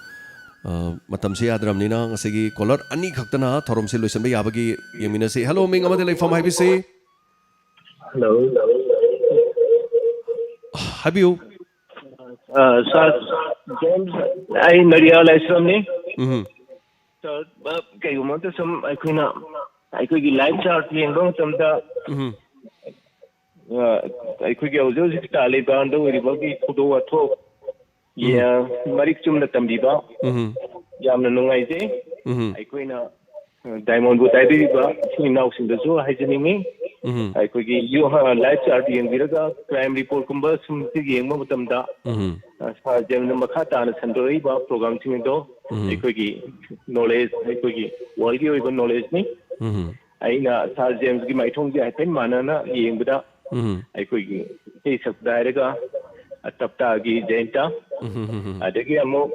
ꯑ, ꯃꯇꯝꯁꯤ ꯌꯥꯗ꯭ꯔꯕꯅꯤꯅ ꯉꯁꯤꯒꯤ caller ꯑꯅꯤ ꯈꯛꯇꯅ ꯊꯧꯔꯝꯁꯤ ꯂꯣꯏꯁꯤꯟꯕ ꯌꯥꯕꯒꯤ ꯌꯦꯡꯃꯤꯟꯅꯁꯤ꯫ Hello, ꯃꯤꯡ ꯑꯃꯗꯤ ꯂꯩꯐꯝ ꯍꯥꯏꯕꯤꯁꯤ꯫ Hello. ꯍꯥꯏꯕꯤꯌꯨ꯫ ꯑ, ꯁꯥꯔ, ꯖꯦꯝꯁ, ꯑꯩ ꯅꯔꯤꯌꯥ ꯂꯥꯏꯁ꯭ꯔꯝꯅꯤ꯫ ꯎꯝ꯫ ꯁꯥꯔ, ꯑ, ꯀꯩꯒꯨꯝꯕ ꯑꯝꯇ ꯁꯨꯝ ꯑꯩꯈꯣꯏꯅ, ꯑꯩꯈꯣꯏꯒꯤ live chart ꯌꯦꯡꯕ ꯃꯇꯝꯗ, ꯎꯝ꯫ ꯑ, ꯑꯩꯈꯣꯏꯒꯤ ꯍꯧꯖꯤꯛ ꯍꯧꯖꯤꯛ ꯇꯥꯜꯂꯤꯕ ꯍꯟꯗꯛ ꯑꯣꯏꯔꯤꯕꯒꯤ ꯊꯧꯗꯣꯛ ꯋꯥꯊꯣꯛ, ꯎꯝ꯫ ꯌꯥ-, ꯃꯔꯤꯛ ꯆꯨꯝꯅ ꯇꯝꯕꯤꯕ ꯎꯝ꯫ ꯌꯥꯝꯅ ꯅꯨꯡꯉꯥꯏꯖꯩ꯫ ꯎꯝ꯫ ꯑꯩꯈꯣꯏꯅ, ꯑ, ꯗꯥꯏꯃꯣꯟꯕꯨ ꯇꯥꯏꯕꯤꯔꯤꯕ ꯏꯆꯤꯟ ꯏꯅꯥꯎꯁꯤꯡꯗꯁꯨ ꯍꯥꯏꯖꯅꯤꯡꯉꯤ꯫ ꯎꯝ꯫ ꯑꯩꯈꯣꯏꯒꯤ ꯌꯨ-, ꯑ, live chart ꯌꯦꯡꯕꯤꯔꯒ crime reportꯀꯨꯝꯕ ꯁꯨꯝ ꯌꯦꯡꯕ ꯃꯇꯝꯗ, ꯎꯝ꯫ ꯑ, ꯁꯥꯔ ꯖꯦꯝꯁꯅ ꯃꯈꯥ ꯇꯥꯅ ꯁꯟꯗꯣꯔꯛꯏꯕ programꯁꯤꯡ ꯑꯗꯣ ꯎꯝ꯫ ꯑꯩꯈꯣꯏꯒꯤ knowledge, ꯑꯩꯈꯣꯏꯒꯤ worldꯀꯤ ꯑꯣꯏꯕ knowledgeꯅꯤ꯫ ꯎꯝ꯫ ꯑꯩꯅ ꯁꯥꯔ ꯖꯦꯝꯁꯀꯤ ꯃꯥꯏꯊꯣꯡꯁꯦ ꯍꯥꯏꯐꯦꯠ ꯃꯥꯟꯅꯅ ꯌꯦꯡꯕꯗ, ꯎꯝ꯫ ꯑꯩꯈꯣꯏꯒꯤ ꯏꯁꯩ ꯁꯛꯄꯗ ꯍꯥꯏꯔꯒ, ꯑ, ꯇꯞꯇꯥꯒꯤ ꯖꯌꯟꯇ, ꯎꯝ, ꯎꯝ, ꯎꯝ, ꯎꯝ꯫ ꯑꯗꯒꯤ ꯑꯃꯨꯛ,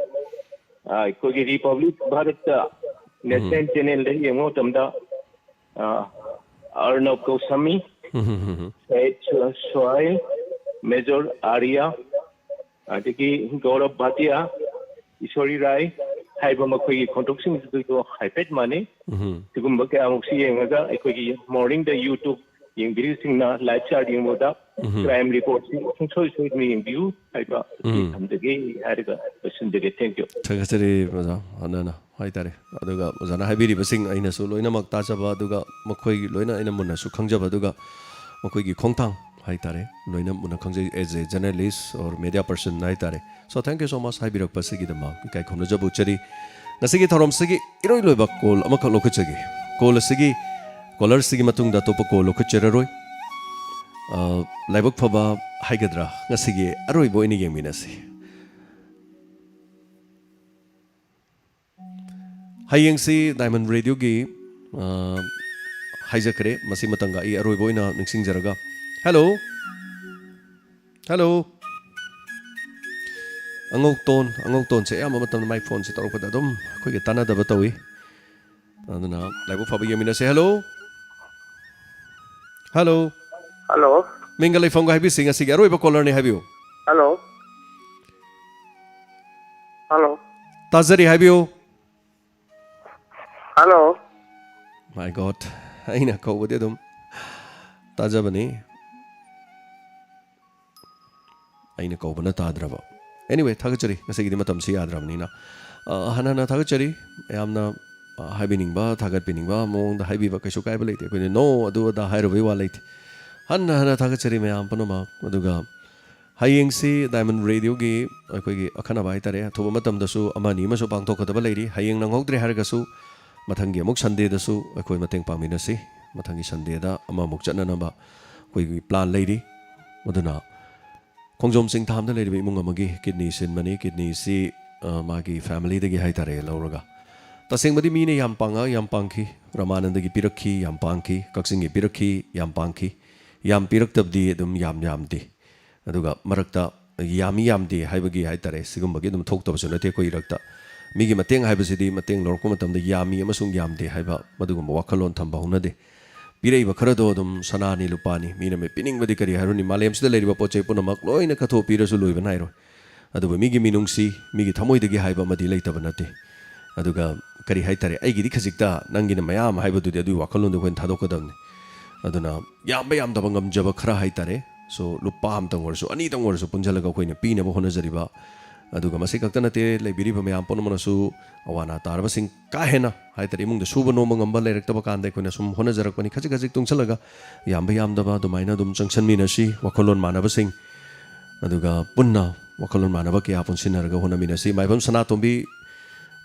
ꯑ, ꯑꯩꯈꯣꯏꯒꯤ Republic ꯚꯥꯔꯠꯇ ꯎꯝ꯫ National channelꯗ ꯌꯦꯡꯕ ꯃꯇꯝꯗ, ꯑ, ꯑꯔꯅꯕ ꯒꯣꯁ꯭ꯋꯥꯃꯤ, ꯎꯝ, ꯎꯝ, ꯎꯝ, ꯎꯝ꯫ ꯁꯌꯤꯗ ꯁꯨ-, ꯁꯨꯍꯥꯏꯜ, ꯃꯦꯖꯔ ꯑꯥꯔꯤꯌꯥ, ꯑꯗꯒꯤ ꯒꯧꯔꯕ ꯚꯥꯇꯤꯌꯥ, ꯏꯁꯣꯔꯤ ꯔꯥꯏ, ꯍꯥꯏꯕ ꯃꯈꯣꯏꯒꯤ ꯈꯣꯡꯊꯣꯛꯁꯤꯡꯁꯤꯁꯨ ꯍꯥꯏꯐꯦꯠ ꯃꯥꯟꯅꯩ꯫ ꯎꯝ꯫ ꯁꯤꯒꯨꯝꯕ ꯀꯌꯥꯃꯨꯛꯁꯤ ꯌꯦꯡꯉꯒ ꯑꯩꯈꯣꯏꯒꯤ morningꯗ YouTube ꯌꯦꯡꯕꯤꯔꯤꯕꯁꯤꯡꯅ live chat ꯌꯦꯡꯕꯗ ꯎꯝ꯫ Crime reportꯁꯤ ꯁꯨꯡꯁꯣꯏ ꯁꯣꯏꯗꯅ ꯌꯦꯡꯕꯤꯌꯨ ꯍꯥꯏꯕ ꯑꯁꯤ ꯎꯝ꯫ ꯊꯝꯖꯒꯦ ꯍꯥꯏꯔꯒ ꯂꯣꯏꯁꯤꯟꯖꯒꯦ꯫ Thank you꯫ ꯊꯥꯒꯠꯆꯔꯤ ꯑꯣꯖꯥ, ꯍꯟꯅ ꯍꯟꯅ ꯍꯥꯏꯇꯥꯔꯦ꯫ ꯑꯗꯨꯒ ꯑꯣꯖꯥꯅ ꯍꯥꯏꯕꯤꯔꯤꯕꯁꯤꯡ ꯑꯩꯅꯁꯨ ꯂꯣꯏꯅꯃꯛ ꯇꯥꯖꯕ, ꯑꯗꯨꯒ ꯃꯈꯣꯏꯒꯤ ꯂꯣꯏꯅ ꯑꯩꯅ ꯃꯨꯟꯅꯁꯨ ꯈꯪꯖꯕ, ꯑꯗꯨꯒ ꯃꯈꯣꯏꯒꯤ ꯈꯣꯡꯊꯥꯡ ꯍꯥꯏꯇꯥꯔꯦ, ꯂꯣꯏꯅ ꯃꯨꯟꯅ ꯈꯪꯖꯩ as a journalist or media person ꯍꯥꯏꯇꯥꯔꯦ꯫ So, thank you so much ꯍꯥꯏꯕꯤꯔꯛꯄꯁꯤꯒꯤꯗꯃꯛ ꯏꯀꯥꯏ ꯈꯨꯝꯅꯖꯕ ꯎꯠꯆꯔꯤ꯫ ꯉꯁꯤꯒꯤ ꯊꯧꯔꯝꯁꯤꯒꯤ ꯏꯔꯣꯏ ꯂꯣꯏꯕ call ꯑꯃꯈꯛ ꯂꯧꯈꯠꯆꯒꯦ꯫ Call ꯑꯁꯤꯒꯤ, callerꯁꯤꯒꯤ ꯃꯇꯨꯡꯗ ꯑꯇꯣꯞꯄ call ꯂꯧꯈꯠꯆꯔꯔꯣꯏ꯫ ꯑ, ꯂꯥꯏꯕꯛ ꯐꯕ ꯍꯥꯏꯒꯗ꯭ꯔꯥ, ꯉꯁꯤꯒꯤ ꯑꯔꯣꯏꯕ ꯑꯣꯏꯅ ꯌꯦꯡꯃꯤꯟꯅꯁꯤ꯫ ꯍꯌꯦꯡꯁꯤ Diamond Radioꯒꯤ, ꯑ, ꯍꯥꯏꯖꯈ꯭ꯔꯦ, ꯃꯁꯤ ꯃꯇꯝꯒ ꯑꯩ ꯑꯔꯣꯏꯕ ꯑꯣꯏꯅ ꯅꯤꯡꯁꯤꯡꯖꯔꯒ꯫ Hello? Hello? ꯑꯉꯧꯇꯣꯟ, ꯑꯉꯧꯇꯣꯟꯁꯦ ꯑꯌꯥꯝꯕ ꯃꯇꯝꯗ ꯃꯥꯏ phoneꯁꯦ ꯇꯧꯔꯛꯄꯗ ꯑꯗꯨꯝ ꯑꯩꯈꯣꯏꯒ ꯇꯥꯟꯅꯗꯕ ꯇꯧꯏ꯫ ꯑꯗꯨꯅ ꯂꯥꯏꯕꯛ ꯐꯕ ꯌꯦꯡꯃꯤꯟꯅꯁꯦ꯫ Hello? Hello? Hello? ꯃꯤꯡꯒ ꯂꯩꯐꯝꯒ ꯍꯥꯏꯕꯤꯁꯤ, ꯉꯁꯤꯒꯤ ꯑꯔꯣꯏꯕ callerꯅꯤ, ꯍꯥꯏꯕꯤꯌꯨ꯫ Hello? Hello? ꯇꯥꯖꯔꯤ, ꯍꯥꯏꯕꯤꯌꯨ꯫ Hello? My God, ꯑꯩꯅ ꯀꯧꯕꯗꯤ ꯑꯗꯨꯝ ꯇꯥꯖꯕꯅꯤ꯫ ꯑꯩꯅ ꯀꯧꯕꯅ ꯇꯥꯗ꯭ꯔꯕ꯫ Anyway, ꯊꯥꯒꯠꯆꯔꯤ, ꯉꯁꯤꯒꯤꯗꯤ ꯃꯇꯝꯁꯤ ꯌꯥꯗ꯭ꯔꯕꯅꯤꯅ꯫ ꯑ, ꯍꯟꯅ ꯍꯟꯅ ꯊꯥꯒꯠꯆꯔꯤ꯫ ꯃꯌꯥꯝꯅ, ꯑ, ꯍꯥꯏꯕꯤꯅꯤꯡꯕ, ꯊꯥꯒꯠꯄꯤꯅꯤꯡꯕ ꯃꯑꯣꯡꯗ ꯍꯥꯏꯕꯤꯕ ꯀꯩꯁꯨ ꯀꯥꯏꯕ ꯂꯩꯇꯦ꯫ ꯑꯩꯈꯣꯏꯅ no, ꯑꯗꯨ ꯑꯗꯥ ꯍꯥꯏꯔꯨꯕꯩ ꯋꯥ ꯂꯩꯇꯦ꯫ ꯍꯟꯅ ꯍꯟꯅ ꯊꯥꯒꯠꯆꯔꯤ ꯃꯌꯥꯝ ꯄꯨꯝꯅꯃꯛ꯫ ꯑꯗꯨꯒ ꯍꯌꯦꯡꯁꯤ Diamond Radioꯒꯤ ꯑꯩꯈꯣꯏꯒꯤ ꯑꯈꯟꯅꯕ ꯍꯥꯏꯇꯥꯔꯦ, ꯑꯊꯨꯕ ꯃꯇꯝꯗꯁꯨ ꯑꯃ ꯑꯅꯤ ꯑꯃꯁꯨ ꯄꯥꯡꯊꯣꯛꯀꯗꯕ ꯂꯩꯔꯤ꯫ ꯍꯌꯦꯡ ꯅꯪꯍꯧꯗ꯭ꯔꯦ ꯍꯥꯏꯔꯒꯁꯨ ꯃꯊꯪꯒꯤ ꯑꯃꯨꯛ Sundayꯗꯁꯨ ꯑꯩꯈꯣꯏ ꯃꯇꯦꯡ ꯄꯥꯡꯃꯤꯟꯅꯁꯤ꯫ ꯃꯊꯪꯒꯤ Sundayꯗ ꯑꯃꯃꯨꯛ ꯆꯠꯅꯅꯕ ꯑꯩꯈꯣꯏꯒꯤ plan ꯂꯩꯔꯤ꯫ ꯑꯗꯨꯅ ꯈꯣꯡꯖꯣꯝ ꯆꯤꯡꯊꯥꯝꯗ ꯂꯩꯔꯤꯕ ꯏꯃꯨꯡ ꯑꯃꯒꯤ kidney ꯁꯤꯟꯕꯅꯤ꯫ Kidneyꯁꯤ, ꯑ, ꯃꯥꯒꯤ familyꯗꯒꯤ ꯍꯥꯏꯇꯥꯔꯦ ꯂꯧꯔꯒ꯫ ꯇꯁꯦꯡꯕꯗꯤ ꯃꯤꯅ ꯌꯥꯝ ꯄꯥꯡꯉ ꯌꯥꯝ ꯄꯥꯡꯈꯤ, ꯔꯃꯥꯅꯟꯗꯒꯤ ꯄꯤꯔꯛꯈꯤ, ꯌꯥꯝ ꯄꯥꯡꯈꯤ, ꯀꯛꯆꯤꯡꯒꯤ ꯄꯤꯔꯛꯈꯤ, ꯌꯥꯝ ꯄꯥꯡꯈꯤ꯫ ꯌꯥꯝ ꯄꯤꯔꯛꯇꯕꯗꯤ ꯑꯗꯨꯝ ꯌꯥꯝ ꯌꯥꯝꯗꯦ꯫ ꯑꯗꯨꯒ ꯃꯔꯛꯇ ꯌꯥꯝꯃꯤ ꯌꯥꯝꯗꯦ ꯍꯥꯏꯕꯒꯤ ꯍꯥꯏꯇꯥꯔꯦ, ꯁꯤꯒꯨꯝꯕꯒꯤ ꯑꯗꯨꯝ ꯊꯣꯛꯇꯕꯁꯨ ꯅꯠꯇꯦ ꯑꯩꯈꯣꯏ ꯏꯔꯛꯇ꯫ ꯃꯤꯒꯤ ꯃꯇꯦꯡ ꯍꯥꯏꯕꯁꯤꯗꯤ ꯃꯇꯦꯡ ꯂꯧꯔꯛꯄ ꯃꯇꯝꯗ ꯌꯥꯝꯃꯤ ꯑꯃꯁꯨꯡ ꯌꯥꯝꯗꯦ ꯍꯥꯏꯕ ꯃꯗꯨꯒꯨꯝꯕ ꯋꯥꯈꯜꯂꯣꯟ ꯊꯝꯕ ꯍꯧꯅꯗꯦ꯫ ꯄꯤꯔꯛꯏꯕ ꯈꯔꯗꯣ ꯑꯗꯨꯝ ꯁꯅꯥꯅꯤ ꯂꯨꯄꯥꯅꯤ, ꯃꯤꯅ ꯃꯤ ꯄꯤꯅꯤꯡꯕꯗꯤ ꯀꯔꯤ ꯍꯥꯏꯔꯨꯅꯤ, ꯃꯥꯂꯦꯝꯁꯤꯗ ꯂꯩꯔꯤꯕ ꯄꯣꯠ ꯆꯩ ꯄꯨꯝꯅꯃꯛ ꯂꯣꯏꯅ ꯀꯠꯊꯣꯛꯄꯤꯔꯁꯨ ꯂꯣꯏꯕ ꯅꯥꯏꯔꯣꯏ꯫ ꯑꯗꯨꯕꯨ ꯃꯤꯒꯤ ꯃꯤꯅꯨꯡꯁꯤ, ꯃꯤꯒꯤ ꯊꯃꯣꯏꯗꯒꯤ ꯍꯥꯏꯕ ꯑꯃꯗꯤ ꯂꯩꯇꯕ ꯅꯠꯇꯦ꯫ ꯑꯗꯨꯒ ꯀꯔꯤ ꯍꯥꯏꯇꯥꯔꯦ, ꯑꯩꯒꯤꯗꯤ ꯈꯖꯤꯛꯇ, ꯅꯪꯒꯤꯅ ꯃꯌꯥꯝ ꯍꯥꯏꯕꯗꯨꯗꯤ ꯑꯗꯨꯒꯤ ꯋꯥꯈꯜꯂꯣꯟꯗꯣ ꯑꯩꯈꯣꯏꯅ ꯊꯥꯗꯣꯛꯀꯗꯕꯅꯤ꯫ ꯑꯗꯨꯅ ꯌꯥꯝꯕ ꯌꯥꯝꯗꯕ ꯉꯝꯖꯕ ꯈꯔ ꯍꯥꯏꯇꯥꯔꯦ, ꯁꯣ ꯂꯨꯄꯥ ꯑꯃꯇꯪ ꯑꯣꯏꯔꯁꯨ ꯑꯅꯤꯇꯪ ꯑꯣꯏꯔꯁꯨ ꯄꯨꯟꯁꯤꯜꯂꯒ ꯑꯩꯈꯣꯏꯅ ꯄꯤꯅꯕ ꯍꯣꯠꯅꯖꯔꯤꯕ꯫ ꯑꯗꯨꯒ ꯃꯁꯤ ꯈꯛꯇ ꯅꯠꯇꯦ, ꯂꯩꯕꯤꯔꯤꯕ ꯃꯌꯥꯝ ꯄꯨꯝꯅꯃꯛꯅꯁꯨ ꯑꯋꯥ ꯑꯅꯥ ꯇꯥꯔꯕꯁꯤꯡ ꯀꯥ ꯍꯦꯟꯅ ꯍꯥꯏꯇꯥꯔꯦ, ꯏꯃꯨꯡꯗ ꯁꯨꯕ ꯅꯣꯝꯕ ꯉꯝꯕ ꯂꯩꯔꯛꯇꯕ ꯀꯥꯟꯗ ꯑꯩꯈꯣꯏꯅ ꯁꯨꯝ ꯍꯣꯠꯅꯖꯔꯛꯄꯅꯤ, ꯈꯖꯤꯛ ꯈꯖꯤꯛ ꯇꯨꯡꯁꯤꯜꯂꯒ ꯌꯥꯝꯕ ꯌꯥꯝꯗꯕ ꯑꯗꯨꯃꯥꯏꯅ ꯑꯗꯨꯝ ꯆꯪꯁꯟꯃꯤꯟꯅꯁꯤ, ꯋꯥꯈꯜꯂꯣꯟ ꯃꯥꯟꯅꯕꯁꯤꯡ꯫ ꯑꯗꯨꯒ ꯄꯨꯟꯅ ꯋꯥꯈꯜꯂꯣꯟ ꯃꯥꯟꯅꯕ ꯀꯌꯥ ꯄꯨꯟꯁꯤꯟꯅꯔꯒ ꯍꯣꯠꯅꯃꯤꯟꯅꯁꯤ꯫ ꯃꯥꯏꯕꯝ ꯁꯅꯥꯇꯣꯝꯕꯤ,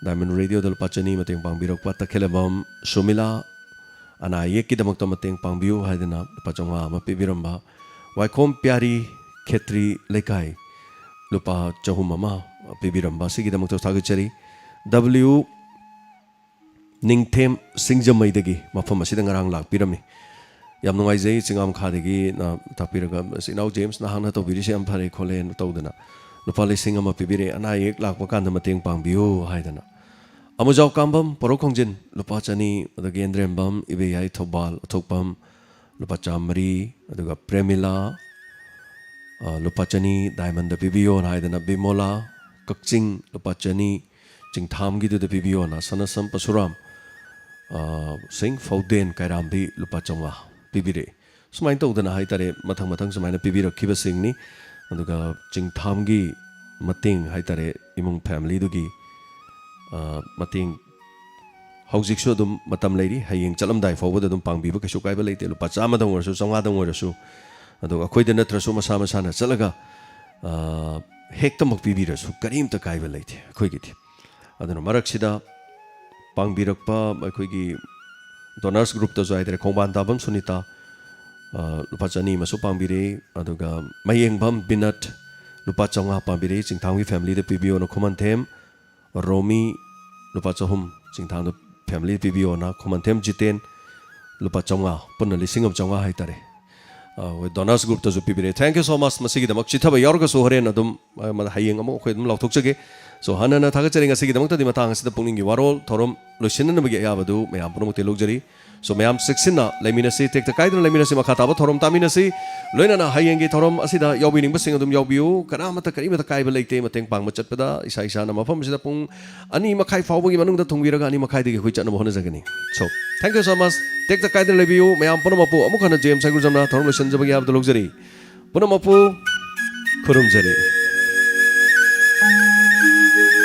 ꯗꯥꯏꯃꯟ ꯔꯦꯗꯤꯑꯣꯗ ꯂꯨꯄꯥ ꯆꯅꯤ ꯃꯇꯦꯡ ꯄꯥꯡꯕꯤꯔꯛꯄ꯫ ꯇꯈꯦꯂꯝꯕꯝ ꯁꯨꯃꯤꯂꯥ, ꯑꯅꯥ ꯑꯌꯦꯛꯀꯤꯗꯃꯛꯇ ꯃꯇꯦꯡ ꯄꯥꯡꯕꯤꯌꯨ ꯍꯥꯏꯗꯅ ꯂꯨꯄꯥ ꯆꯥꯝꯃꯉꯥ ꯑꯃ ꯄꯤꯕꯤꯔꯝꯕ꯫ ꯋꯥꯏꯈꯣꯝ ꯄꯤꯌꯥꯔꯤ, ꯈꯦꯇ꯭ꯔꯤ ꯂꯩꯀꯥꯏ, ꯂꯨꯄꯥ ꯆꯍꯨꯝ ꯑꯃ ꯄꯤꯕꯤꯔꯝꯕ ꯑꯁꯤꯒꯤꯗꯃꯛꯇ ꯊꯥꯒꯠꯆꯔꯤ꯫ ꯗꯕ꯭ꯂꯤꯎ ꯅꯤꯡꯊꯦꯝ ꯁꯤꯡꯖꯃꯩꯗꯒꯤ ꯃꯐꯝ ꯑꯁꯤꯗ ꯉꯔꯥꯡ ꯂꯥꯛꯄꯤꯔꯝꯃꯤ꯫ ꯌꯥꯝ ꯅꯨꯡꯉꯥꯏꯖꯩ, ꯆꯤꯡꯉꯥꯝꯈꯥꯗꯒꯤꯅ ꯇꯥꯛꯄꯤꯔꯒ, "ꯑꯁ, ꯏꯅꯥꯎ ꯖꯦꯝꯁ, ꯅꯍꯥꯛꯅ ꯇꯧꯕꯤꯔꯤꯁꯦ ꯌꯥꯝ ꯐꯔꯦ ꯈꯣꯠꯂꯦꯅ" ꯇꯧꯗꯅ ꯂꯨꯄꯥ ꯂꯤꯁꯤꯡ ꯑꯃ ꯄꯤꯕꯤꯔꯛꯑꯦ, "ꯑꯅꯥ ꯑꯌꯦꯛ ꯂꯥꯛꯄ ꯀꯥꯟꯗ ꯃꯇꯦꯡ ꯄꯥꯡꯕꯤꯌꯨ" ꯍꯥꯏꯗꯅ꯫ ꯑꯃꯨꯖꯥꯎ ꯀꯥꯝꯕꯝ, ꯄꯣꯔꯣꯛ ꯈꯣꯡꯖꯤꯟ, ꯂꯨꯄꯥ ꯆꯅꯤ, ꯑꯗꯒꯤ ꯒꯦꯟꯗ꯭ꯔꯦꯝꯕꯝ, ꯏꯕꯦꯌꯥꯏ ꯊꯧꯕꯥꯜ, ꯑꯊꯣꯛꯄꯝ, ꯂꯨꯄꯥ ꯆꯥꯃꯔꯤ, ꯑꯗꯨꯒ ꯄ꯭ꯔꯦꯃꯤꯂꯥ, ꯑ, ꯂꯨꯄꯥ ꯆꯅꯤ ꯗꯥꯏꯃꯟꯗ ꯄꯤꯕꯤꯌꯣꯅ ꯍꯥꯏꯗꯅ, ꯕꯤꯃꯣꯂꯥ, ꯀꯛꯆꯤꯡ, ꯂꯨꯄꯥ ꯆꯅꯤ, ꯆꯤꯡꯊꯥꯝꯒꯤꯗꯨꯗ ꯄꯤꯕꯤꯌꯣꯅ ꯁꯅꯥꯁꯝ ꯄꯁꯨꯔꯥꯝ, ꯑ, ꯁꯤꯡ ꯐꯧꯗꯦꯟ ꯀꯥꯏꯔꯥꯝꯕꯤ, ꯂꯨꯄꯥ ꯆꯥꯝꯃꯉꯥ ꯄꯤꯕꯤꯔꯛꯑꯦ꯫ ꯁꯨꯃꯥꯏꯅ ꯇꯧꯗꯅ ꯍꯥꯏꯇꯥꯔꯦ, ꯃꯊꯪ ꯃꯊꯪ ꯁꯨꯃꯥꯏꯅ ꯄꯤꯕꯤꯔꯛꯈꯤꯕꯁꯤꯡꯅꯤ꯫ ꯑꯗꯨꯒ ꯆꯤꯡꯊꯥꯝꯒꯤ ꯃꯇꯦꯡ ꯍꯥꯏꯇꯥꯔꯦ, ꯏꯃꯨꯡ ꯐꯦꯃꯤꯂꯤꯗꯨꯒꯤ, ꯑ, ꯃꯇꯦꯡ ꯍꯧꯖꯤꯛꯁꯨ ꯑꯗꯨꯝ ꯃꯇꯝ ꯂꯩꯔꯤ, ꯍꯌꯦꯡ ꯆꯠꯂꯝꯗꯥꯏ ꯐꯥꯎꯕꯗ ꯑꯗꯨꯝ ꯄꯥꯡꯕꯤꯕ ꯀꯩꯁꯨ ꯀꯥꯏꯕ ꯂꯩꯇꯦ꯫ ꯂꯨꯄꯥ ꯆꯥꯝꯃꯗꯪ ꯑꯣꯏꯔꯁꯨ, ꯆꯥꯝꯃꯉꯥꯗꯪ ꯑꯣꯏꯔꯁꯨ, ꯑꯗꯨꯒ ꯑꯩꯈꯣꯏꯗ ꯅꯠꯇ꯭ꯔꯁꯨ ꯃꯁꯥ ꯃꯁꯥꯅ ꯆꯠꯂꯒ, ꯑ, ꯍꯦꯛꯇꯃꯛ ꯄꯤꯕꯤꯔꯁꯨ ꯀꯔꯤꯝꯇ ꯀꯥꯏꯕ ꯂꯩꯇꯦ ꯑꯩꯈꯣꯏꯒꯤꯗꯤ꯫ ꯑꯗꯨꯅ ꯃꯔꯛꯁꯤꯗ ꯄꯥꯡꯕꯤꯔꯛꯄ ꯑꯩꯈꯣꯏꯒꯤ ꯗꯣꯅꯔꯁ ꯒ꯭ꯔꯨꯞꯇꯁꯨ ꯍꯥꯏꯇꯥꯔꯦ, ꯈꯣꯡꯕꯥꯟ ꯇꯥꯕꯝ ꯁꯨꯅꯤꯇꯥ, ꯑ, ꯂꯨꯄꯥ ꯆꯅꯤ ꯑꯃꯁꯨ ꯄꯥꯡꯕꯤꯔꯛꯏ, ꯑꯗꯨꯒ ꯃꯌꯦꯡꯕꯝ ꯕꯤꯅꯠ ꯂꯨꯄꯥ ꯆꯥꯝꯃꯉꯥ ꯄꯥꯡꯕꯤꯔꯛꯏ, ꯆꯤꯡꯊꯥꯝꯒꯤ ꯐꯦꯃꯤꯂꯤꯗ ꯄꯤꯕꯤꯌꯣꯅ ꯈꯨꯃꯟꯊꯦꯝ ꯔꯣꯃꯤ ꯂꯨꯄꯥ ꯆꯍꯨꯝ, ꯆꯤꯡꯊꯥꯝꯗ ꯐꯦꯃꯤꯂꯤꯗ ꯄꯤꯕꯤꯌꯣꯅ ꯈꯨꯃꯟꯊꯦꯝ ꯖꯤꯇꯦꯟ ꯂꯨꯄꯥ ꯆꯥꯝꯃꯉꯥ, ꯄꯨꯟꯅ ꯂꯤꯁꯤꯡ ꯑꯃ ꯆꯥꯝꯃꯉꯥ ꯍꯥꯏꯇꯥꯔꯦ꯫ ꯑ, ꯍꯣꯏ, ꯗꯣꯅꯔꯁ ꯒ꯭ꯔꯨꯞꯇꯁꯨ ꯄꯤꯕꯤꯔꯛꯑꯦ꯫ Thank you so much꯫ ꯃꯁꯤꯒꯤꯗꯃꯛ ꯆꯤꯊꯕ ꯌꯥꯎꯔꯒꯁꯨ ꯍꯣꯔꯦꯟ ꯑꯗꯨꯝ, ꯑ, ꯃꯗ-, ꯍꯌꯦꯡ ꯑꯃꯨꯛ ꯑꯩꯈꯣꯏ ꯑꯗꯨꯝ ꯂꯥꯎꯊꯣꯛꯆꯒꯦ꯫ So, ꯍꯟꯅ ꯍꯟꯅ ꯊꯥꯒꯠꯆꯔꯤ꯫ ꯉꯁꯤꯒꯤꯗꯃꯛꯇꯗꯤ ꯃꯇꯥꯡ ꯑꯁꯤꯗ ꯄꯨꯛꯅꯤꯡꯒꯤ ꯋꯥꯔꯣꯜ ꯊꯧꯔꯝ ꯂꯣꯏꯁꯤꯟꯅꯅꯕꯒꯤ ꯑꯌꯥꯕꯗꯨ ꯃꯌꯥꯝ ꯄꯨꯝꯅꯃꯛꯇꯤ ꯂꯧꯖꯔꯤ꯫ So, ꯃꯌꯥꯝ ꯆꯦꯛꯁꯤꯟꯅ ꯂꯩꯃꯤꯟꯅꯁꯤ, ꯇꯦꯛꯇ ꯀꯥꯏꯗꯅ ꯂꯩꯃꯤꯟꯅꯁꯤ, ꯃꯈꯥ ꯇꯥꯕ ꯊꯧꯔꯝ ꯇꯥꯃꯤꯟꯅꯁꯤ꯫ ꯂꯣꯏꯅꯅ ꯍꯌꯦꯡꯒꯤ ꯊꯧꯔꯝ ꯑꯁꯤꯗ ꯌꯥꯎꯕꯤꯅꯤꯡꯕꯁꯤꯡ ꯑꯗꯨꯝ ꯌꯥꯎꯕꯤꯌꯨ꯫ ꯀꯅꯥꯃꯠꯇ ꯀꯔꯤꯃꯠꯇ ꯀꯥꯏꯕ ꯂꯩꯇꯦ꯫ ꯃꯇꯦꯡ ꯄꯥꯡꯕ ꯆꯠꯄꯗ ꯏꯁꯥ ꯏꯁꯥꯅ ꯃꯐꯝ ꯑꯁꯤꯗ ꯄꯨꯡ ꯑꯅꯤ ꯃꯈꯥꯏ ꯐꯥꯎꯕꯒꯤ ꯃꯅꯨꯡꯗ ꯊꯨꯡꯕꯤꯔꯒ ꯑꯅꯤ ꯃꯈꯥꯏꯗꯒꯤ ꯑꯩꯈꯣꯏ ꯆꯠꯅꯕ ꯍꯣꯠꯅꯖꯒꯅꯤ꯫ So, thank you so much. ꯇꯦꯛꯇ ꯀꯥꯏꯗꯅ ꯂꯩꯕꯤꯌꯨ꯫ ꯃꯌꯥꯝ ꯄꯨꯝꯅꯃꯛꯄꯨ ꯑꯃꯨꯛ ꯍꯟꯅ ꯖꯦ ꯑꯦꯝ ꯁꯥꯏꯒꯨꯖꯝꯅ ꯊꯧꯔꯝ ꯂꯣꯏꯁꯤꯟꯖꯕꯒꯤ ꯍꯥꯏꯕꯗꯨ ꯂꯧꯖꯔꯤ꯫ ꯄꯨꯝꯅꯃꯛꯄꯨ ꯈꯨꯔꯨꯝꯖꯔꯤ꯫